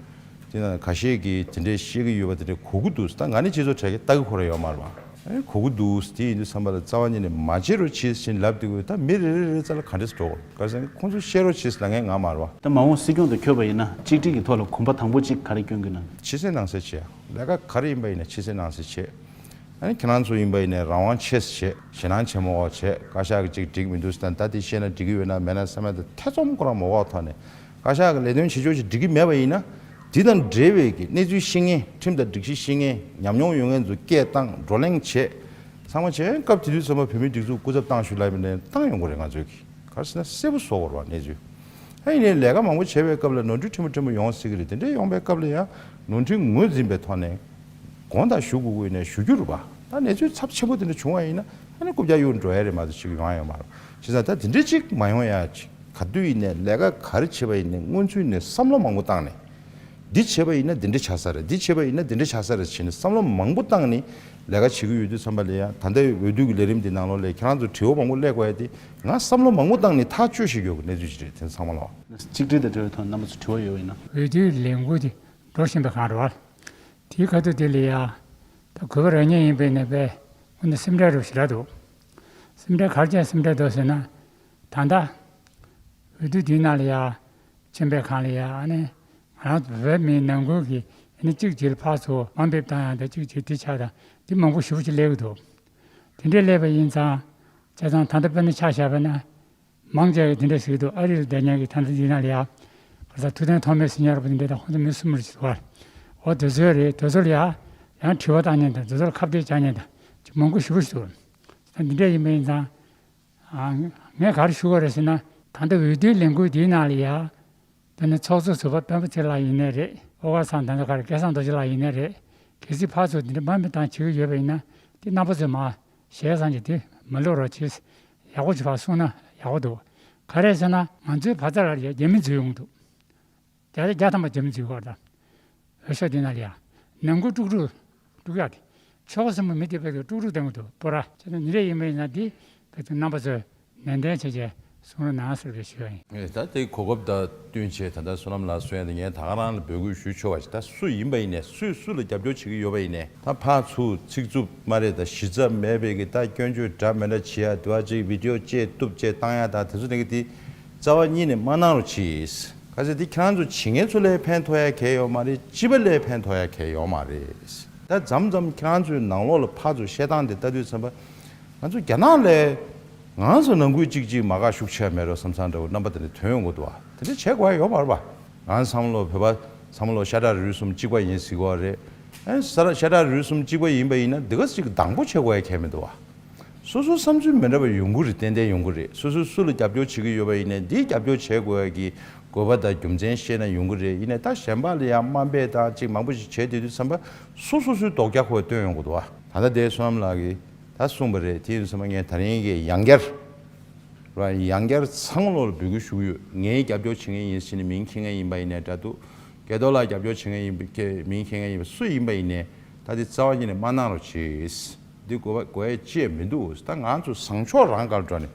དེ་ནང་ཁ་ཤས་ཀྱིས་དེ་འདྲའི་བཤད་ཀྱི་ཡོད་པ་དེ་འདྲའི་གོ་གི་འདུག་ད་ང་ནི་སྤྱི་ཚོགས་གྲས་ཀྱི་ལྟ་གི་ཁོ་ར་ཡོད་མ་རེད་པ། ཨེ་གོ་གི་འདུག་དེ་ཡིན་དུས་ཙམ་པ་ལ་རྩ་བ་ཉིད་ནས་མ་བྱེད་རོགས་བྱེད་ཟེར་ལབ་དུས་ད་མི་རེ་རེ་རེ་རྩ་ལ་ག་འདྲས་འགྲོ་གི་རེད། ག་རེ་ཟེར་ན་ཁོང་ཚོས་བཤད་རོགས་བྱེད་ཟེར་ལབ་མཁན་ང་མ་རེད་པ། ད་མ་འོངས་སྲིད་སྐྱོང་དུ་འཁྱོལ་བ་ཡིན་ན་གཅིག་སྒྲིལ་གྱི་ཐོག་ལ་གོམ་པ་དང་པོ་གཅིག་ག་རེ་སྐྱོན་གྱི་ན། ཕྱི་གསལ་ནང་གསལ་བྱེད་ཡ། ལས་ཀ་ག་རེ་ཡིན་པ་ཡིན་ན་ཕྱི་གསལ་ནང་གསལ་བྱེད། ཨ་ནི་ཁྱེད་རང་ཚོ་ཡིན་པ་ཡིན་ནའི་རང་དབང་ཆེ་ཙམ་བྱེད། ཞེད་སྣང་ཆེན་པོ་བྱེད། བཀའ་ཤག་གིས་ཅིག་འགྲིག་མི་འདུག་ཟེར་ན་ད་དེ་བཤད་ན་འགྲིག་གི་ཡོད་ན་མེད་ན་བསམ་ཡ་དང་ཐེ་ཚོམ་ཁོ་རང་མ་དགོས་པའི་ཐོག་ནས་བཀའ་ཤག་གིས་ལས་དོན་བྱེད་ཕྱོགས་ཅིག་འགྲིག་གི་མེད་པ་ཡིན་ན། དེ་དང་འབྲེལ་བའི་གི་གནས་ཚུལ་ཤེས་མཁན། ཁྲིམས་དང་སྒྲིག་གཞི་ཤེས་མཁན། ཉམས་མྱོང་ཡོད་མཁན་ཚོ་སྐད་བཏང་། བགྲོ་གླེང་བྱེད། ཚང་མ་བྱས། སྐབས་དེ་དུས་ཙམ་པ་བོད་མིའི་སྒྲིག་འཛུགས་སྐུ་ཚབ་བཏང་ཞུ་ལབ་ཡིན་ནའི་བཏང་ཡོང་གི་རེད། ང་ཚོས་གི་ག་རེ་ཟེར་ན་གསལ་པོ་བཟོ་དགོས་རེད་པ་གནས་ཚུལ། ཨ་ཡིན་ནའི་ལས་ཀ་མང་པོ་བྱས་པའི་སྐབས་ལ་ནོར་འཁྲུལ་ཕྲན་བུ་ཕྲན་བུ་ཡོང་སྲིད་ཀྱི་རེད། དེ་འདྲ་ཡོང་པའི་སྐབས་ལ་ཡང་ནོར་འཁྲུལ་ངོས་འཛིན་པའི་ཐོག་ནས་དགོངས་དག་ཞུ་དགོས་ཀྱི་ཡིན་ནའི་ཞུ་རྒྱུ་རེད་པ། ད་གནས་ཚུལ་ཚབས་ཆེན་པོ་དེ་འདྲ་བྱུང་བ་ཡིན་ན་ཨ་ནི་རྐུབ་བཀྱག་གཡུག་འགྲོ་ཡ་རེད་མ་གཏོགས་ཅིག་ཡོང་ཡ་ཡོད་མ་རེད། བྱས་ཙང་ད་དེ་འདྲ་ཅིག་མ་ཡོང་ཡ་ཅིག་ག་དུས་ཡིན་ནའི་ལས་ཀ་ག་རེ་བྱེད་པ་ཡིན་ནའི་སྔོན་ཚུད་ནས་བསམ་བློ་མང་པོ་བཏང་ནས། འདི་བྱས་པ་ཡིན་ན་འདི་འདྲ་ཆགས་ས་རེད། འདི་བྱས་པ་ཡིན་ན་འདི་འདྲ་ཆགས་ས་རེད་བྱས་ནས་བསམ་བློ་མང་པོ་བཏང་ནས་ལས་ཀ་བྱེད་ཀྱི་ཡོད་དུས་ཙམ་པ་ལ་ཡང་ད་ལྟའི་འོས་བསྡུ་གི་ལས་རིམ་འདི་ནང་ལོགས་ལ་ཁྱེད་རང་ཚོ་དྲི་བ་མང་པོ་སླེབས་དགོས་ཡ་དེ་ང་བསམ་བློ་མང་པོ་བཏང་ནས་ཐག་གཅོད་བྱེད་ཀྱི་ཡོད་ཀྱི་གནས་ཚུལ་ཞིག་རེད། དེ་ཚང་མ་ལ། གཅིག་སྒྲིལ་དང་འབྲེལ་བའི་ཐོག་རྣམ་པ་ཚོ་དྲི་བ་ཡོད་པ་ཡིན་ན། འོས་བསྡུའི་ལས་འགུལ་དེ་འགྲོ་བཞིན་པའི་སྒང་རེད་བ། དེའི་ཁ་ཐུག་དེ་ལ་ཡ་ད་གུས་པ་རང་ཉིད་ཡིན་པའི་ནས་པས་དངོས་གནས་སེམས་ཁྲལ་རུ་ཞེ་དྲག་འདུག་སེམས་ཁྲལ་ག་རེ་བྱས་སེམས་ཁྲལ་འདུག་ཟེར་ན། ད་ལྟ་འོས་བསྡུ་དེའི་ནང་ལ་ཡ་ཕྱིན་པའི་སྒང་ལ་ཡ་ཨ་ནི་ང་རང་ཚོ་བོད་མིའི་ནང་ཁུལ་གྱི་ཨ་ནི་གཅིག་གཅིག་ལ་ཕར་ཚུར་དམའ་འབེབས་བཏང་ཡ་དང་གཅིག་གཅིག་དེ་ཆགས་དང་དེ་མང་པོ་ཞེ་པོ་ཅིག་སླེབས་ཀྱི་འདུག་དེ་འདྲའི་སླེབས་པ་ཡིན་ཙང་བྱས་ཙང་ད་ལྟ་དཔེར་ན་ཆ་བཞག་པ་ན། མང་ཆེ་བས་དེ་འདྲ་ཟེར་གྱི་འདུག་ཨ་རི་ལ་བསྡད་མཁན་གྱི་ད་ལྟ་འདི་ནང་ལ་ཡ། ག་ས་ཐུབ་བསྟན་ཐོགས་མེད་ཟེར་མཁན་རེད་པ། འདི་འདྲ་ད་ཁོང་ཚོ་མི་གསུམ་རེ་ཞིག་འདུག་བ། འོ་དེ་ཚོའི་རེད། དེ་ཚོ་ལ་ཡ་ཡང་དྲི་བ་བཏང་མཁན་དང་དེ་ཚོ་ལ་ཁ་གཏད་བཅག་མཁན་དང་ཅིག་མང་པོ་ཞེ་པོ་ཞིག་འདུག་ད་འདི་འདྲ་ཡིན་པ་ཡིན་ཙང་། ཨ། ངས་ག་རེ་ཞུ་དགོས་རེད་ཟེར་ན། ད་ལྟ་འོས་བསྡུའི་ལས་འགུལ་འདིའི་ནང་ལ་ཡ། དེ་ནི་ཚོགས་གཙོ་ཟུར་པ་སྤེན་པ་ཚེ་རིང་ལགས་ཡིན་ནའི་རེད། ཨོ་ག་སང་ད་ལྟ་ག་རེ་སྐལ་བཟང་རྡོ་རྗེ་ལགས་ཡིན་ནའི་རེད། གལ་སྲིད་ཕར་ཚུར་འདི་འདྲ་དམའ་འབེབས་བཏང་བྱེད་ཀྱི་ཡོད་པ་ཡིན་ན་དེ་རྣམ་པ་ཚོས་མ། ཞལ་བཟང་གྱི་དེ་མ་ལོག་རོགས་གྱིས། ཡག་པོ་ཅིག་ཕར་གསུངས་ན་ཡག་པོ་འདུག་ག་རེ་ཟེར་ན་ང་ཚོའི་བར་ཐག་ལ་ཡ་རྒྱ་མི་འཛུལ་ཡོང་གི་འདུག་བརྒྱ་ཆ་བརྒྱ་ཐམ་པ་རྒྱ་མི་འཛུལ་གི་རེད་ད། འོས་ཤོག་འདི་ནང་ལ་ཡ། ནང་ཁུལ་དཀྲུག་དཀྲུག་དཀྲུག་ཡག་དེ། ཆོལ་ཁ་གསུམ་པོ་མི་དེ་བས་ཀྱི་དཀྲུག་དཀྲུག་བཏང་གི་འདུག་སྤོ་ར། བྱས་ཙང་འདི་འདྲ་ཡིན་པ་ཡིན་ན་འདི་བས་ཀྱི་རྣམ་པ་ཚོས་ནན་ཏན་བྱས་བྱས་གསུང་རོགས་གནང་ཟེར་བའི་ཞུ་ཡ་ཡིན། ཨེ་ད་དེ་གོ་སྐབས་དང་བསྟུན་བྱས་ད་ལྟ་བསོད་ནམས་ལགས་གསུང་ཡ་དེ་ངས་ད་ག་རང་ལ་འབོད་སྐུལ་ཞུ་ཆོག་པ་ཞིག་ད་སུ་ཡིན་པ་ཡིན་ནས་སུས་སུ་ལ་རྒྱབ་སྐྱོར་བྱེད་ཀྱི་ཡོད་པ་ཡིན་ནས་ད་ཕར་ཚུར་ཚིག་རྩུབ་སྨ་རེ་དང་གཞི་རྩ་མེད་པའི་གི་ད་སྐྱོན་བརྗོད་འདྲ་མི་འདྲ་བྱེད་ཡ་དུ་བ་ཅིག་བི་ཌི་ཡོ་བཅས་གཏུབ་བཅས་བཏང་ཡ་ད་དེ་ཚོ་ནས་གི་དེ་རྩ་བ་ཉིད་ནས་མ་གནང་རོགས་གྱིས། ག་ཚོད་དེ་ཁྱེད་རང་ཚོ་བྱེད་མཁན་ཚོ་ལ་ཕན་ཐོགས་ཡ་གལ་ཡོད་མ་རེད། སྤྱི་པ་ལ་ཕན་ཐོགས་ཡ་གལ་ཡོད་མ་རེད། ད་མཚམས་མཚམས་ཁྱེད་རང་ཚོའི་ནང་ལོགས་ལ་ཕར་ཚུར་བཤད་སྟངས་དེ་ལྟ་དུས་ཙམ་པ། ང་ཚོ་རྒྱ་ནག་ལ་ང་ཚོ་ནང་ཁུལ་གཅིག་གཅིག་མ་དགའ་ཤུགས་ཆེ་མེད་རོགས་བསམ་བསམ་འདྲ་བོ་རྣམ་པ་དེ་འདྲ་ཐོན་ཡོང་གི་འདུག་བ། དེ་འདྲ་བྱེད་དགོས་ཡ་ཡོད་མ་རེད་པ། ང་ཚང་མ་ལོ་བོད་པ་ཚང་མ་ལོ་ཤ་ཁྲག་རུས་གསུམ་གཅིག་པ་ཡིན་ཟེར་གི་བ་རེད། ཨ་ནི་ཤ་ཁྲག་ཤ་ཁྲག་རུས་གསུམ་གཅིག་པ་ཡིན་པ་ཡིན་ན་འདི་ག་ཅིག་སྡང་པོ་བྱེད་དགོས་ཡ་གལ་མི་འདུག་བ། སོ་སོའི་བསམ་ཚུལ་མི་འདྲ་བ་ཡོང་གི་རེད། ཏན་ཏན་ཡོང་གི་རེད། སོ་སོས་སུ་ལ་རྒྱབ་སྐྱོར་བྱེད་ཀྱི་ཡོད་པ་ཡིན་ནའི་འདིའི་རྒྱབ་སྐྱོར་བྱེད་དགོས་ཡ་གི་དགོས་པ་དང་རྒྱུ་མཚན་ཤེས་ན་ཡོང་གི་རེད། ཡིན་ནའི་ད་གཞན་པ་ལ་ཡང་དམའ་འབེབས་དང་ཅིག་མང་པོ་ཞིག་བྱས་བསྡད་དུས་ཙམ་པ་སོ་སོ་སོའི་ལྡོག་རྒྱ་ཁོ་བོས་སྟོན་ཡོང་གི་འདུག་བ། ད་ལྟ་དེ་བསོད་ནམས་ལགས་ཀྱིས་ད་གསུངས་པ་རེད། དེ་ཡིན་ཙམ་པ་ངས་ད་རིང་གི་ཡང་བསྐྱར་ར་ཡང་བསྐྱར་ཚང་མ་ལོག་ལ་འབོད་སྐུལ་ཞུ་གི་ཡོད། ངའི་རྒྱབ་སྐྱོར་བྱེད་མཁན་ཡིན་ཟེར་ནས་མིང་འཁྱེར་མཁན་ཡིན་པ་ཡིན་ནའི་འདྲ་འདུག་སྐལ་རྡོར་ལགས་རྒྱབ་སྐྱོར་བྱེད་མཁན་ཡིན་པ་མིང་འཁྱེར་མཁན་ཡིན་པ་སུ་ཡིན་པ་ཡིན་ནའི་ད་དེ་རྩ་བ་ཉིད་ནས་མ་གནང་རོགས་གྱིས། འདི་དགོས་པ་དགོས་ཡས་ཅི་ཡང་མི་འདུག་ད་ང་ཚོ་བཟང་ཕྱོགས་རང་སྒང་ལ་འགྲོ་ནས་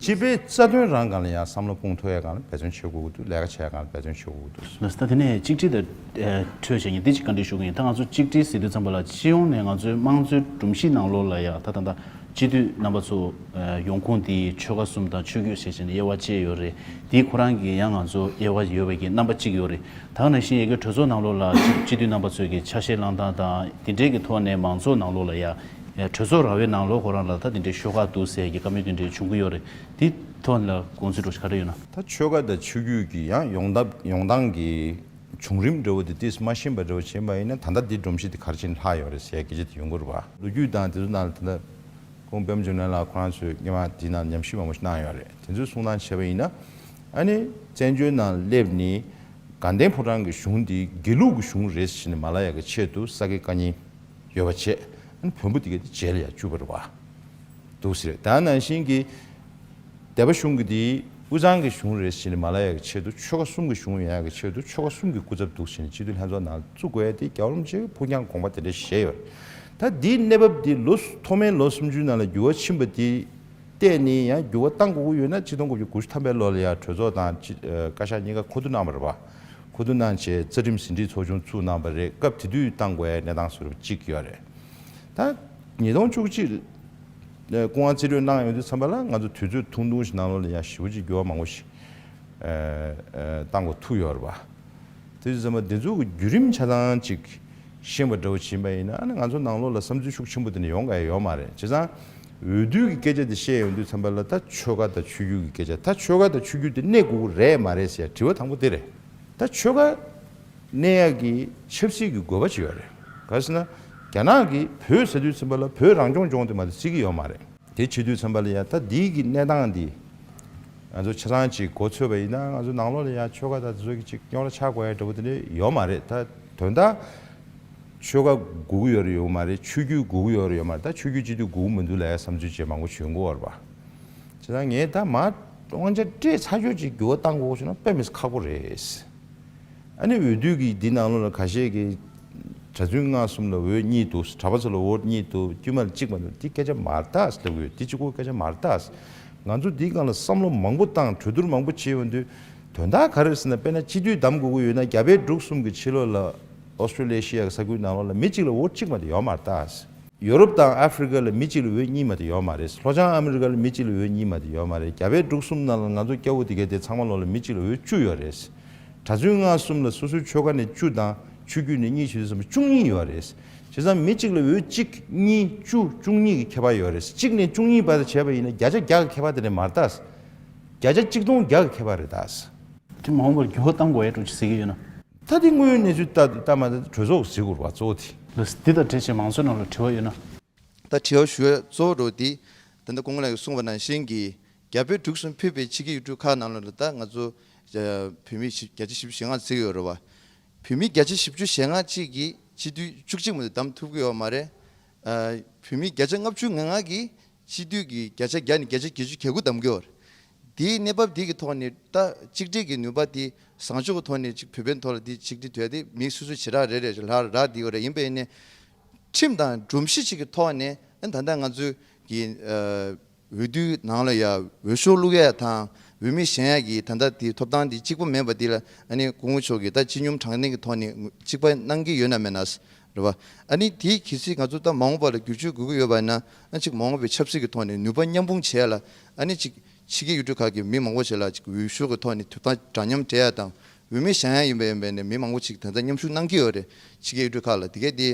སྤྱི་པའི་རྩ་དོན་རང་སྒང་ལ་ཡང་བསམ་བློ་སྤུངས་ཐུབ་ཡས་སྒང་ལ་འབད་བརྩོན་བྱེད་དགོས་ཀྱི་འདུག་ལས་ཀ་བྱེད་ཡས་སྒང་ལ་འབད་བརྩོན་བྱེད་དགོས་ཀྱི་འདུག་ལགས་སོ། ད་དེ་ནས་གཅིག་སྒྲིལ་དང་འཕྲོས་བྱས་ངས་འདི་གཅིག་བཀའ་འདྲི་ཞུ་གི་ཡིན། ད་ང་ཚོ་གཅིག་སྒྲིལ་ཟེར་དུས་ཙམ་པ་ལ་སྤྱི་ཡོངས་ནས་ང་ཚོའི་དམངས་གཙོའི་སྒྲོམ་གཞི་ནང་ལོགས་ལ་ཡ་ད་ད་ད་སྤྱི་འཐུས་རྣམ་པ་ཚོ་ཡོང་ཁུངས་དེ་ཆོལ་ཁ་གསུམ་དང་ཆོས་བརྒྱུད་ཟེར་བྱས་ནས་དབྱེ་བ་ཕྱེ་ཡོད་རེད། དེ་ཁོ་རང་གི་ཡང་ང་ཚོ་དབྱེ་བ་ཡོད་པའི་གི་རྣམ་པ་གཅིག་ཡོད་རེད། ད་ག་ནང་བཞིན་ཡ་གི་གྲོས་ཚོགས་ནང་ལོགས་ལ་སྤྱི་འཐུས་རྣམ་པ་ཚོས་གི་ཆ་ཤས་བླངས་སྟངས་དང་དེ་འདྲའི་གི་ཐོག་ནས་མང་ཚོགས་ནང་ལོགས་ལ་ཡ་གྲོས་ཚོགས་ར་བའི་ནང་ལོགས་ཁོ་རང་ལ་ད་དེ་འདྲའི་ཤོག་ཁག་འདུག་ཟེར་གི་བཀའ་མོལ་དེ་འདྲའི་བྱུང་གི་ཡོད་རེད། དེ་ཐོག་ལ་དགོངས་ཚུལ་འདྲ་ག་རེ་ཡོད་ན། ད་ཆོལ་ཁ་དང་ཆོས་བརྒྱུད་ཀྱི་ཡང་ཡོང་ཐབས་ཡོང་སྟངས་ཀྱི་བྱུང་རིམ་འདྲ་བོ་དེ་ཏིས་མ་ཤེས་པ་འདྲ་བོ་བྱས་པ་ཡིན་ན་ད་ལྟ་འདི་སྒྲོམ་གཞི་དེ་ག་རེ་བྱས་ནས་ལྷག་ཡོད་རེད་ཟེར་ཡ་སྐད་ཆ་དེ་ཡོང་གི་རེད་བ། ལོ་རྒྱུས་དང་དེ་ཚོ་ནང་ལ་ད་ལྟ་ཁོང་པད་མ་འབྱུང་གནས་ལགས་ཁོ་རང་ཚོས་སྔོན་མ་དེའི་ནང་ཉམས་ཞིབ་མང་པོ་ཞིག་གནང་ཡོད་རེད། དེ་ཚོའི་གསུང་སྟངས་བྱས་པ་ཡིན་ན་ཨ་ནི་བཙན་བྱོལ་ནང་སླེབས་ནས་དགའ་ལྡན་ཕོ་བྲང་གི་གཞུང་འདི་དགེ་ལུགས་ཀྱི་གཞུང་རེད་ཟེར་ནས་མ་ལབ་ཡ་གི་ཆེད་དུ་ས་དགེ་བཀའ་རྙིང་ཡོད་པ་བྱས། ཨ་ནི་བོན་པོ་དེ་གས་དེ་རྗེས་ལ་ཡར་བཅུག་པ་རེད་བ། འདུག་ཟེར། ད་ནང་བཞིན་གྱི་སྡེ་པ་གཞུང་གི་དེ་དབུས་གཙང་གི་གཞུང་རེད་ཟེར་ནས་མ་ལབ་ཡ་གི་ཆེད་དུ་ཆོལ་ཁ་གསུམ་གྱི་གཞུང་ཡོང་ཡ་གི་ཆེད་དུ་ཆོལ་ཁ་གསུམ་གྱི་སྐུ་ཚབ་འདུག་ཟེར་ནས་སྤྱི་འཐུས་ལྷན་ཚོགས་ནང་བཙུགས་དགོས་ཡ་དེ་རྒྱལ་བ་རིན་པོ་ཆེ་གི་ཕུགས་རྒྱང་དགོངས་པ་དེ་འདྲ་བཞེས་ཡོད་རེད། ད་དེའི་གནས་བབ་དེ་ལོ་ཐོག་མའི་ལོ་སུམ་ཅུའི་ནང་ལ་འགྱུར་བ་ཕྱིན་པ་དེ། བལྟས་ནས་ཡང་འགྱུར་བ་གཏང་དགོས་ཀྱི་ཡོད་ན་ཆིག་སྟོང་དགུ་བརྒྱ་དགུ་བཅུ་ཐམ་པའི་ལོ་ལ་ཡང་གྲོས་ཚོགས་དང་སྤྱི་ཨ་བཀའ་ཤག་གཉིས་ཀ་མཁོ་བསྡུ་གནང་བ་རེད་པ། མཁོ་བསྡུ་གནང་བྱས་རྩ་ཁྲིམས་ཟིན་བྲིས་ཚོགས་ཆུང་བཙུགས་གནང་བ་རེད། སྐབས་དེ་དུས་གཏང་དགོས་ཡ་གནས་སྟངས་བཟོ་འདྲ་གཅིག་ཡོད་རེད། ད་ཉིས་སྟོང་བཅུ་གཅིག་ལ་སྐུ་དབང་རྩིས་སྤྲོད་གནང་ཡོང་དུས་ཙམ་པ་ལ་ང་ཚོ་དུས་ཚོད་ཐུང་ཐུང་ཞིག་ནང་ལོགས་ལ་ཡང་ཞེ་པོ་ཅིག་འགྱུར་བ་མང་པོ་ཞིག་ཨ་ཨ་གཏང་དགོས་ཐུག་ཡོད་རེད་པ། དེ་ཙམ་པ་འདི་ཚོ་གི་བརྒྱུད་རིམ་ཆ་ཚང་ཅིག་ཤེས་པ་འདྲ་བོ་ཕྱིན་པ་ཡིན་ན་ང་ཚོ་ནང་ལོགས་ལ་བསམ་ཚུལ་ཤུགས་ཆེན་པོ་དེ་འདྲ་ཡོང་ག་ཡ་ཡོད་མ་རེད། བྱས་ཙང་འོས་བསྡུ་གི་སྐད་ཆ་དེ་བཤད་ཡོང་དུས་ཙམ་པ་ལ་ད་ཆོལ་ཁ་དང་ཆོས་བརྒྱུད་ཀྱི་སྐད་ཆ། ད་ཆོལ་ཁ་དང་ཆོས་བརྒྱུད་དེ་གནས་དགོས་ཀྱི་རེད་མ་རེད་ཟེར་ཡ་དྲི་བ་དང་པོ་དེ་རེད། ད་ཆོལ་ཁ་གནས་ཡག་གི་ཆབ་སྲིད་ཀྱི་དགོས་པ་ཅིག་ཡོད་རེད། ག་རེ་ཟེར་ན་རྒྱ་ནག་གིས་བོད་ཟེར་དུས་ཙམ་པ་ལ་བོད་རང་སྐྱོང་ལྗོངས་དེ་མ་གཏོགས་བརྩི་གི་ཡོད་མ་རེད། དེ་བྱེད་དུས་ཙམ་པ་ལ་ཡ་ད་འདིའི་གི་གནས་སྟངས་འདི་ང་ཚོ་ཆ་ཚང་ཅིག་མགོ་ཚོས་པ་ཡིན་ན་ང་ཚོ་ནང་ལོགས་ལ་ཡ་ཆོལ་ཁ་དང་དེ་ཚོ་གི་ཅིག་རྙོག་དྲ་ཆགས་དགོས་ཡ་འདྲ་པོ་དེ་འདྲ་ཡོད་མ་རེད། ད་དོན་དག་ཆོལ་ཁ་དགོས་ཀྱི་ཡོད་རེད་ཡོད་མ་རེད། ཆོས་བརྒྱུད་དགོས་ཀྱི་ཡོད་རེད་ཡོད་མ་རེད། ད་ཆོས་བརྒྱུད་སྤྱི་འཐུས་དགོས་ཀྱི་མི་འདུག་ལབ་ཡ་བསམ་ཚུལ་བཅས་མང་པོ་བྱུང་གི་ཡོད་རེད་པ། བྱས་ཙང་ངས་ད་མར་དབང་ཆ་སྤྲད་ཚར་ཆོག་ཅིག་འགྱུར་བ་གཏང་དགོས་བྱུང་ན་དཔེ་མི་སྲིད་ཁག་པོ་རེད། ཨ་ནི་འོས་བསྡུ་གི་འདི་ནང་ལོགས་ལ་ཁ་ཤས་ཀྱིས་གྲྭ་བཙུན་སྔགས་གསུམ་ལ་འོས་གཉིས་འདུག་གྲྭ་པ་ཚོ་ལ་འོས་གཉིས་འདུག་དཀྱུས་མ་ལ་གཅིག་མ་འདུག་འདི་སྐད་ཆ་མ་རེད་ད་ཟེར་ལབ་ཀྱི་ཡོད། འདི་གཅིག་པོ་སྐད་ཆ་མ་རེད་ད། ང་ཚོ་འདིའི་སྒང་ལ་བསམ་བློ་མང་པོ་བཏང་གྲོས་བསྡུར་མང་པོ་བྱས་ཡོང་དུས་དོན་དག་ག་རེ་རེད་ཟེར་ན་དཔེར་ན་སྤྱི་འཐུས་བདམས་དགོས་ཀྱི་ཡོད་ན་རྒྱ་བལ་འབྲུག་གསུམ་གྱི་ཕྱི་ལོགས་ལ་ཨོ་སི་ཀྲོ་ལེ་ཤི་ཡ་གི་ས་ཁུལ་ནང་ལོགས་ལ་མི་གཅིག་ལ་འོས་གཅིག་མ་གཏོགས་ཡོད་མ་རེད་ད། ཡོ་རོབ་དང་ཨ་ཧྥི་རི་ཀ་ལ་མི་གཅིག་ལ་འོས་གཉིས་མ་གཏོགས་ཡོད་མ་རེད། ལྷོ་བྱང་ཨ་མི་རི་ཀ་ལ་མི་གཅིག་ལ་འོས་གཉིས་མ་གཏོགས་ཡོད་མ་རེད། རྒྱ་བལ་འབྲུག་གསུམ་ནང་ལ་ང་ཚོ་སྐྱ་བོ་དེ་གའི་དེ་ཚང་མ་ལོག་ལ་མི་གཅིག་ལ་འོས་བཅུ་ཡོད་རེད། གྲྭ་བཙུན་སྔགས་གསུམ་ལ་སོ་སོའི་ཆོལ་ཁ་ནས་བཅུ་དང་ཆོས་བརྒྱུད་ནས་གཉིས་བྱེད་དུས་ཙམ་པ་བཅུ་གཉིས་ཡོད་རེད། བྱས་ཙང་མི་གཅིག་ལ་འོས་གཅིག་གཉིས་བཅུ་བཅུ་གཉིས་ཀྱི་ཁྱད་པར་ཡོད་རེད། གཅིག་ནས་བཅུ་གཉིས་བར་དུ་བྱས་པ་ཡིན་ན་བརྒྱ་ཆ་བརྒྱ་གི་ཁྱད་པར་དེ་འདྲ་མ་རེད་ད། བརྒྱ་ཆ་གཅིག་སྟོང་བརྒྱ་གི་ཁྱད་པར་རེད་ད། དེ་མ་འོངས་པར་འགྱུར་བ་གཏང་དགོས་ཡ་འགྲོ་ཅིག་ཟེར་གྱི་ཡོད་ན། ད་དེ་དངོས་ཡོད་གནས་ཚུལ་ལྟ་ལྟ་མ་ད་གྲོས་ཚོགས་གཟིགས་དགོས་རེད་པ་གཙོ་བོ་དེ། ལགས་སོ། འདི་དང་འབྲེལ་བྱས་མང་ཚོགས་ནང་ལ་དྲི་བ་ཡོད་ན། ད་དྲི་བ་ཞུ་ཡ་གཙོ་བོ་འདྲ་བོ་འདི། ད་ལྟ་སྐུ་ངོ་ལགས་ཀྱིས་གསུངས་པ་ནང་བཞིན་གྱི་རྒྱ་བལ་འབྲུག་གསུམ་ཕུད་པའི་ཕྱི་རྒྱལ་ཡུལ་གྲུ་ཁག་ནང་ལོགས་ལ་ད་ང་ཚོ་བོད་མི་བཞི་བརྒྱ་ཆ་བཞི་བཅུ་ཞེ་ལྔ་ཟེར་གྱི་ཡོད་རེད་པ། བོད་མི་བརྒྱ་ཆ་བཞི་བཅུ་ཞེ་ལྔ་གཅིག་གིས་སྤྱི་འཐུས་བཅུ་གཅིག་མ་གཏོགས་བདམས་ཐུབ་ཀྱི་ཡོད་མ་རེད། ཨ། བོད་མི་བརྒྱ་ཆ་ལྔ་བཅུ་ང་ལྔ་གིས་སྤྱི་འཐུས་ཀྱི་བརྒྱ་ཆ་བརྒྱ་ནས་བརྒྱ་ཆ་བརྒྱད་ཅུ་གྱ་དགུ་བདམས་ཀྱི་ཡོད་རེད། དེའི་གནས་བབ་དེ་གི་ཐོག་ནས་ད་གཅིག་སྒྲིལ་གྱི་ནུས་པ་དེ་བཟང་ཕྱོགས་ཀྱི་ཐོག་ནས་ཅིག་བོད་པའི་ཐོག་ལ་དེ་གཅིག་སྒྲིལ་དོད་དེ་མི་སོ་སོ་བྱེ་བྲག་རེ་རེ་ལ་རག་བསྡད་ཡོད་རེད། ཡིན་པ་ཡིན་ནའི་ཁྲིམས་དང་སྒྲོམ་གཞི་ཅིག་གི་ཐོག་ནས་ཨ་ད་ལྟ་ང་ཚོའི་གི་ཨ་འོས་བསྡུའི་ནང་ལ་ཡ་འོས་ཤོག་བླུག་ཡ་དང་འོས་མི་གཞན་ཡ་གི་ད་ལྟ་དེ་ཐོབ་ཐང་དེ་གཅིག་པ་མེད་པ་དེ་ལ་ཨ་ནི་སྐུ་ངོ་མཆོག་གིས་ད་སྤྱི་སྙོམས་དྲང་བདེན་གྱི་ཐོག་ནས་གཅིག་པ་གནང་གི་ཡོད་ན་མེད་ན། རེད་བ། ཨ་ནི་དེའི་གལ་སྲིད་ང་ཚོ་ད་མ་འོངས་པ་ལ་བསྒྱུར་བཅོས་དགོས་ཀྱི་ཡོད་པ་ཡིན་ན་ཨ་ཅིག་མ་འོངས་པའི་ཆབ་སྲིད་ཀྱི་ཐོག་ནས་ནུས་པ་མཉམ་སྤུངས་བྱེད་ཡ་ལ་ཨ་ནི་ཅིག་ཕྱི་རྒྱལ་ཡུལ་གྲུ་ཁག་གི་མི་མང་པོ་ཞིག་ལ་ཅིག་འོས་ཤོག་གི་ཐོག་ནས་ཐོབ་ཐང་འདྲ་མཉམ་སྤྲད་ཡ་དང་འོས་མི་གཞན་ཡང་ཡིན་པ་ཡིན་པ་ནས་མི་མང་པོ་ཅིག་ད་ལྟ་མཉམ་ཞུགས་གནང་གི་ཡོད་རེད། ཕྱི་རྒྱལ་ཡུལ་གྲུ་ཁག་ལ་དེ་གས་དེ་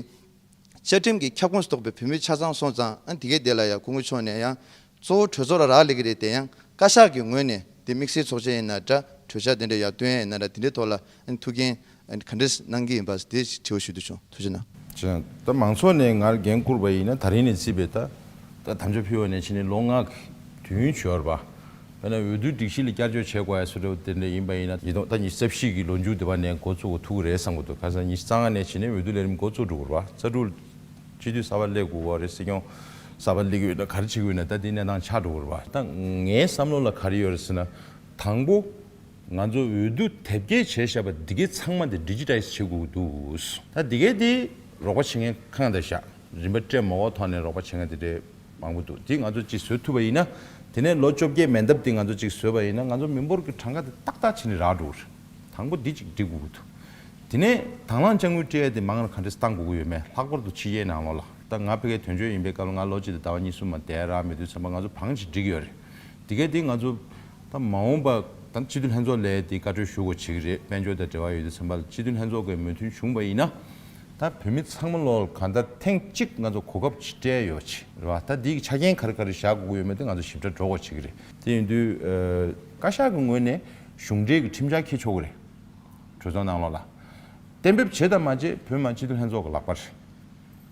བཅའ་ཁྲིམས་ཀྱི་ཁྱབ་ཁོངས་སུ་གཏོགས་པའི་བོད་མི་ཆ་ཚང་སོང་ཙང་ཨ་དེ་གས་དེ་ལ་ཡང་སྐུ་ངོ་མཆོག་ནས་ཡང་གཙོ་བོ་གྲོས་ཚོགས་ལ་རག་ལས་ཀྱི་རེད་དེ་ཡང་། བཀའ་ཤག་གི་ངོས་ནས་དེ་དམིགས་བསལ་ཚོགས་ཆེན་ཡིན་ན་འདྲ་གྲོས་འཆར་དེ་འདྲ་ཡར་བཏོན་ཡ་ཡིན་ན་འདྲ་དེ་འདྲའི་ཐོག་ལ་ཨ་ནི་ཐུགས་འགན་ཨ་ནི་ག་འདྲས་གནང་གི་ཡིན་པ་དེ་དྲི་བ་ཞུ་འདོད་བྱུང་། ཐུགས་རྗེ་གནང་། ཅེས་ད་མང་ཚོགས་ནས་ངར་འགན་བསྐུར་བ་ཡིན་ན་ད་རིང་ནས་བརྩིས་པའི་ད་ད་དམ་བཅའ་ཕུལ་བ་ནས་ཕྱིན་ནས་ལོ་ལྔ་གི་དུས་ཡུན་བྱས་པ་དཔེར་ན་འོས་བསྡུ་སྒྲིག་གཞི་ལ་བསྐྱར་བཅོས་བྱེད་དགོས་ཡ་བཟོ་འདྲ་དེ་འདྲ་ཡིན་པ་ཡིན་ན་ཉིས་སྟོང་ད་ཉི་ཤུ་རྩ་བཞི་གི་ལོ་མཇུག་དེ་བ་ནས་འགོ་བཙུགས་དགོས་ཐུག་གི་རེད་བསམ་གི་འདུག་ཁ་སང་ཉི་ཤུ་རྩ་ལྔ་ནས་ཕྱིན་ནས་འོས་བསྡུ་ལས་རིམ་འགོ་བཙུགས་འགྲོ་གི་རེད་པ། རྩ་དྲུག་སྤྱི་འཐུས་གསར་པ་སླེབས་དགོས་པ་རེད། སྲིད་སྐྱོང་གསར་པ་སླེབས་ཀྱི་ཡོད་ན་ག་རེ་བྱེད་ཀྱི་ཡོད་ན་ད་དེའི་གནས་སྟངས་ཆགས་འགྲོ་གི་རེད་པ། ད་ངའི་བསམ་བློ་ལ་ག་རེ་ཡོད་རེད་ཟེར་ན། དང་པོ། ང་ཚོ་འོས་བསྡུ་དེབ་སྐྱེལ་བྱས་བཞག་པ་འདི་གའི་ཚང་མ་དེ་ཌི་ཇི་ཊའི་ཛི་བྱེད་དགོས་ཀྱི་འདུག་ད་འདི་གའི་དེ་རོགས་པ་བྱེད་མཁན་ཁག་ཡང་དག་བཞག་རིན་པ་སྤྲད་མ་དགོས་ཐོག་ནས་རོགས་པ་བྱེད་མཁན་དེ་འདྲའི་མང་པོ་འདུག་དེ་ང་ཚོ་གཅིག་བཟོ་ཐུབ་པ་ཡིན་ན། དེ་ནས་ལོ་བཅོ་བརྒྱད་མན་འདབས་དེ་ང་ཚོ་གཅིག་བཟོས་པ་ཡིན་ན་ང་ཚོ་མི་འབོར་གྱི་གྲངས་ཀ་དེ་ཏག་ཏག་བྱས་ནས་རག་འགྲོ་གི་རེད། དང་པོ་འདི་གཅིག་སྒྲིག་དགོས་ཀྱི་འདུག་དེ་ནས་དང་བླངས་དཔྱ་དངུལ་སྤྲད་ཡ་དེ་མང་ལ་ག་འདྲས་བཏང་དགོས་ཀྱི་ཡོད་མེད། ལྷག་པར་དུ་ཕྱི་རྒྱལ་ནང་ལོགས་ལ། ད་ང་ཕ་གིའི་དོན་གཅོད་ཡིན་པའི་སྐབས་ལ་ང་ལོ་གཅིག་དང་ཟླ་བ་གཉིས་གསུམ་མ་བསྡད་རག་མེད་དུས་ཙམ་པ་ང་ཚོ་བང་ཅིག་སྒྲིག་གི་ཡོད་རེད། དེ་གས་དེ་ང་ཚོ་ད་མ་འོངས་པ་ད་སྤྱི་འཐུས་ལྷན་ཚོགས་ལ་དེ་བཀའ་འཁྲོལ་ཞུ་དགོས་བྱེད་ཀྱི་རེད། དཔལ་འབྱོར་དང་འབྲེལ་བ་ཡོད་དུས་ཙམ་པ་ལ་སྤྱི་འཐུས་ལྷན་ཚོགས་ཀྱི་མོས་མཐུན་བྱུང་བ་ཡིན་ན། ད་བོད་མི་ཚང་མ་ལོག་གང་ལྟར་ཐེངས་གཅིག་ང་ཚོ་གོ་སྐབས་ཅིག་སྤྲད་ཡོད་ཅིག་རེད་བ། ད་འདི་གི་ཆ་རྐྱེན་ག་རེ་ག་རེ་བཞག་དགོས་ཀྱི་ཡོད་མེད་དེ་ང་ཚོ་ཞིབ་ཕྲ་འགྲོ་དགོས་བྱེད་ཀྱི་རེད། དེ་ཡིན་དུས་ཨ། བཀའ་ཤག་གི་ངོས་ནས་གཞུང་འབྲེལ་གྱི་ཁྲིམས་འཆར་འཁྱེར་ཆོག་གི་རེད། གྲོས་ཚོགས་ནང་ལོགས་ལ། གཏན་འབེབས་བྱས་དང་མ་བྱས་བོད་མི་མང་སྤྱི་འཐུས་ལྷན་ཚོགས་ཀྱི་ལག་པ་རེད།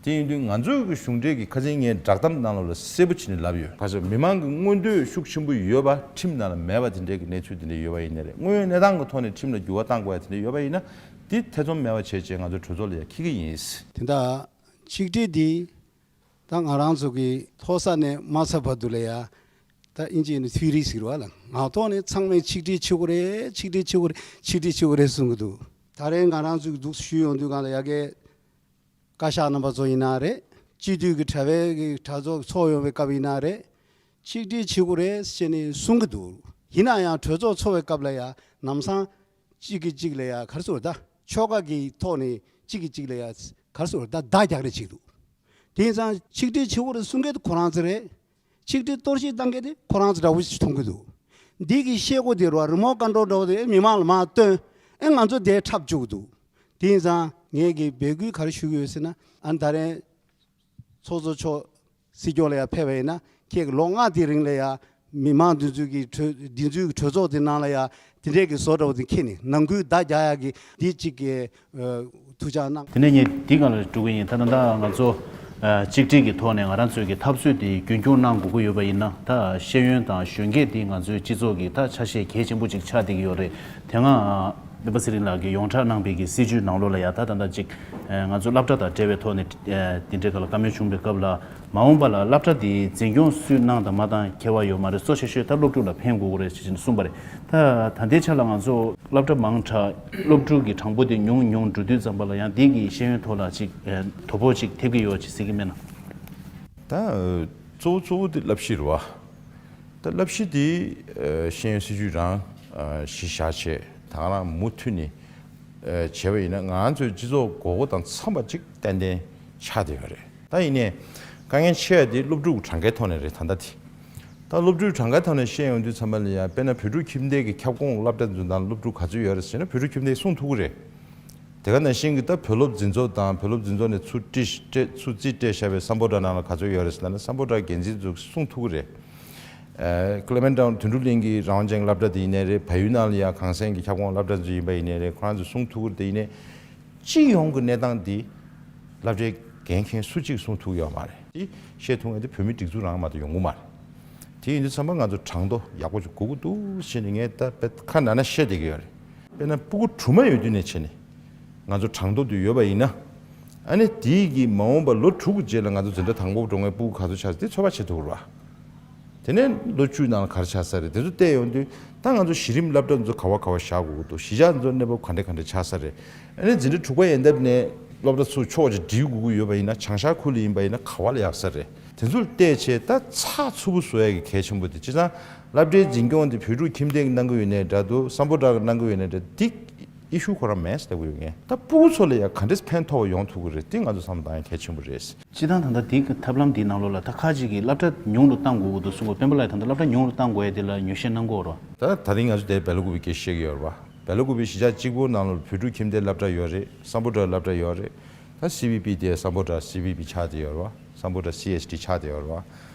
དེ་ཡིན་དུས་ང་ཚོའི་གི་གཞུང་འབྲེལ་གྱི་ཁ་སང་ངས་བསྒྲགས་གཏམ་ནང་ལོགས་ལ་གསལ་པོ་བྱས་ནས་ལབ་ཡོད། ཁ་སང་མི་མང་གི་མངོན་འདོད་ཤུགས་ཆེན་པོ་ཡོད་པ་ཁྲིམས་ནང་ལ་མེད་པ་དེ་འདྲའི་གི་གནས་ཚུལ་དེ་འདྲ་ཡོད་པ་ཡིན་ནའི་རེད། དངོས་ཡོད་གནས་སྟངས་ཀྱི་ཐོག་ནས་ཁྲིམས་ལ་འགྱུར་བ་གཏང་དགོས་ཡ་དེ་འདྲ་ཡོད་པ་ཡིན་ན་དེ་ཐེ་ཚོམ་མེད་པ་བྱས་བྱས་ང་ཚོ་གྲོས་ཚོགས་ལ་ཡ་འཁྱེར་གྱི་ཡིན། དེ་འདྲ་ཆིག་སྒྲིལ་འདི་ད་ང་རང་ཚོ་གི་མཐོ་ས་ནས་དམའ་ས་བར་དུ་ལ་ཡ། ད་ཨིན་ཇི་ནས་ཐུའུ་རི་ཟེར་བ་ལ་ངག་ཐོག་ནས་ཚང་མས་ཆིག་སྒྲིལ་བྱེད་དགོས་རེད། ཆིག་སྒྲིལ་བྱེད་དགོས་རེད། ཆིག་སྒྲིལ་བྱེད་དགོས་རེད་གསུང་གི་འདུག་ད་རེས་ང་རང་ཚོས་འདུག་ཞུས་ཡོང་དུས་གང་ལ་ཡ་གི་བཀའ་ཤག་རྣམ་པ་ཚོ་ཡིན་ན་རེད། སྤྱི་འཐུས་ཀྱི་གྲྭ་པའི་གི་གྲྭ་ཚོགས་ཚོགས་ཡོང་བའི་སྐབས་ཡིན་ན་རེད། ཆིག་སྒྲིལ་བྱེད་དགོས་རེད་ཟེར་ནས་གསུང་གི་འདུག། ཡིན་ན་ཡང་གྲོས་ཚོགས་ཚོགས་པའི་སྐབས་ལ་ཡང་ལམ་སང་གཅིག་གིས་གཅིག་ལ་ཡང་ག་རེ་ཟེར་ད། ཕྱོགས་ཁག་གི་ཐོག་ནས་གཅིག་གིས་གཅིག་ལ་ཡང་ག་རེ་ཟེར་ད། བརྡ་རྒྱག་རེས་བྱེད་འདུག། དེ་ཡིན་ཙང་ཆིག་སྒྲིལ་བྱེད་དགོས་རེད་གསུང་མཁན་དེ་ཁོ་རང་ཚོ་རེད། ཆིག་སྒྲིལ་གཏོར་བཤིག་བཏང་མཁན་དེ་ཁོ་རང་ཚོ་འདྲ་བོ་ཞིག་མཐོང་གི་འདུག། འདི་གི་བཤད་སྒོ་དེ་རུ་རི་མོ་ཀ་འགྲོ་འདྲ་བོ་དེ་མི་མང་ལ་མར་སྟོན། ཨེ་ང་ཚོ་དེ་འཁྲབ་བཅུག་གི་འདུག། དེ་ཡིན་ཙང་ངས་ཀྱི་འབོད་སྐུལ་ག་རེ་ཞུ་གི་ཡོད་ཟེར་ན། ཨ་ད་རེས་ཚོགས་གཙོ་མཆོག་སྲིད་སྐྱོང་ལ་ཡང་ཕེབས་པ་ཡིན་ན། ཁྱེད་ཀྱི་ལོ་ལྔ་དེའི་རིང་ལ་ཡང་མི་མང་འདི་ཚོའི་གི་གྲོས་འདི་ཚོའི་གི་གྲོས་ཚོགས་དེ་ནང་ལ་ཡང་དེ་འདྲའི་གི་བཟོ་འདྲ་བོ་དེ་འཁྱེར་ནས་ནང་ཁུལ་བརྡ་རྒྱག་ཡག་གི་འདི་གཅིག་གི་ཐུགས་འཆར་གནང་། དེ་ནས་ངས་འདི་སྒང་ལ་འགྲོ་གི་ཡིན། ད་ད་ལྟ་ང་ཚོ་གཅིག་སྒྲིལ་གྱི་ཐོག་ནས་ང་རང་ཚོའི་གི་འཐབ་རྩོད་དེ་རྒྱུན་འཁྱོངས་གནང་དགོས་ཀྱི་ཡོད་པ་ཡིན་ན། ད་ཤེས་ཡོན་དང་གཞོན་སྐྱེས་འདི་ང་ཚོའི་སྤྱི་ཚོགས་ཀྱི་ད་ཆ་ཤས་གལ་ཆེན་པོ་ཅིག་ཆགས་བསྡད་ཀྱི་ཡོད་རེད། དེ་སྔ་སྤེན་པ་ཚེ་རིང་ལགས་ཀྱིས་ཡོངས་གྲགས་གནང་པའི་གི་སྲིད་བྱུས་ནང་ལོགས་ལ་ཡང་ད་ད་ལྟ་ཅིག་ང་ཚོ་སློབ་གྲྭ་དང་འབྲེལ་བའི་ཐོག་ནས་དེ་འདྲའི་སྒང་ལ་བཀའ་མོལ་བྱུང་བའི་སྐབས་ལ། མ་འོངས་པ་ལ་སློབ་གྲྭ་འདི་འཛིན་སྐྱོང་སུས་གནང་དང་མ་གནང་ཁྱད་པར་ཡོད་མ་རེད། གཙོ་ཆེ་ཤོས་ད་སློབ་ཕྲུག་ལ་ཕན་དགོས་ཀྱི་རེད་ཅེས་གསུངས་པ་རེད། ད་ད་ལྟའི་ཆ་ལ་ང་ཚོ་སློབ་གྲྭ་མང་དྲགས་སློབ་ཕྲུག་གི་གྲངས་འབོར་དེ་ཉུང་ཉུང་འགྲོ་དུས་ཙམ་པ་ལ་ཡང་འདི་གི་ཤེས་ཡོན་ཐོག་ལ་ཅིག་དོ་ཕོག་ཅིག་ཐེབས་ཀྱི་ཡོད་ཅེས་ཟེར་གྱི་མེད་ན། ད་གཙོ་བོ་གཙོ་བོ་དེ་བསླབ་གཞི་རེད་བ། ད་བསླབ་གཞི་དེ་ཤེས་ཡོན་སྲིད་བྱུས་རང་གཞི་བཞག་བྱས་ད་ག་རང་མུ་མཐུད་ནས་བྱས་པ་ཡིན་ན་ང་ཚོའི་སྤྱི་ཚོགས་དགོས་མཁོ་དང་འཚམ་པ་ཅིག་ཏན་ཏན་ཆགས་བསྡད་ཡོད་རེད། ད་ཡིན་ནའི་དཀའ་ངལ་ཆེ་བ་དེ་སློབ་ཕྲུག་གི་གྲངས་ཀའི་ཐོག་ནས་རེད། ད་ལྟ་དེ་ད་སློབ་ཕྲུག་གྲངས་ཀའི་ཐོག་ནས་བཤད་ཡོང་དུས་ཙམ་པ་ལ་ཡང་དཔེར་ན་བོད་ཕྲུག་ཁྱིམ་སྡེ་གི་ཁྱབ་ཁོངས་སློབ་གྲྭ་འཛུགས་སྟངས་སློབ་ཕྲུག་ག་ཚོད་ཡོད་རེད་ཟེར་ན་བོད་ཕྲུག་ཁྱིམ་སྡེ་གསུངས་ཐུབ་ཀྱི་རེད། དེ་ག་ནང་བཞིན་གྱི་ད་བོད་སློབ་འཛིན་ཚོགས་དང་བོད་སློབ་འཛིན་ཚོགས་ནས་ཚུར་སྤྲད་སྤྲད་ཚུར་རྩིས་སྤྲད་བཞག་པའི་སམ་བྷོ་ཊ་ནང་ལ་ག་ཚོད་ཡོད་རེད་ཟེར་ན་སམ་བྷོ་ཊ་འགན་འཛིན་ཚོས་གསུངས་ཐུབ་ཀྱི་རེད། ཨ་ཀླེ་མེན་ཊའུན་དོན་གྲུབ་གླིང་གི་རང་དབང་ཅན་སློབ་གྲྭ་དེ་ཡིན་ནའི་རེད། བལ་ཡུལ་ནང་ལ་ཡང་གངས་སེང་གི་ཁྱབ་ཁོངས་སློབ་གྲྭ་ཚོ་ཡིན་པ་ཡིན་ནའི་རེད། ཁོ་རང་ཚོས་གསུངས་ཐུབ་ཀྱི་རེད། དེ་ཡིན་ནའི་སྤྱི་ཡོངས་ཀྱི་གནས་སྟངས་འདི་སློབ་གྲྭའི་འགན་འཁྱེར་སུ་གཅིག་གསུངས་ཐུབ་ཡོད་མ་རེད། དེ་བཤད་ཐུབ་མཁན་དེ་བོད་མི་སྒྲིག་འཛུགས་རང་མ་གཏོགས་ཡོང་གི་མ་རེད། དེ་ཡིན་དུས་ཙམ་པ་ང་ཚོ་གྲངས་ཐོ་ཡག་པོ་ཅིག་དགོས་ཀྱི་འདུག་ཟེར་ནས་ངས་ད་དཔེ་ཁ་ནང་ན་བཤད་བསྡད་ཀྱི་ཡོད་རེད། དཔེར་ན་སྤུ་གུ་དྲུག་མ་ཡོད་དུས་ནས་བྱས་ནས་ང་ཚོ་གྲངས་ཐོ་དེ་ཡོད་པ་ཡིན་ན། ཨ་ནི་དེའི་གི་མ་འོངས་པ་ལོ་དྲུག་གི་རྗེས་ལ་ང་ཚོ་འཛིན་གྲྭ་དང་པོ་འགྲོ་མཁན་སྤུ་གུ་ག་ཚོད་ཆགས་ཟེར་དེ་ཚོད་དཔག་བྱེད་ཐུབ་རེད་བ། དེ་ནས་ལོ་བཅུའི་ནང་ལ་ག་རེ་ཆགས་ས་རེད། དེ་ཚོ་བལྟས་ཡོང་དུས་ད་ང་ཚོ་གཞི་རིམ་སློབ་གྲྭ་ཚོ་ག་བ་ག་བ་བཞག་དགོས་ཀྱི་འདུག་གཞིས་ཆགས་ཚོ་གནས་བབ་ག་འདྲ་ག་འདྲ་ཆགས་ས་རེད། ཨ་ནི་འཛིན་གྲྭ་དྲུག་པ་ཡན་འདབ་ནས་སློབ་གྲྭ་ཚོ་ཕྱོགས་གཅིག་སྒྲིལ་དགོས་ཀྱི་ཡོད་པ་ཡིན་ན་བྱང་ཤར་ཁུལ་ལ་ཡིན་པ་ཡིན་ན་ག་བ་ལ་ཡག་ས་རེད། དེ་ཚོ་བལྟས་བྱས་ད་ཚགས་ཚུད་པོ་བཟོ་ཡག་གི་གལ་ཆེན་པོ་དེ། བྱས་ཙང་སློབ་གྲྭའི་འཛིན་སྐྱོང་དེ་བོད་ཕྲུག་ཁྱིམ་སྡེ་གིས་གནང་གི་ཡོད་ནའི་འདྲ་འདུག་སམ་བྷོ་ཊ་གིས་གནང་གི་ཡོད་ནའི་འདྲ་འདི་ཨི་ཤུ་ཁོ་རང་མེད་ཟེར་ལབ་ཀྱི་ཡོད། ངས་ད་སྤུ་གུ་ཚོ་ལ་ཡང་ག་འདྲས་ཕན་ཐོགས་པ་ཡོང་ཐུབ་ཀྱི་རེད། དེ་ང་ཚོ་བསམ་བློ་བཏང་ཡ་གལ་ཆེན་པོ་རེད། སྤྱིར་བཏང་ད་ལྟ་འདི་གི་ཐབས་ལམ་འདིའི་ནང་ལོགས་ལ་ད་ཁ་ཅིག་གིས་སློབ་གྲྭ་ཉུང་དུ་གཏང་དགོས་ཀྱི་འདུག་གསུང་གོ། སྤེན་པ་ལགས་ད་ལྟ་སློབ་གྲྭ་ཉུང་དུ་གཏང་དགོས་ཡ་དེ་ལ་ངོས་བཞེས་གནང་གི་ཡོད་རེད་བ། ད་ད་རིང་ང་ཚོ་དེ་སྦེལ་ཀོབ་པའི་སྐད་ཆ་བཤད་ཀྱི་ཡོད་རེད་བ། སྦེལ་ཀོབ་པའི་གཞིས་ཆགས་གཅིག་པོ་ནང་ལོགས་བོད་ཕྲུག་ཁྱིམ་སྡེ་སློབ་གྲྭ་ཡོད་རེད། སམ་བྷོ་ཊ་སློབ་གྲྭ་ཡོད་རེད། ད་སི་བི་པི་དེ་སམ་བྷོ་ཊ་སི་བི་པི་ཆགས་བསྡད་ཡོད་རེད་བ། སམ་བྷོ་ཊ་སི་ཨེཆ་ཌི་ཆགས་བསྡད་ཡོད་རེད་བ།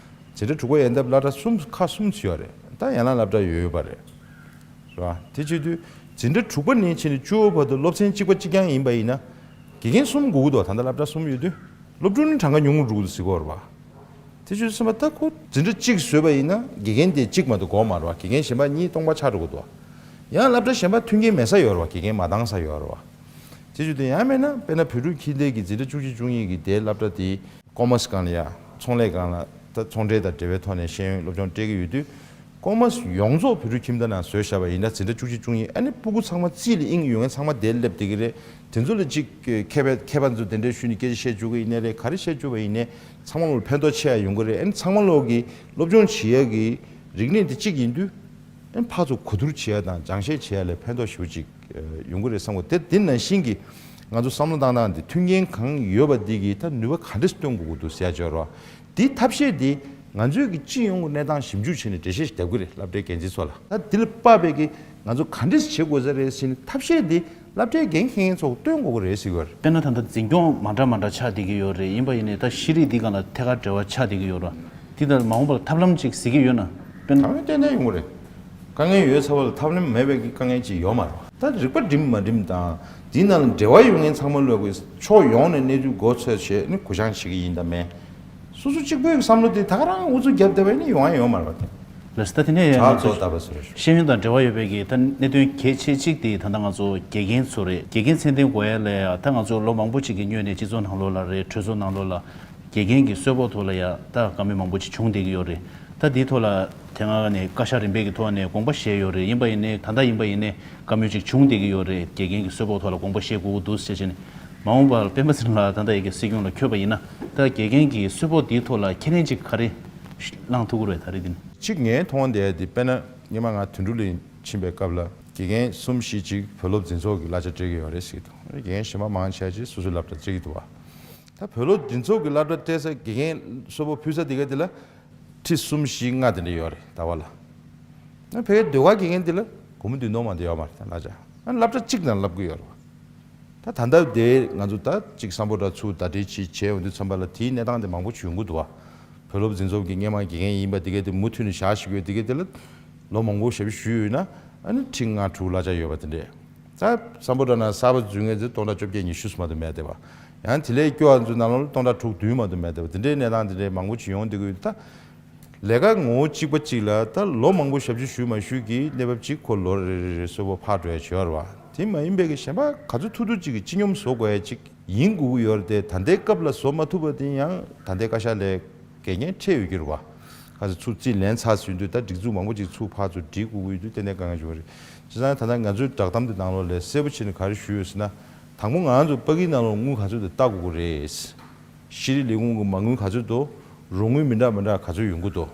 འཛིན་གྲྭ་དྲུག་པ་ཡན་འདབ་སློབ་གྲྭ་གསུམ་ཁག་གསུམ་ཡོད་རེད། ད་ཡན་ལག་སློབ་གྲྭ་ཡོད་ཡོད་པ་རེད། རེད་བ། དེ་བྱེད་དུས་འཛིན་གྲྭ་དྲུག་པ་ནས་བྱས་ནས་བཅུ་པ་བར་དུ་སློབ་ཚན་གཅིག་པ་གཅིག་རྐྱང་ཡིན་པ་ཡིན་ན། དགེ་རྒན་གསུམ་དགོས་ཀྱི་འདུག་ད་ལྟ་སློབ་གྲྭ་གསུམ་ཡོད་དུས། སློབ་ཕྲུག་ནི་གྲངས་ཀ་ཉུང་རུ་འགྲོ་གི་འདུག་ཟེར་གྱི་ཡོད་རེད་བ། དེ་བྱེད་དུས་ཙམ་པ་ད་ཁོ་འཛིན་གྲྭ་གཅིག་བཟོས་པ་ཡིན་ན་དགེ་རྒན་དེ་གཅིག་མ་གཏོགས་དགོས་མ་རེད་བ། དགེ་རྒན་གཞན་པ་གཉིས་སྟོང་པ་ཆགས་འགྲོ་གི་འདུག་བ། ཡང་སློབ་གྲྭ་གཞན་པ་མཐུན་རྐྱེན་མེད་ས་ཡོད་རེད་བ། དགེ་རྒན་མ་འདང་ས་ཡོད་རེད་བ། དེ་བྱེད་དུས་ཡང་མིན་ན་དཔེར་ན་བོད་ཕྲུག་ཁྱིམ་སྡེ་གི་འཛིན་གྲྭ་བཅུ་གཅིག་བཅུ་གཉིས་ཀྱི་དེའི་སློབ་གྲྭ་དེ་ཀོ་མར་སི་སྒང་ལ་ཡ་ཚོང་ལས་སྒང་ལ་ད་ཚོང་འབྲེལ་དང་འབྲེལ་བའི་ཐོག་ནས་ཤེས་ཡོན་སློབ་སྦྱོང་སྤྲད་ཀྱི་ཡོད་དུས། ཀོ་མར་སི་ཡོངས་རྫོགས་བོད་ཕྲུག་ཁྱིམ་སྡེ་ནང་བཟོས་བཞག་པ་ཡིན་ན་འཛིན་གྲྭ་བཅུ་གཅིག་བཅུ་གཉིས་ཨ་ནི་སྤུ་གུ་ཚང་མ་རྩིས་ལ་དབྱིངས་ཡོད་མཁན་ཚང་མ་དེར་སླེབས་བསྡད་ཀྱི་རེད། དེ་ཚོ་ལ་ཅིག་མཁས་པའི་མཁས་པ་ཚོ་དེ་འདྲའི་ཞུས་ནས་སྐད་ཆ་བཤད་བཅུག་པ་ཡིན་ནའི་རེད། ག་རེ་བཤད་བཅུག་པ་ཡིན་ནའི་ཚང་མ་ལ་ཕན་ཐོགས་ཆེ་ཡ་ཡོང་གི་རེད། ཨ་ནི་ཚང་མ་ལོག་གི་སློབ་སྦྱོང་བྱེད་ཡ་གི་རིག་གནས་དེ་གཅིག་ཡིན་དུས། ཨ་ནི་ཕར་ཚུར་གོ་བསྡུར་བྱེད་ཡ་དང་སྦྱང་བཤད་བྱེད་ཡ་ལ་ཕན་ཐོགས་ཞེ་པོ་ཅིག་ཡོང་གི་རེད་བསམ་གི། དེ་དེ་ནང་བཞིན་གྱི་ང་ཚོ་བསམ་བློ་བཏང་སྟངས་དེ་མཐུན་རྐྱེན་གང་ཡོད་པ་འདི་གིས་ད་ནུས་པ་ག་འདྲས་སྟོན་དགོས་ཀྱི་འདུག་ཟེར་ཡ་ཅིག་ཡོད་རེད་བ། དེའི་ཐབས་ཤེས་དེ་ང་ཚོའི་གི་སྤྱི་ཡོངས་ཀྱི་གནས་སྟངས་ཞིབ་འཇུག་བྱས་ནས་འགྲེལ་བཤད་ཞིག་རྒྱབ་ཀྱི་རེད། སློབ་གྲྭའི་འགན་འཛིན་ཚོ་ལ་ད་དེ་ལ་དཔག་པའི་གི་ང་ཚོ་ག་འདྲས་བྱེད་དགོས་ས་རེད་ཟེར་ནས་ཐབས་ཤེས་དེ་སློབ་གྲྭའི་འགན་འཁྱེར་མཁན་ཚོ་སྟོན་དགོས་ཀྱི་རེད་ཟེར་གྱི་ཡོད་རེད། དཔེར་ན་ད་ལྟ་འཛིན་སྐྱོང་མ་འདྲ་མ་འདྲ་ཆགས་བསྡད་ཀྱི་ཡོད་རེད། ཡིན་པ་ཡིན་ནའི་ད་ཤེས་རིག་འདི་སྒང་ལ་ཐད་ཀར་འབྲེལ་བ་ཆགས་བསྡད་ཀྱི་ཡོད་རེད། འདི་ལྟར་མ་འོངས་པར་ཐབས་ལམ་ཅིག་གཟིགས་ཀྱི་ཡོད་ན། དཔེར་ན། ཐབས་ལམ་ཏན་ཏན་ཡོང་གི་རེད། དཀའ་ངལ་ཡོད་ཚ་བ་ལ་ཐབས་ལམ་མེད་པའི་གི་དཀའ་ངལ་ཅིག་ཡོད་མ་རེད། ད་རིག་པ་སྒྲིམ་མ་སྒྲིམ་དང་འདིའི་ནང་ལ་འབྲེལ་བ་ཡོད་མཁན་ཚང་མ་ལོག་གི་ཕྱོགས་ཡོངས་ནས་གནས་ཚུལ་མགོ་ཚོས་བྱས་ནས་གུ་བཤངས་བྱེད་ཀྱི་ཡིན་ད་མེད། སོ་སོ་གཅིག་པོའི་བསམ་བློ་དེ་ད་ག་རང་ཨུ་ཚུགས་བརྒྱབ་བསྡད་པ་ཡིན་ན་ཡོང་ཡ་ཡོད་མ་རེད་བ་དེ། ལགས་སོ། ད་དེ་ནས་ཡང་ང་ཚོ་ཤེས་ཡོན་དང་འབྲེལ་བ་ཡོད་པའི་གི་ད་གནད་དོན་གལ་ཆེ་གཅིག་དེ་ད་ལྟ་ང་ཚོ་དགེ་རྒན་ཚོ་རེད། དགེ་རྒན་མཚན་ལྡན་དགོས་ཡ་ལ་ཡ་ད་ང་ཚོ་ལོ་མང་པོ་ཅིག་གི་སྔོན་ནས་སྤྱི་ཚོགས་ནང་ལོགས་ལ་རེད། གྲོས་ཚོགས་ནང་ལོགས་ལ་དགེ་རྒན་གྱི་གསོལ་ཕོགས་ཐོག་ལ་ཡ་ད་བཀའ་མོལ་མང་པོ་ཅིག་བྱུང་བསྡད་ཀྱི་ཡོད་རེད། ད་དེའི་ཐོག་ལ་དེ་སྔ་ནས་བཀའ་ཤག་རིམ་པས་ཀྱི་ཐོག་ནས་དགོངས་པ་བཞེས་ཡོད་རེད། ཡིན་པ་ཡིན་ནའི་ད་ལྟ་ཡིན་པ་ཡིན་ནའི་བཀའ་མོལ་ཅིག་བྱུང་བསྡད་ཀྱི་ཡོད་རེད། དགེ་རྒན་གྱི་གསོལ་ཕོགས་ཐོག་ལ་དགོངས་པ་བཞེས་དགོས་ཀྱི་འདུག་ཟེར་བྱས་ནས། མ་འོངས་པར་སྤེན་པ་ཚེ་རིང་ལགས་ད་ལྟ་ཡ་གི་སྲིད་སྐྱོང་ལ་འཁོད་པ་ཡིན་ན། ད་དགེ་རྒན་གྱི་གསོལ་ཕོགས་འདིའི་ཐོག་ལ་ཁས་ལེན་ཅིག་ག་རེ་ བླངས་ཐུབ་ཀྱི་རེད་ད་རེས་འདི་ནི། གཅིག་ངའི་མཐོང་བ་འདི་འདི་དཔེར་ན་སྔོན་མ་ང་དོན་གྲུབ་ལ་ཕྱིན་པའི་སྐབས་ལ་དགེ་རྒན་གསུམ་བཞི་ཅིག་བུ་སློབ་འཛིན་ཚོགས་ཀྱི་གླ་ཆ་སྤྲད་ཀྱི་ཡོད་རེད་ཟེར་གྱི་འདུག་དགེ་རྒན་གཞན་པ་མང་ཆེ་ཅིག་སོ་སོའི་སློབ་གྲྭ་སྤྲད་ཀྱི་འདུག་བ། ད་བུ་སློབ་འཛིན་ཚོགས་ཀྱི་སློབ་གྲྭ་སྤྲད་ས་དགེ་རྒན་གསོལ་ཕོགས་ཕུལ་ས་དེ་ག་དེ་ལ་ཁྲི་གསུམ་བཞི་ལྔ་དེ་འདྲ་ཡོད་རེད་ཟླ་བ་ལ། ཨ་ཕ་གིའི་ཟློས་གར་དགེ་རྒན་དེ་ལ་སྒོར་མོ་བདུན་སྟོང་མ་གཏོགས་ཡོད་མ་རེད་ད་གླ་ཆ། ཨ་སློབ་གྲྭ་གཅིག་ནང་བསླབ་ཀྱི་ཡོད་རེད་བ། ད་ད་ལྟ་དེ་ང་ཚོ་ད་གཅིག་སམ་བྷོ་ཊ་ཚུར་ཟླ་སྒྲིལ་བྱེད་བྱས་ཡོང་དུས་ཙམ་པ་ལ་དེའི་གནས་སྟངས་དེ་མང་པོ་བྱུང་གི་འདུག་བ། བུ་སློབ་འཛིན་ཚོགས་ཀྱི་སྔོན་མ་དགེ་རྒན་ཡིན་པ་དེ་གས་དེ་མུ་མཐུད་ནས་བཞག་བཞུགས་ཡོད་དེ་གས་དེ་ལ་ལོ་མང་པོ་ཞབས་ཞུ་ཞུས་ཡོད་ན་ཨ་ནི་ཁྲི་ལྔ་དྲུག་གླ་ཆ་ཡོད་པ་དེ་འདྲས། ད་སམ་བྷོ་ཊ་ནང་གསར་པ་འཛུལ་མཁན་ཚོས་སྟོང་ཕྲག་བཅོ་བརྒྱད་ཉི་ཤུ་ཙམ་མ་གཏོགས་མེད་བསྡད་པ། ཡང་དེ་ལས་སྐྱོ་བ་ཚོའི་ནང་ལོགས་ལ་སྟོང་ཕྲག་དྲུག་བདུན་མ་གཏོགས་མེད་བསྡད་པ་དེ་འདྲའི་གནས་སྟངས་དེ་འདྲའི་མང་པོ་ཅིག་ཡོང་བསྡད་ཀྱི་ཡོད། ད་ལས་ཀ་ངོ་བོ་གཅིག་པ་གཅིག་ལ་ད་ལོ་མང་པོ་ཞབས་ཞུ་ཞུས་མ་ཞུས་ཀྱི་གནས་བབ་གཅིག་ཁོ་ལོ་རེ་རེ་རེ་གསོལ་ཕོགས་ཕར་འགྲོ་ཡ་བྱེད་ཡོད་རེད་བ། དེ་མ་ཡིན་པའི་གི་གཞན་པ་ག་ཚོད་ཐུབ་ཐུབ་ཅིག་གི་སྤྱི་སྙོམས་བཟོ་དགོས་ཡ་ཅིག་ཡིན་དགོས་ཀྱི་ཡོད་རེད་དེ། ད་ལྟའི་སྐབས་ལ་བཟོ་མ་ཐུབ་པ་དེ་ཡང་ད་ལྟའི་བཀའ་ཤག་ལས་འགལ་རྐྱེན་འཕྲད་ཡོད་ཀྱི་རེད་བ། ག་ཚོད་ཚུར་རྩིས་ལེན་ཚར་ཟིན་དུས་ད་སྒྲིག་འཛུགས་མང་པོ་ཅིག་ཚུར་ཕར་ཚུར་སྒྲིག་དགོས་ཀྱི་ཡོད་དུས་ཏན་ཏན་དཀའ་ངལ་བྱུང་བ་རེད། བྱས་ཙང་ད་ལྟ་ང་ཚོའི་བསྒྲགས་གཏམ་དེ་ནང་ལོགས་ལ་གསལ་པོ་བྱས་ནས་ག་རེ་ཞུས་ཡོད་ཟེར་ན། དང་པོ་ང་ཚོ་པ་ཀིའི་ནང་ལོགས་དངུལ་ག་ཚོད་དེ་བལྟ་དགོས་ཀྱི་རེད། ཤེས་རིག་ལས་ཁུངས་ཀྱི་མ་དངུལ་ག་ཚོད་འདུག་རོགས་དངུལ་མི་འདྲ་མི་འདྲ་ག་ཚོད་ཡོང་གི་འདུག་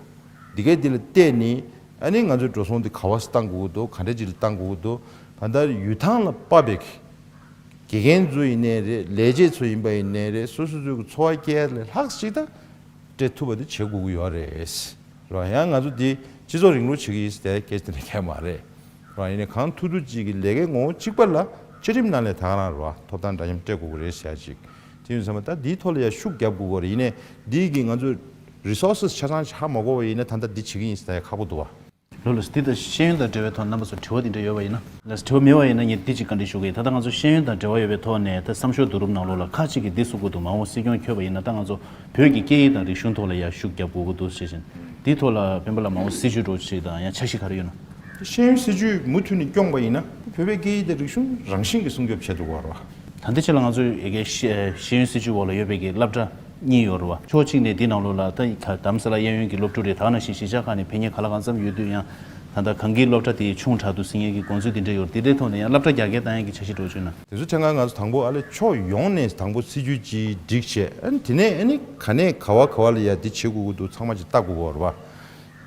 འདི་གའི་འདི་ལ་བལྟས་ནས་ཨ་ནི་ང་ཚོའི་འགྲོ་སོང་འདི་ག་བ་སེ་བཏང་དགོས་ཀྱི་འདུག་ག་འདྲ་ཅིག་ལ་བཏང་དགོས་ཀྱི་འདུག་གང་ལྟར་ཡུལ་ཐང་ལ་དཔག་པའི་དགེ་རྒན་ཚོ་ཡིན་ནའི་རེད། ལས་བྱེད་ཚོ་ཡིན་པ་ཡིན་ནའི་རེད། སོ་སོ་ཚོའི་གི་འཚོ་བ་སྐྱེལ་ཡ་ལས་ལྷག་ཅིག་ད་སྤྲད་ཐུབ་པ་དེ་བྱེད་དགོས་ཀྱི་ཡོད་རེད། རེད་བ། ཡང་ང་ཚོ་འདི་སྤྱི་ཚོགས་རིང་ལུགས་བྱེད་ཀྱི་ཡིན་ཟེར་ཏེ་སྐད་ཆ་དེ་འདྲ་གང་ཡང་མ་རེད། རེད་བ། ཡིན་ནའི་གང་ཐུབ་ཐུབ་ཅིག་གི་ལས་ཀའི་ངོ་བོ་གཅིག་པ་ལ་བཅའ་ཁྲིམས་ནང་ལས་ད་ག་རང་རེད་བ། ཐོབ་ཐང་འདྲ་མཉམ་སྤྲད་དགོས་ཀྱི་རེད་ཟེར་ཡ་ཅིག་དེ་ཡིན་ཙང་མ་ད་འདིའི་ཐོག་ལ་ཡ་ཤུགས་རྒྱབ་དགོས་ཀྱི་རེད། ཡིན་ནའི་འདི་གི་ང་ཚོ་རི་སོར་སེ་སི་ཆ་ཚང་ཧ་མ་གོ་བ་ཡིན་ན་ད་ལྟ་འདི་བྱེད་ཀྱི་ཡིན་ཟེར་ཡ་ཁག་པོ་འདུག་བ། ལགས་ལགས། འདི་དང་ཤེས་ཡོན་དང་འབྲེལ་བའི་ཐོག་རྣམ་པ་ཚོ་དྲི་བ་འདི་འདྲ་ཡོད་པ་ཡིན་ན། ལགས་སོ། དྲི་བ་མེད་པ་ཡིན་ན་ངས་འདི་གཅིག་བཀའ་འདྲི་ཞུ་གི་ཡིན། ད་ལྟ་ང་ཚོ་ཤེས་ཡོན་དང་འབྲེལ་བ་ཡོད་པའི་ཐོག་ནས་ད་བསམ་ཤོག་བསྡུ་རུབ་ནང་ལོགས་ལ་ཁག་ཅིག་གིས་འདི་གསུང་གི་འདུག་མ་འོངས་སྲིད་སྐྱོང་འཁྱོལ་བ་ཡིན་ན་ད་ང་ཚོ་བོད་ཀྱི་སྐད་ཡིག་དང་རིག་གཞུང་ཐོག་ལ་ཡ་ཤུགས་རྒྱབ་དགོས་ཀྱི་འདུག་ཟེར་བཞིན། འདིའི་ཐོག་ལ་སྤེན་པ་ལགས་མ་འོངས་སྲིད་བྱུས་འདྲ་བོ་ཅིག་དང་ཡང་འཆར་གཞི་ག་རེ་ཡོད་ན། ཤེས་ཡོན་སྲིད་བྱུས་མུ་མཐུད་ནས་སྐྱོང་པ་ཡིན་ན་བོད་པའི་སྐད་ཡིག་དང་རིག་གཞུང་རང་བཞིན་གྱིས་སྲུང་སྐྱོབ་བྱེད་ཐུབ་ཀྱི་ཡོད་རེད་བ། ད་ལྟའི་ཆ་ལ་ང་ཚོས་ཡ་གི་ཤེས་ཤེས་ཡོན་སྲིད་བྱུས་འོག་ལ་ཡོད་པའི་གི་སློབ་གྲྭ་གཉིས་ཡོད་རེད་བ། ཕྱོགས་གཅིག་ནས་འདི་ནང་ལོགས་ལ་ད་ད་རྡ་རམ་ས་ལ་གཡས་གཡོན་གྱི་སློབ་ཕྲུག་རེད། ད་ག་ནང་བཞིན་གཞིས་ཆགས་ཁག་ནས་ཕེབས་མཁན་ག་ལ་གང་འཚམ་ཡོད་དུས་ཡང་ད་ལྟ་གང་གི་སློབ་གྲྭ་དེ་ཆུང་དྲགས་འདུག་ཟེར་མཁན་གྱི་དགོངས་ཚུལ་འདི་འདྲ་ཡོད་རེད། དེ་འདྲའི་ཐོག་ནས་ཡང་སློབ་གྲྭ་རྒྱ་སྐྱེད་བཏང་ཡག་གི་འཆར་གཞི་འདྲ་བོ་བྱུང་ན། དེ་ཚོ་ཐད་ཀར་ང་ཚོ་དང་པོ་ཨ་ལས་ཕྱོགས་ཡོངས་ནས་དང་པོ་སྲིད་བྱུས་ཅིག་སྒྲིག་བྱས། ཨ་ནི་དེ་ནས་ཨ་ནི་ག་ནས་ག་བ་ག་བ་ལ་ཡ་འདི་བྱེད་དགོས་ཀྱི་འདུག་ཚང་མ་ཅིག་ལྟ་དགོས་ཀྱི་ཡོད་རེད་བ།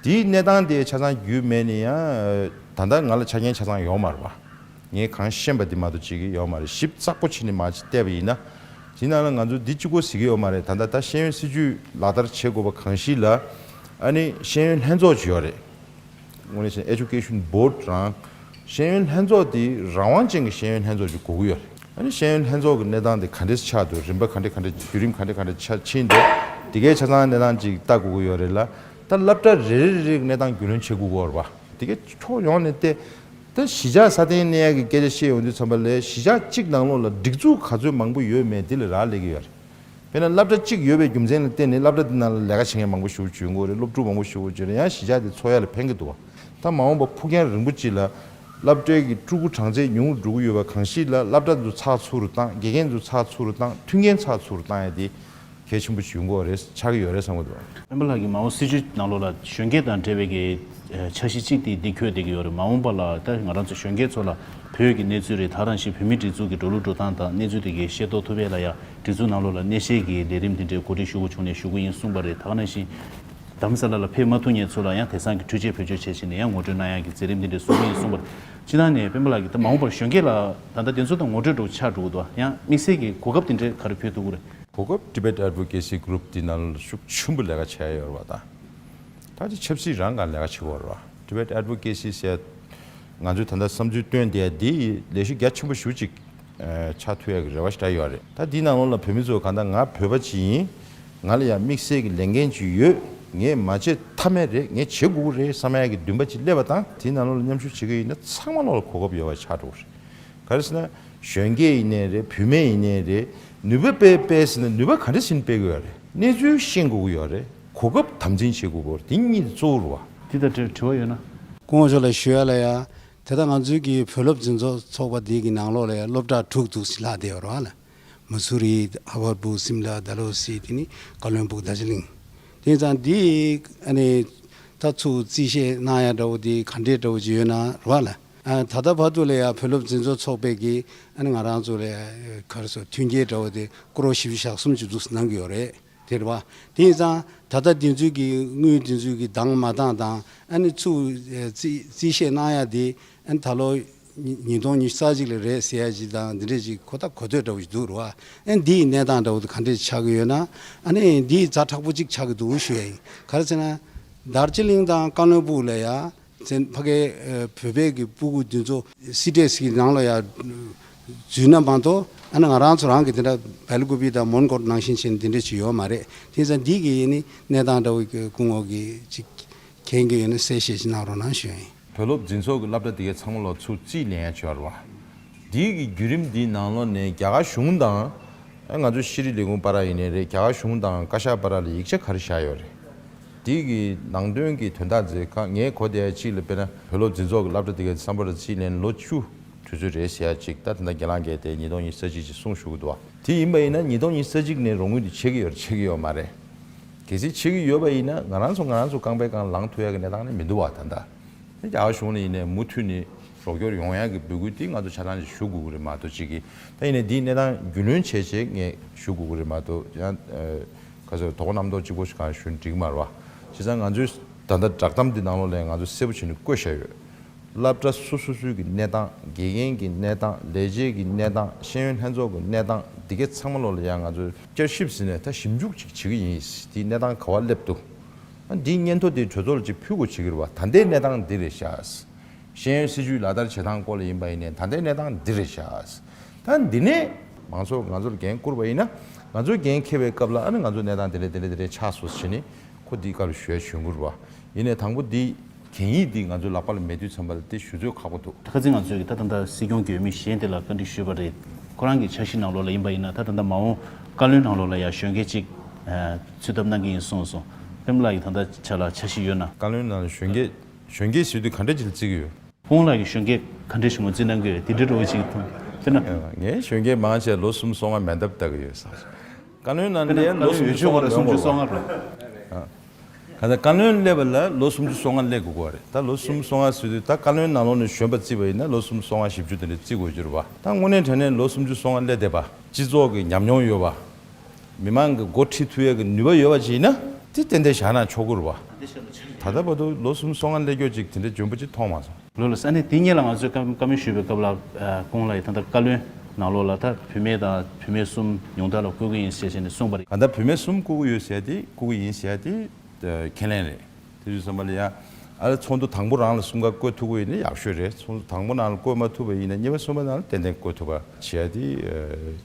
དེའི་གནས་སྟངས་དེ་ཆ་ཚང་རྒྱུས་མེད་ནས་ཡང་ད་ལྟ་ང་ལ་ཆ་རྐྱེན་ཆ་ཚང་ཡོད་མ་རེད་བ། ངས་གང་ཤེས་པ་དེ་མ་གཏོགས་བྱེད་ཀྱི་ཡོད་མ་རེད། ཞིབ་ཚགས་པོ་བྱས་ནས་མར་ཅིག་བལྟས་པ་ཡིན་ན། དེ་ནང་ལ་ང་ཚོ་འདི་གཅིག་པོ་གཟིགས་ཀྱི་ཡོད་མ་རེད། ད་ལྟ་ད་ཤེས་ཡོན་སྲིད་བྱུས་ལག་བསྟར་བྱེད་དགོས་པ་གང་ཞིག་ལ་ཨ་ནི་ཤེས་ཡོན་ལྷན་ཚོགས་ཅིག་ཡོད་རེད། དངོས་གནས་བྱས་ན་Education Board རང་ཤེས་ཡོན་ལྷན་ཚོགས་དེ་རང་དབང་ཅན་གྱི་ཤེས་ཡོན་ལྷན་ཚོགས་ཅིག་དགོས་ཀྱི་ཡོད་རེད། ཨ་ནི་ཤེས་ཡོན་ལྷན་ཚོགས་ཀྱི་གནས་སྟངས་དེ་ག་འདྲས་ཆགས་འདུག་རིམ་པ་ག་འདྲས་ག་འདྲས་བརྒྱུད་རིམ་ག་འདྲས་ག་འདྲས་ཆགས་ཕྱིན་འདུག་དེ་གའི་ཆ་ཚང་གནས་སྟངས་ཅིག་ལྟ་དགོས་ཀྱི་ཡོད་རེད་ལ། ད་སློབ་གྲྭ་རེ་རེ་རེ་རེ་གི་གནས་སྟངས་རྒྱུས་ལོན་བྱེད་དགོས་ཀྱི་ཡོད་རེད་བ། དེ་གའི་ཕྱོགས་ཡོངས་ནས་བལྟས། ད་གཞིས་ཆགས་སྲ་བརྟན་གནས་ཡག་གི་སྐད་ཆ་བཤད་ཡོང་དུས་ཙམ་པ་ལ་གཞིས་ཆགས་གཅིག་ནང་ལོགས་ལ་སྒྲིག་འཛུགས་ག་ཚོད་མང་པོ་ཡོད་མེད་འདི་ལ་རག་ལས་ཀྱི་ཡོད་རེད། དཔེར་ན་སློབ་གྲྭ་གཅིག་ཡོད་པའི་རྒྱུ་མཚན་ལ་བརྟེན་ནས་སློབ་གྲྭ་འདི་ནང་ལ་ལས་ཀ་བྱེད་མཁན་མང་པོ་ཞིག་འབྱོར་གྱི་ཡོད་རེད། སློབ་ཕྲུག་མང་པོ་ཞིག་འབྱོར་གྱི་རེད། ཡང་གཞིས་ཆགས་དེ་འཚོ་ཡ་ལ་ཕན་གྱི་འདུག་བ། ད་མ་འོངས་པ་ཕུགས་རྒྱང་རིང་པོ་ཅིག་ལ་སློབ་གྲྭའི་གི་ཕྲུ་གུ་གྲངས་ཚད་ཉུང་རུ་འགྲོ་གི་ཡོད་པ་གང་ཞིག་ལ་སློབ་གྲྭ་འདི་ཚགས་ཚུད་རུ་བཏང་། དགེ་རྒན་འདི་ཚགས་ཚུད་རུ་བཏང་། མཐུན་རྐྱེན་ཚགས་ཚུད་རུ་བཏང་ཡ་དེ་གལ་ཆེན་པོ་ཞིག་ཡོང་གི་ཡོད་རེད། ཆགས་ཀྱི་ཡོད་རེད་བསམ་གྱི་འདུག་སྤེན་པ་ལགས་ཀྱིས་མ་འོངས་སྲིད་བྱུས་ནང་ལོགས་ལ་གཞོན་སྐྱེས་དང་འབྲེལ་བའི་གི་འཆར་གཞི་གཅིག་དེ་འདི་འཁོད་བསྡད་ཀྱི་ཡོད་རེད། མ་འོངས་པ་ལ་ད་ང་རང་ཚོ་གཞོན་སྐྱེས་ཚོ་ལ་བོད་ཀྱི་གནས་ཚུལ་རེད། ད་ག་ནང་བཞིན་བོད་མིའི་སྒྲིག་འཛུགས་ཀྱི་འགྲོ་ལུགས་འགྲོ་སྟངས་དང་གནས་ཚུལ་དེ་གའི་ཤེས་རྟོགས་ཐུབ་ཡས་ལ་ཡ་སྒྲིག་འཛུགས་ནང་ལོགས་ལ་གནས་བཤད་ཀྱི་ལས་རིམ་འདི་འདྲའི་གོ་སྒྲིག་ཞུ་དགོས་བྱུང་ནས་ཞུ་གི་ཡིན་གསུངས་པ་རེད། ད་ག་ནང་བཞིན་རྡ་རམ་ས་ལ་ལ་ཕེབས་མ་ཐུབ་མཁན་ཚོ་ལ་ཡང་དེང་སང་གི་འཕྲུལ་ཆས་བེད་སྤྱོད་བྱས་བྱས་ནས་ཡང་ངོ་སྤྲོད་གནང་ཡག་གི་མཛད་རིམ་འདི་འདྲའི་བཟོ་གི་ཡིན་གསུངས་པ་རེད། སྤྱིར་བཏང་ནས་སྤེན་པ་ལགས་ཀྱིས་ད་མ་འོངས་པར་གཞོན་སྐྱེས་ལ་ད་ལྟ་དེ་ཚོ་དང་ངོ་སྤྲོད་འདྲ་བོ་ཆགས་འགྲོ་གི་འདུག་ཡང་དམིགས་བསལ་གྱི་གོ་སྐབས་དེ་འདྲའི་ག་རེ་ཕུལ་ཐུབ་ཀྱི་རེད། གོ་སྐབས་Tibet Advocacy Group འདི་ནང་ལ་ཤུགས་ཆེན་པོ་ལས་ཀ་བྱས་ཡོད་རེད་བ། ད་ད་ཅི་ཆབ་སྲིད་རང་ག་ལས་ཀ་བྱེད་ཀྱི་ཡོད་རེད་བ། Tibet Advocacy ཟེར་ང་ཚོས་ད་ལྟ་བསམ་ཚུལ་བཏོན་བསྡད་ཡ་འདི་ལས་གཞི་རྒྱ་ཆེན་པོ་ཞེ་པོ་ཅིག་ཆགས་ཐུབ་ཡ་གི་རེ་བ་ཞིག་ད་ཡོད་རེད། ད་འདི་ནང་ལོགས་ལ་བོད་མི་ཚོ་གང་ལྟར་ང་བོད་པ་ཅིག་ཡིན། ང་ལ་ཡང་དམིགས་བསལ་གྱི་ལས་འགན་ཅིག་ཡོད། ངས་མ་བྱེད་ཐབས་མེད་རེད། ངས་བྱེད་དགོས་ཀྱི་རེད་བསམ་ཡ་གི་འདུན་པ་ཅིག་སླེབས་པ་དང་། དེའི་ནང་ལོགས་ལ་མཉམ་ཞུགས་བྱེད་ཀྱི་ཡིན་ན་ཚང་མ་ལོགས་ལ་གོ་སྐབས་ཡོད་པ་ཆགས་འགྲོ་གི་རེད། ག་རེ་ཟེར་ན། གཞོན་སྐྱེས་ཡིན་ནའི་རེད། བུད་མེད་ཡིན་ནའི་རེད། ནུས་པ་སྤེལ་སྤེལ་ཟེར་ན་ནུས་པ་ག་འདྲ་ཞིག་སྤེལ་དགོས་ཡོད་རེད། གནས་ཚུལ་ཤེས་དགོས་ཀྱི་ཡོད་རེད། གོ་སྐབས་དམ་འཛིན་བྱེད་དགོས་ཀྱི་ཡོད་རེད། དེ་གཉིས་དེ་གཙོ་བོ་རེད་བ། འདི་ལྟར་དྲི་དྲི་བ་ཡོད་ན། སྐུ་ངོ་མཆོག་ལ་ཞུ་ཡ་ལ་ཡ། དེ་ལྟར་ང་ཚོའི་གི་བོད་སློབ་འཛིན་ཚོགས་ཚོགས་པ་འདི་གི་ནང་ལོགས་ལ་ཡ་སློབ་གྲྭ་དྲུག་འདུག་ལྷག་བསྡད་ཡོད་རེད་བ་ལ། མ་སུ་རི། ཧ་བར་བུག་སིམ་ལ། ཌལ་ཧོ་སི། དེ་ནི་ཀ་ལོན་སྦུག་དར་ཇི་ལིང་། དེ་ཙང་འདི་ཨ་ནི་ད་ཚུར་རྩིས་བཤེར་གནང་ཡ་འདྲ་བོ་དེ་ག་འདྲས་འདྲ་བོ་ཅིག་ཡོད་ན་རེད་བ་ལ། ཨ་ད་ལྟ་བར་དུ་ལ་ཡ་བོད་སློབ་འཛིན་ཚོགས་ཚོགས་པའི་གི་ཨ་ནི་ང་རང་ཚོ་ལ་ཡ་ག་རེ་ཟེར་མཐུན་རྐྱེན་འདྲ་བོ་དེ་སྐོར་བཞི་བཅུ་ཞེ་གསུམ་ཅིག་འདུག་གནང་གི་ཡོད་རེད། དེ་རེད་བ། དེ་ཡིན་ཙང་ད་ལྟ་འདི་ཚོའི་གི་དངུལ་འདི་ཚོའི་གི་འདང་མ་འདང་དང་ཨ་ནི་ཚུར་རྩིས་རྩིས་བཞེས་གནང་ཡ་དེ་ཨ་ནི་ད་ལོ་ཉིས་སྟོང་ཉི་ཤུ་རྩ་གཅིག་ལ་རེད་ཟེར་ཡ་ཅིག་དང་འདི་འདྲས་ཅིག་ཁོ་ཐག་གོ་ཐོས་འདྲ་བོ་ཞིག་འདུག་རེད་བ། ཨ་ནི་འདི་ཡི་གནས་སྟངས་འདྲ་བོ་དེ་ག་འདྲས་ཆགས་ཀྱི་ཡོད་ན་ཨ་ནི་འདི་ཡི་ཛ་དྲག་པོ་ཅིག་ཆགས་ཀྱི་འདུག་ཞུ་ཡ་ཡིན། ག་རེ་ཟེར་ན། དར་ཅི་ལིང་དང་ཀ་ལོན་སྦུག་ལ་ཡ། བཙན་ཕ་གའི་ཨ་བོད་པའི་གི་སྤུ་གུ་འདི་ཚོ་སི་ཏྲེས་ཀྱི་ནང་ལ་ཡ་འཛུལ་ན་མ་གཏོགས་ཨ་ནི་ང་རང་ཚོ་རང་གི་དེ་འདྲ་སྦེལ་ཀུ་པི་དང་མོན་གྷོ་ནང་བཞིན་བྱས་ནས་འདི་འདྲ་ཅིག་ཡོད་མ་རེད། དེ་ཙང་འདི་གི་ནི་གནས་སྟངས་འདྲ་བོ་གི་སྐུ་ངོ་གི་ཅིག་མཁྱེན་གི་ཡོད་ན་གསལ་བཤད་ཅིག་གནང་རོགས་གནང་ཞུ་ཡ་ཡིན། བོད་སློབ་འཛིན་ཚོགས་ཀྱི་སློབ་གྲྭ་དེ་གའི་ཚང་མ་ལ་ཚུར་རྩིས་ལེན་ཡ་བྱས་པ་རེད་བ། འདི་གི་བརྒྱུད་རིམ་འདིའི་ནང་ལོགས་ནས་རྒྱ་གར་གཞུང་དང་། ཨ་ང་ཚོ་ཤེས་རིག་ལས་ཁུངས་བར་ཡིན་ནའི་རེད། རྒྱ་གར་གཞུང་དང་བཀའ་ཤག་བར་ལ་ཡིག་ཆ་ག་རེ་བཞག་ཡོད་རེད། དེ་གི་ནང་དོན་གྱི་དོན་དག་ཚོ་ཁ་ངས་གོ་བསྡད་ཡ་གཅིག་ལ་དཔེར་ན་བོད་སློབ་འཛིན་ཚོགས་ཀྱི་སློབ་གྲྭ་དེ་གའི་བསམ་པ་ར་རྩིས་ལེན་ལོ་བཅུ་དུས་ཚོད་རེད་ཟེར་ཡ་གཅིག་ད་ད་ལྟ་རྒན་ལགས་ཀྱིས་དེ་ཉིས་སྟོང་ཉི་ཤུ་རྩ་གཅིག་ཅིག་གསུངས་བཞུགས་ཀྱི་འདུག་བ། དེ་ཡིན་པ་ཡིན་ན་ཉིས་སྟོང་ཉི་ཤུ་རྩ་གཅིག་ནས་རོགས་དངུལ་དེ་ཆད་ཀྱི་ཡོད་རེད་ཆད་ཀྱི་ཡོད་མ་རེད། གལ་སྲིད་ཆད་ཀྱི་ཡོད་པ་ཡིན་ན་ང་རང་ཚོ་ང་རང་ཚོ་རྐང་པའི་སྒང་ལངས་ཐུབ་ཡ་གི་གནས་སྟངས་ནི་མི་འདུག་བ་ད་ལྟ། དེ་རྒྱ་གར་གཞུང་ལ་ཡིན་ནའི་མུ་མཐུད་ནས་རོགས་སྐྱོར་ཡོང་ཡག་གི་འབོད་སྐུལ་དེ་ང་ཚོ་ཆ་ཚང་ཞིག་ཞུ་དགོས་ཀྱི་རེད་མ་གཏོགས་གཅིག་གིས་ད་ཡིན་ནའི་འདིའི་གནས་སྟངས་རྒྱུས་ལོན་བྱས་བྱས་ངས་ཞུ་དགོས་ཀྱི་རེད་མ་གཏོགས་ཡང་ཁ་སང་དོ་དགོང་གནམ་ཐོག་གཅིག་པོ་ཞིག་གང་ཞུ་འགྲིག་མ་རེད་བ། བྱས་ཙང་ང་ཚོའི་ད་ལྟ་བསྒྲགས་གཏམ་འདི་ནང་ལོགས་ལ་ང་ཚོ་གསལ་པོ་བྱས་ནས་བཀོད་བཞག་ཡོད། སློབ་གྲྭ་སོ་སོ་སོའི་གི་གནས་སྟངས་དགེ་རྒན་གྱི་གནས་སྟངས་ལས་བྱེད་ཀྱི་གནས་སྟངས་ཤེས་ཡོན་ལྷན་ཚོགས་ཀྱི་གནས་སྟངས་འདི་གའི་ཚང་མ་ལོགས་ལ་ཡང་ང་ཚོས་བསྐྱར་ཞིབ་ཟིན་ནས་ད་ཞིབ་འཇུག་ཅིག་བྱེད་ཀྱི་ཡིན། དེའི་གནས་སྟངས་ག་བ་སླེབས་འདུག་ཨ་འདིའི་སྙན་ཐོ་དེ་གྲོས་ཚོགས་ལ་ཅིག་ཕུལ་དགོས་བྱེད་ཀྱི་རེད་བ། ད་ལྟའི་གནས་སྟངས་འདི་རེད་ཤག་ཤེས་ཡོན་སྲིད་བྱུས་ལག་བསྟར་བྱེད་སྟངས་སྐོར་ལ་ཡིན་པ་ཡིན་ནའི་ད་ལྟའི་གནས་སྟངས་འདི་རེད་ཤག་ད་འདི་ནས་མང་ཚོགས་ང་ཚོར་འགན་བསྐུར་བ་ཡིན་ན་ང་ཚོའི་འགན་འཁྱེར་བའི་སྐབས་ལ་ཨ་ནི་ང་ཚོ་གནས་སྟངས་དེ་འདྲ་དེ་འདྲ་དེ་འདྲ་ཆགས་སོང་ཟེར་ནས་ཁོ་འདིའི་སྐབས་ལ་ཞུ་ཡ་ཞུ་དགོས་རེད་བ། ཡིན་ནའི་དང་པོ་འདི་གན་ཡིག་འདི་ང་ཚོའི་ལག་པ་ལ་མེད་དུས་ཙམ་པ་ལ་དེ་ཞུ་ཚོད་ཁག་པོ་འདུག་ཁ་སང་ང་ཚོས་ཀྱི་ད་ད་ལྟ་སྲིད་སྐྱོང་གི་འོས་མི་གཞན་དེ་ལ་བཀའ་འདྲི་ཞུས་པ་རེད། ཁོ་རང་གི་འཆར་གཞི་ནང་ལོགས་ལ་ཡིན་པ་ཡིན་ན་ད་ད་ལྟ་མ་འོངས་བཀའ་བློན་ནང་ལོགས་ལ་ཡ་གཞོན་སྐྱེས་གཅིག་ཚུད་ཐབས་གནང་གི་ཡིན་གསུངས་སོང་། པདྨ་ལགས་ཀྱི་ད་ལྟ་ཆ་ལ་འཆར་གཞི་ཡོད་ན། བཀའ་བློན་ནང་ལ་གཞོན་སྐྱེས་གཞོན་སྐྱེས་ཟེར་དུས་ག་འདྲ་ཅིག་ལ་བརྩི་གི་ཡོད། ཁོང་ལགས་ཀྱི་གཞོན་སྐྱེས་ག་འདྲ་ཞིག་ངོས་འཛིན་གནང་གི་ཡོད་དེ་འདྲ་འགྲོ་བ་ཅིག་མཐོང་། དཔེར་ན། ངས་གཞོན་སྐྱེས་མང་ཆེ་ལོ་སུམ་ཅུ་སོ་ལྔ་མེད་འདབ་ལྟ་གི་ཡོད་ས། བཀའ་བློན་ནང་ལ་ཡང་ལོ་སུམ་ཅུ་སོ་ལྔ་སུམ་ཅུ་སོ་ལྔ་རེད། ག་ཚ་བཀའ་བློན་སླེབས་པ་ལ་ལོ་སུམ་ཅུ་སོ་ལྔ་སླེབས་དགོས་ཀྱི་རེད། ད་ལོ་སུམ་ཅུ་སོ་ལྔ་ཟེར་དུས་ད་བཀའ་བློན་ནང་ལོགས་ནས་གཞོན་པ་བརྩིས་པ་ཡིན་ན་ལོ་སུམ་ཅུ་སོ་ལྔ་བཞི་བཅུ་དེ་འདྲ་བརྩི་དགོས་ཀྱི་རེད་བ། ད་དངོས་གནས་དྲང་གནས་ལོ་སུམ་ཅུ་སོ་ལྔ་སླེབས་བསྡད་པ་སྤྱི་ཚོགས་ཀྱི་ཉམས་མྱོང་ཡོད་པ། མི་མང་གི་འགོ་ཁྲིད་ཐུབ་ཡས་ཀྱི་ནུས་པ་ཡོད་པ་ཅིག་ཡིན་ན་དེ་ཏན་ཏན་བཞག་ན་ཆོག་གི་རེད་བ། ད་ལྟ་བར་དུ་ལོ་སུམ་ཅུ་སོ་ལྔ་སླེབས་ཀྱོག་ཅིག་དེ་འདྲ་འཇོན་པོ་ཅིག་མཐོང་མ་སོང་། ལོ་ལ་ས་གནས་དེ་སྔོན་ལ་ང་ཚོས་བཀའ་བཀའ་མོལ་ཞུས་པའི་སྐབས་ལ་ཁོང་ལ་ཡི་ད་ལྟ་བཀའ་བློན་ནང་ལོགས་ལ་ད་བུད་མེད་དང་བུད་མེད་གསུམ་ཉུང་མཐའ་ལ་བསྐོ་གི་ཡིན་ཞེས་བྱས་ནས་གསུངས་པ་རེད། གང་ལྟར་བུད་མེད་གསུམ་བསྐོ་གི་ཡོད་ཟེར་ཏེ་བསྐོ་གི་ཡིན་ཟེར་ཏེ་ཁས་ལེན་རེད། དེ་དུས་ཙམ་པ་ལ་ཡ་ཨ་ལ་ཚོགས་འདུ་དང་པོ་རང་ལ་གསུམ་ཀ་བསྐོ་ཐུབ་ཀྱི་ཡོད་ན་ཡག་ཤོས་རེད། ཚོགས་འདུ་དང་པོ་ནང་ལ་བསྐོ་མ་ཐུབ་པ་ཡིན་ན་གཉིས་པ་གསུམ་པ་ནང་ལ་ཏན་ཏན་བསྐོ་ཐུབ་པ་བྱས་ཏེ་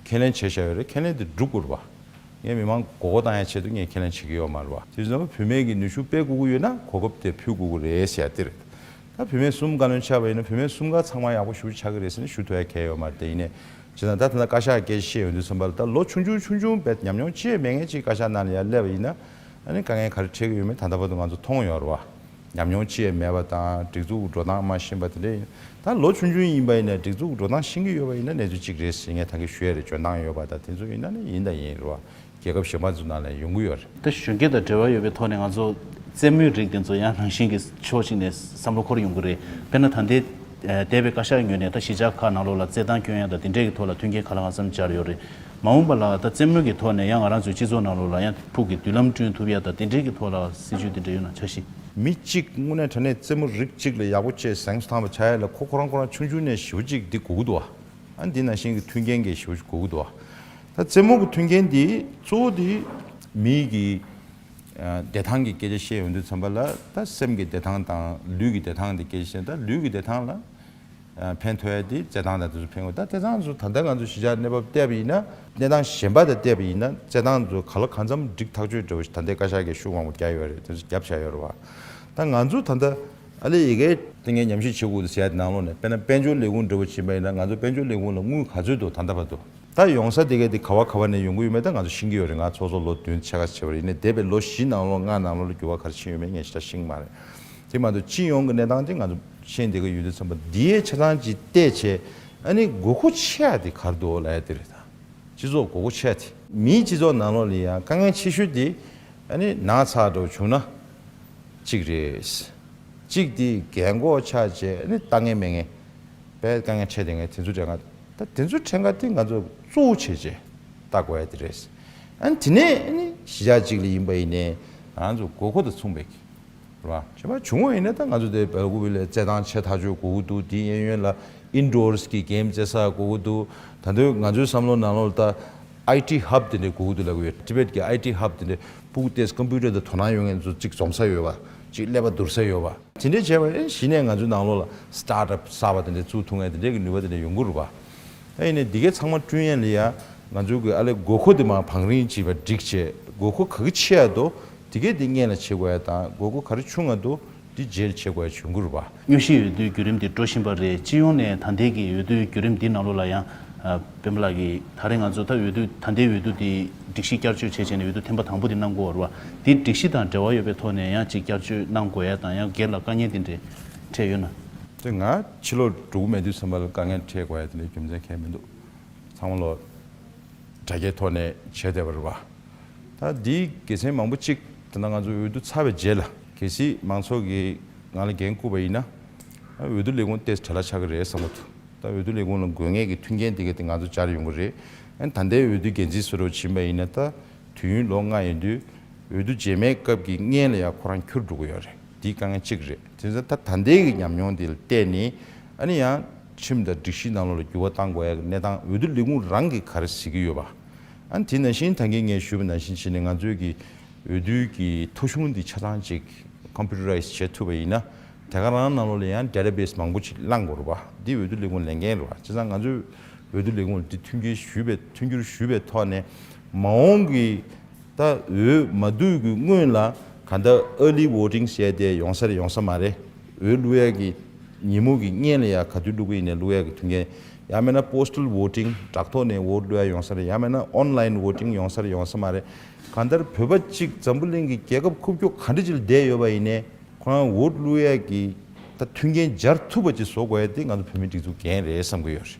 ཁས་ལེན་བྱས་བཞག་ཡོད་རེད། ཁས་ལེན་དེ་འགྲུབ་དགོས་རེད་བ། ངས་མི་མང་མགོ་སྐོར་བཏང་ཡ་ཆེད་དུ་ངས་ཁས་ལེན་བྱེད་ཀྱི་ཡོད་མ་རེད་བ། དེ་ཙམ་པ་བུད་མེད་ཀྱི་ནུས་ཤུགས་སྤེལ་དགོས་ཀྱི་ཡོད་ན་གོ་སྐབས་དེ་ཕུལ་དགོས་ཀྱི་རེད་ཟེར་ཡ་དེ་རེད། ད་བུད་མེད་གསུམ་བཀའ་བློན་ཆགས་པ་ཡིན་ན་བུད་མེད་གསུམ་ཀ་ཚང་མ་ཡག་པོ་ཞེ་པོ་ཆགས་ཀྱི་རེད་ཟེར་ནས་ཞུ་ཐུབ་ཡ་གང་ཡང་ཡོད་མ་རེད། དེ་ཡིན་ནའི་བྱས་ཙང་ད་ད་ལྟ་བཀའ་ཤག་སྐད་ཆ་བཤད་ཡོང་དུས་ཙམ་པ་ལ་ད་ལོ་ཆུང་ཆུང་ཆུང་ཆུང་བས་ཉམས་མྱོང་ཅི་ཡང་མེད་མཁན་ཅིག་བཀའ་ཤག་ནང་ལ་ཡར་སླེབས་པ་ཡིན་ན་ཨ་ནི་དཀའ་ངལ་ག་རེ་འཕྲད་ཀྱི་ཡོད་མེད་ད་ལྟ་བར་དུ་ང་ཚོ་མཐོང་ཡོད་རེད་བ། ཉམས་མྱོང་ཅི་ཡང་མེད་པ་དང་སྒྲིག་འཛུགས་འགྲོ་སྟངས་མ་ཤེས་པ་དེ་འདྲ་ཡིན། ད་ལོ་ཆུང་ཆུང་ཡིན་པ་ཡིན་ན་སྒྲིག་འཛུགས་འགྲོ་སྟངས་ཤེས་ཀྱི་ཡོད་པ་ཡིན་ན་གནས་ཚུལ་གཅིག་རེད་ཟེར་ངས་ད་གིན་ཞུ་ཡ་རེད། འཇོན་ཐང་ཡོད་པ་དང་དེ་ཚོ་ཡིན་ན་ནི་ཡིན་དང་ཡིན་རེད་བ། རྒྱལ་ཁབ་གཞན་པ་ཚོ་ནང་ལ་ཡོང་གི་ཡོད་རེད། ད་གཞོན་སྐྱེས་དང་འབྲེལ་བ་ཡོད་པའི་ཐོག་ནས་ང་ཚོ་རྩེད་མོའི་རིགས་དེ་ཚོ་ཡང་རང་བཞིན་གྱི་ཕྱོགས་གཅིག་ནས་བསམ་བློ་འཁོར་ཡོང་གི་རེད། དཔེར་ན་ད་ལྟའི་འདས་པའི་བཀའ་ཤག་ངོས་ནས་ད་གཞིས་ཆགས་ཁག་ནང་ལོགས་ལ་རྩེད་ཐང་སྐྱོན་ཡ་དང་དེ་འདྲས་ཀྱི་ཐོག་ལ་མཐུན་རྐྱེན་ག་ལ་གང་འཚམ་སྦྱར་ཡོད་རེད། མ་འོངས་པ་ལ་ད་རྩེད་མོ་གི་ཐོག་ནས་ཡང་ང་རང་ཚོའི་སྤྱི་ཚོགས་ནང་ལོགས་ལ་ཡང་ཕུགས་ཀྱི་མདུན་ལམ་བསྐྲུན་ཐུབ་ཡ་དང་དེ་འདྲའི་གི་ཐོག་ལ་སྲིད་ཇུས་དེ་འདྲ་ཡོད་ན་འཆར་གཞི། མི་གཅིག་དངོས་གནས་དྲང་གནས་རྩེད་མོ་རིགས་གཅིག་ལ་ཡག་པོ་བྱས་གཟེངས་སུ་བཏང་བ་ཆགས་ཡ་ལ་ཁོ་ཁོ་རང་ཁོ་རང་ཆུང་ཆུང་ནས་ཞེ་པོ་གཅིག་འདི་དགོས་ཀྱི་འདུག་བ། ཨ་འདི་ནང་བཞིན་གྱི་མཐུན་རྐྱེན་གྱི་ཞེ་པོ་ཅིག་དགོས་ཀྱི་འདུག་བ། ད་རྩེད་མོ་གི་མཐུན་རྐྱེན་འདི་གཙོ་བོ་འདི་མིའི་གི་ཨ་བདེ་ཐང་གི་སྐད་ཆ་བཤད་ཡོང་དུས་ཙམ་པ་ལ་ད་སེམས་ཀྱི་བདེ་ཐང་དང་ལུས་ཀྱི་བདེ་ཐང་འདི་སྐད་ཆ་བཤད་ད་ལུས་ཀྱི་བདེ་ཐང་ལ། ཕན་ཐོགས་ཡ་དེ་རྩེད་ཐང་དང་དེ་ཚོ་ཕན་དགོས། ད་རྩེད་ཐང་ཚོ་ད་ལྟ་ང་ཚོ་གཞིས་ཆགས་གནས་བབ་བལྟས་པ་ཡིན་ན་གནས་སྟངས་གཞན་པ་དང་བལྟས་པ་ཡིན་ན་རྩེད་ཐང་ཚོ་ག་ལ་གང་འཚམ་འགྲིག་ཐག་ཆོད་འདྲ་བོ་ཞིག་ད་ལྟའི་བཀའ་ཤག་གིས་ཤུགས་མང་པོ་བརྒྱབ་ཡོད་རེད། དེ་ཚོ་བརྒྱབ་བཞག་ཡོད་རེད་བ། ད་ང་ཚོ་ད་ལྟ་ཨ་ལེ་ཡི་གེ་ཏིང་ངེ་ཉམས་ཞིབ་བྱེད་དགོས་འདུག་ཟེར་ཡ་དེ་ནང་ལོགས་ནས་དཔེར་ན་དཔལ་འབྱོར་ལས་ཁུངས་འདྲ་བོ་ཕྱིན་པ་ཡིན་ན་ང་ཚོ་དཔལ་འབྱོར་ལས་ཁུངས་ལ་དངུལ་ག་ཚོད་འདུག་ད་ལྟ་བར་དུ། ད་ཡོང་ས་དེ་ག་དེ་ག་བ་ག་བ་ནས་ཡོང་གི་ཡོད་མེད་ད་ང་ཚོ་ཤེས་ཀྱི་ཡོད་རེད། ང་ཚོགས་གཙོ་ལོ་བདུན་ཕྱེད་ཀ་བྱས་པ་རེད། ཡིན་ནའི་འདས་པའི་ལོ་བཞི་ནང་ལོགས་ལྔ་ནང་ལོགས་ལ་འགྱུར་བ་ག་རེ་ཕྱིན་ཡོད་མེད་ངས་ཞེ་དྲག་ཤེས་ཀྱི་མ་རེད། དེ་མ་གཏོགས་སྤྱི་ཡོངས་ཀྱི་གནས་སྟངས་དེ་ང་ཚོ་ཤེས་བསྡད་ཀྱི་ཡོད་དུས་ཙམ་པ་འདི་ཡའི་ཆ་ཚང་ཅིག་བལྟས་བྱས་ཨ་ནི་དགོས་མཁོ་ཆེ་བ་དེ་ག་རེ་འདུག་ལབ་ཡ་དེ་རེད། ད་སྤྱི་ཚོགས་དགོས་མཁོ་ཆེ་བ་དེ་མིའི་སྤྱི་ཚོགས་ནང་ལོགས་ལ་ཡང་དཀའ་ངལ་ཆེ་ཤོས་དེ་ཨ་ནི་ན་ཚ་འདྲ་བོ་བྱུང་ན་གཅིག་རེད། གཅིག་དེ་རྒན་གོག་ཆགས་བྱས་ཨ་ནི་ལྟ་མཁན་མེད་མཁན། དཔེ་དཀའ་ངལ་འཕྲད་བསྡད་མཁན་དེ་ཚོ་འདྲ་ང་ད་དེ་ཚོ་འཕྲད་མཁན་དེ་ང་ཚོ་གཙོ་བོ་བྱས་བྱས་ལྟ་དགོས་ཡ་དེ་རེད། ཨ་ནི་དེ་ནས་ཨ་ནི་ གཞིས་ཆགས་གཅིག་ལ་ཡིན་པ་ཡིན་ནའི་ང་ཚོ་དགོས་མཁོ་དང་མཚུངས་པའི་རེད་བ། བྱས་པ་བྱུང་བ་ཡིན་ན་ད་ང་ཚོ་དེ་སྦེལ་ཀོབ་ལ་རྩེད་ཐང་ཆེ་ཐག་ཆོད་དགོས་ཀྱི་འདུག་དེའི་གཡས་གཡོན་ལ་indoors་གི་game་རྩེ་ས་དགོས་ཀྱི་འདུག་ད་དུང་ང་ཚོའི་བསམ་བློ་ནང་ལོགས་ལ་ད་IT hub་དེ་འདྲ་དགོས་ཀྱི་འདུག་ལབ་ཀྱི་ཡོད། Tibet་གི་IT hub་དེ་འདྲ་ཕྲུ་གུ་དེས་computer་དང་དོ་སྣང་ཡོང་མཁན་ཚོ་གཅིག་འཛོམས་ས་ཡོད་པ། གཅིག་ཀླད་པ་བསྡུར་ས་ཡོད་པ། དེ་འདྲ་བྱས་པ་ཡིན་གཞི་ནས་ང་ཚོའི་ནང་ལོགས་ལ་startup་གསར་པ་དེ་འདྲ་བཙུགས་ཐུབ་མཁན་དེ་འདྲ་གི་ནུས་པ་དེ་འདྲ་ཡོང་གི་རེད་པ། ཨ་ཡིན་ནའི་འདི་གའི་ཚང་མ་བསྐྲུན་ཡས་ལ་ཡ་ང་ཚོ་གི་ཨ་ལས་དགོས་མཁོ་དེ་མར་བང་རིམ་གཅིག་པ་སྒྲིག་བྱས། དགོས་མཁོ་ག་གི་ཆེ་ཡ་འདུག་དེ་གའི་དེ་སྔོན་ལ་བྱེད་དགོས་ཡ་དང་། དགོས་མཁོ་ག་རེ་ཆུང་ང་འདུག་དེ་རྗེས་ལ་བྱེད་དགོས་ཡ་བྱུང་གི་རེད་པ། དངོས་གཞིའི་འོས་བསྡུའི་བརྒྱུད་རིམ་དེ་འགྲོ་བཞིན་པ་རེད། སྤྱི་ཡོངས་ནས་ད་ལྟའི་གི་འོས་བསྡུའི་བརྒྱུད་རིམ་འདི་ནང་ལོགས་ལ་ཡང་ཨ་སྤེན་པ་ལགས་ཀྱིས་ད་རེས་ང་ཚོ་ད་འོས་བསྡུ་ད་ལྟའི་འོས་བསྡུ་དེ་སྒྲིག་གཞི་བསྐྱར་བཅོས་བྱས་བྱས་ནས་འོས་བསྡུ་ཐེངས་མ་དང་པོ་དེ་གནང་དགོས་པ་རེད་པ། དེ་སྒྲིག་གཞི་དང་འབྲེལ་བ་ཡོད་པའི་ཐོག་ནས་ཡང་ཅིག་བསྐྱར་བཅོས་གནང་དགོས་ཡ་དང་། ཡང་སྒེར་ལ་དཀའ་ངལ་དེ་འདྲ་འཕྲད་ཡོད་ན། དེ་ང་ཕྱི་ལོགས་འགྲོ་གི་མེད་དུས་ཙམ་པ་ལ་དཀའ་ངལ་འཕྲད་དགོས་ཡ་དེ་འདྲའི་རྒྱུ་མཚན་གང་ཡང་མི་འདུག་ཚང་མ་ལོ་དྲ་རྒྱའི་ཐོག་ནས་བྱས་བསྡད་པ་རེད་པ། ད་འདིའི་དགེ་མཚན་མང་པོ་གཅིག་ད་ལྟ་ང་ཚོ་འོས་བསྡུ་ཚར་བའི་རྗེས་ལ་གལ་སྲིད་མང་ཚོགས་ཀྱིས་ང་ལ་འགན་བསྐུར་བ་ཡིན་ན། འོས་བསྡུ་ལས་ཁུངས་ཏོག་ཙམ་བྲེལ་བ་ཆགས་ཀྱི་རེད་བསམ་གྱི་འདུག་ད་འོས་བསྡུ་ལས་ཁུངས་ལ་དགོས་ངེས་ཀྱི་མཐུན་རྐྱེན་དེ་ག་དེ་ང་ཚོ་སྦྱར་ཡོང་གི་རེད། ཨ་ནི་ད་ལྟའི་འོས་བསྡུའི་འགན་འཛིན་ཟེར་རོགས་ཕྱིན་པ་ཡིན་ན། ད་དུས་ཡུན་ལོ་ལྔ་ཡིན་དུས་འོས་བསྡུ་རྗེས་མའི་སྐབས་ཀྱི་སྔོན་ལ་ཡང་ཁོ་རང་འཁྱུར་འགྲོ་གི་ཡོད་རེད། འདི་དཀའ་ངལ་གཅིག་རེད། དེ་ཚོ་ད་ད་ལྟའི་གི་ཉམས་མྱོང་འདི་ལ་བལྟས་ནས། ཨ་ནི་ཡང་ཁྲིམས་དང་སྒྲིག་གཞི་ནང་ལོགས་ལ་འགྱུར་བ་གཏང་དགོས་ཡ་གི་གནས་སྟངས་འོས་བསྡུ་ལས་ཁུངས་རང་གིས་ག་རེ་གཟིགས་ཀྱི་ཡོད་པ། ཨ་ནི་དེ་ནང་བཞིན་ད་གིན་ངས་ཞུས་པ་ནང་བཞིན་བྱས་ནས་ང་ཚོའི་གི་འོས་བསྡུའི་གི་ཐོ་གཞུང་འདི་ཆ་ཚང་ཅིག་computerize་བྱེད་ཐུབ་པ་ཡིན་ན། དེ་ག་རང་ནང་ལོགས་ལ་ཡང་database་མང་པོ་ཅིག་བླང་དགོས་རེད་པ། འདི་འོས་བསྡུ་ལས་ཁུངས་ལས་འགན་རེད་པ། བྱས་ཙང་ང་ཚོས་འོས་བསྡུ་ལས་ཁུངས་ལ་འདི་མཐུན་འགྱུར་ཞུས་པའི་མཐུན་འགྱུར་ཞུས་པའི་ཐོག་ནས་མ་འོངས་ཀྱི་ད་འོས་མ་བསྡུ་གི་སྔོན་ལ་གང་ལྟར་early voting་ཟེར་དེ་ཡོང་ས་རེད་ཡོང་ས་མ་རེད། འོས་བླུག་ཡ་གི་ཉིན་མོ་གི་སྔོན་ལ་ཡ་ག་དུས་བླུག་གི་ཡིན་ནའི་བླུག་ཡ་གི་མཐུན་རྐྱེན། ཡང་མིན་ན་postal voting་བྲག་ཐོག་ནས་vote་བླུག་ཡ་ཡོང་ས་རེད། ཡང་མིན་ན་online voting་ཡོང་ས་རེད་ཡོང་ས་མ་རེད། གང་ལྟར་བོད་པ་གཅིག་འཛམ་བུ་གླིང་གི་རྒྱལ་ཁབ་ཁུག་ཀྱོག་ག་འདྲ་ཅིག་ལ་བསྡད་ཡོད་པ་ཡིན་ནའི་ཁོ་རང་vote་བླུག་ཡ་གི་ད་མཐུན་རྐྱེན་སྦྱར་ཐུབ་པ་ཅིག་བཟོ་དགོས་ཡ་དེ་ང་ཚོ་བོད་མིའི་སྒྲིག་འཛུགས་འགན་རེད་བསམ་གྱི་ཡོད་རེད།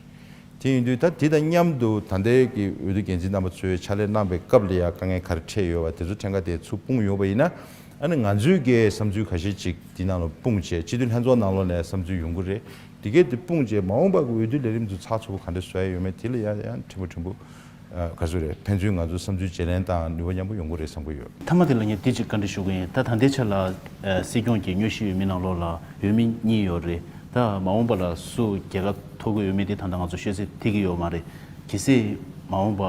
དེ་ཡིན་དུས་ད་དེ་དང་མཉམ་དུ་ད་ལྟའི་གི་འོས་བསྡུ་འགན་འཛིན་རྣམ་པ་ཚོས་ཕྱག་ལས་གནང་པའི་སྐབས་ལ་ཡང་དཀའ་ངལ་ག་རེ་འཕྲད་ཡོད་པ་དེ་ཚོ་ཕྲན་ཁ་དེ་ཚུར་སྤུངས་ཡོང་བ་ཡིན་ན། ཨ་ནི་ང་ཚོའི་གི་བསམ་ཚུལ་ཁ་ཤས་ཅིག་དེ་ནང་ལ་སྤུངས་བྱས་སྤྱི་འཐུས་ལྷན་ཚོགས་ནང་ལོགས་ནས་བསམ་ཚུལ་ཡོང་གི་རེད། དེ་གས་དེ་སྤུངས་བྱས་མ་འོངས་པ་གི་འོས་བསྡུ་ལས་རིམ་ཚོ་ཚགས་ཚུད་པོ་ག་འདྲ་བཟོ་ཡ་ཡོད་མེད་དེ་ལ་ཡང་ཡང་ཕྲན་བུ་ཕྲན་བུ་ག་ཚོད་རེད། ཕན་ཚུན་ང་ཚོ་བསམ་ཚུལ་བརྗེ་ལེན་དང་ནུས་པ་མཉམ་པོ་ཡོང་གི་རེད་བསམ་གྱི་ཡོད། མཐའ་མ་དེ་ལ་ངས་འདི་གཅིག་བཀའ་འདྲི་ཞུ་གི་ཡིན། ད་ད་ལྟའི་ཆ་ལ་ཨ་སྲིད་སྐྱོང་གི་དངོས་གཞི་འོས་མི་ནང་ལོགས་ལ་འོས་མི་གཉིས་ཡོད་རེད། ད་མ་འོངས་པ་ལ་སུ་རྒྱལ་ཁ་ཐོབ་ཀྱི་ཡོད་མེད་དེ་ད་ལྟ་ང་ཚོ་ཤོད་ཚད་ཐིག་གི་ཡོད་མ་རེད། གལ་སྲིད་མ་འོངས་པ་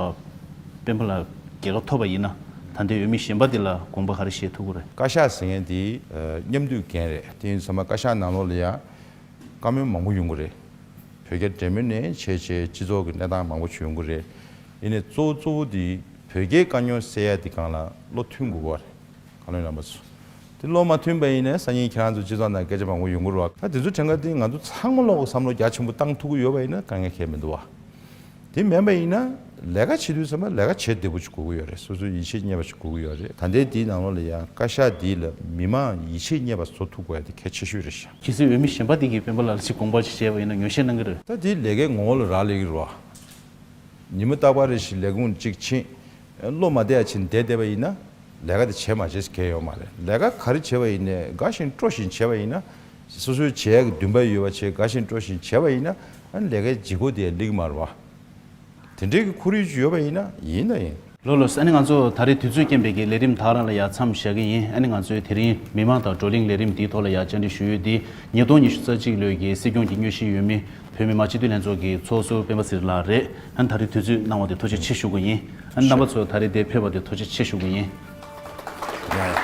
སྤེན་པ་ལ་རྒྱལ་ཁ་ཐོབ་པ་ཡིན་ན་ད་ལྟའི་འོས་མི་གཞན་པ་དེ་ལ་དགོངས་པ་ག་རེ་བཞེས་ཐུབ་ཀྱི་རེད། བཀའ་ཤག་ཟེར་མཁན་དེ་ཨ་མཉམ་འདུས་འགན་རེད། དེ་ཡིན་ཙང་མ་བཀའ་ཤག་ནང་ལོགས་ལ་ཡང་བཀའ་མོལ་མང་པོ་ཡོང་གི་རེད། བོད་རྒྱ་འབྲེལ་མོལ་ནས་བྱས་བྱས་སྤྱི་ཚོགས་ཀྱི་གནས་སྟངས་མང་པོ་ཅིག་ཡོང་གི་རེད། ཡིན་ནའི་གཙོ་བོ་གཙོ་བོ་དེ་བོད་རྒྱའི་དཀའ་རྙོག་སེལ་ཡ་དེ་སྒང་ལ་བློ་མཐུན་དགོས་ཀྱི་རེད། བཀའ་བློན་རྣམ་པ་ཚོ། དེ་བློ་མ་མཐུན་པ་ཡིན་ནའི་སང་ཉིན་ཁྱེད་རང་ཚོ་སྤྱི་ཚོགས་ནང་སྐད་ཆ་མང་པོ་ཡོང་གི་རེད་བ། ད་དེ་ཚོ་དྲན་ག་དེ་ང་ཚོ་ཚང་མ་ལོག་བསམ་བློ་རྒྱ་ཆེན་པོ་བཏང་ཐུབ་ཀྱི་ཡོད་པ་ཡིན་ན་དཀའ་ངལ་གང་ཡང་མི་འདུག་བ། དེ་མིན་པ་ཡིན་ན་ལས་ཀ་བྱེད་དུས་ཙམ་པ་ལས་ཀ་བྱེད་བདེ་པོ་ཞིག་དགོས་ཀྱི་ཡོད་རེད། སོ་སོའི་ཡིད་ཆེས་རྙེད་པ་ཞིག་དགོས་ཀྱི་ཡོད་རེད། ད་ལྟའི་དེའི་ནང་ལོགས་ལ་ཡང་བཀའ་ཤག་འདི་ལ་མི་མང་ཡིད་ཆེས་རྙེད་པ་བཟོ་ཐུབ་དགོས་ཡ་དེ་གལ་ཆེ་ཤོས་རེད་ཤག་གལ་སྲིད་འོས་མི་གཞན་པ་དེ་གིས་སྤེན་པ་ལགས་ལ་ཅིག་དགོངས་པ་ཅིག་བཞེས་པ་ཡིན་ན་ངོ་ཤེས་གནང་གི་རེད། ད་དེ་ལས་ཀའི་ངོ་བོ་ལ་རག་ལས་ཀྱི་རེད་བ། ཉི་མ་རྟག་པར་རེ་བཞིན་ལས་ཁུངས་གཅིག་ཕྱིན། བློ་མ་བདེ་བ་ཕྱིན་བསྡད་བསྡད་པ་ཡིན་ན་ལས་ཀ་དེ་བྱེད་མ་བྱེད་ཟེར་གང་ཡང་ཡོད་མ་རེད། ལས་ཀ་ག་རེ་བྱས་པ་ཡིན་ནའི་དགའ་བཞིན་སྤྲོ་བཞིན་བྱས་པ་ཡིན་ན། སོ་སོའི་བྱེད་ཡག་གི་འདུན་པ་ཡོད་པ་བྱས་དགའ་བཞིན་སྤྲོ་བཞིན་བྱས་པ་ཡིན་ན། ཨ་ནི་ལས་ཀའི་ལྗིད་ཁོག་དེ་སླེབས་ཀྱི་མ་རེད་བ། དེ་འདྲའི་གི་ཁོར་ཡུག་ཅིག་ཡོད་པ་ཡིན་ན་ཡིན་དང་ཡིན། ལགས་ལགས་སོ། ཨ་ནི་ང་ཚོ་ད་རེས་དུས་ཚོད་རྐྱེན་པས་ཀྱི་ལས་རིམ་ད་ག་རང་ལ་ཡ་མཚམས་བཞག་གི་ཡིན། ཨ་ནི་ང་ཚོའི་དེ་རིང་མི་མང་དང་བགྲོ་གླེང་ལས་རིམ་འདིའི་ཐོག་ལ་ཡ་བཅར་འདྲི་ཞུ་ཡུལ་འདི་ཉིས་སྟོང་ཉི་ཤུ་རྩ་གཅིག་ལོའི་གི་སྲིད་སྐྱོང་གི་དངོས་གཞིའི་འོས་མི་བོད་མི་མང་སྤྱི་འཐུས་ལྷན་ཚོགས་ཀྱི་ཚོགས་ཟུར་སྤེན་པ་ཚེ་རིང་ལགས་རེད། ཨ་ནི་ད་རེས་དུས་ཚོད་གནང་བ་དེ་ཐུགས་རྗེ་ཆེ་ཞུ་གི་ཡིན། ཨ་ནི་རྣམ་པ་ཚོ་ད་རེས་འདིར་ཕེབས་པ་དེ་ཐུགས་རྗེ་ཆེ་ཞུ་གི་ཡིན། ཡ་ཡ།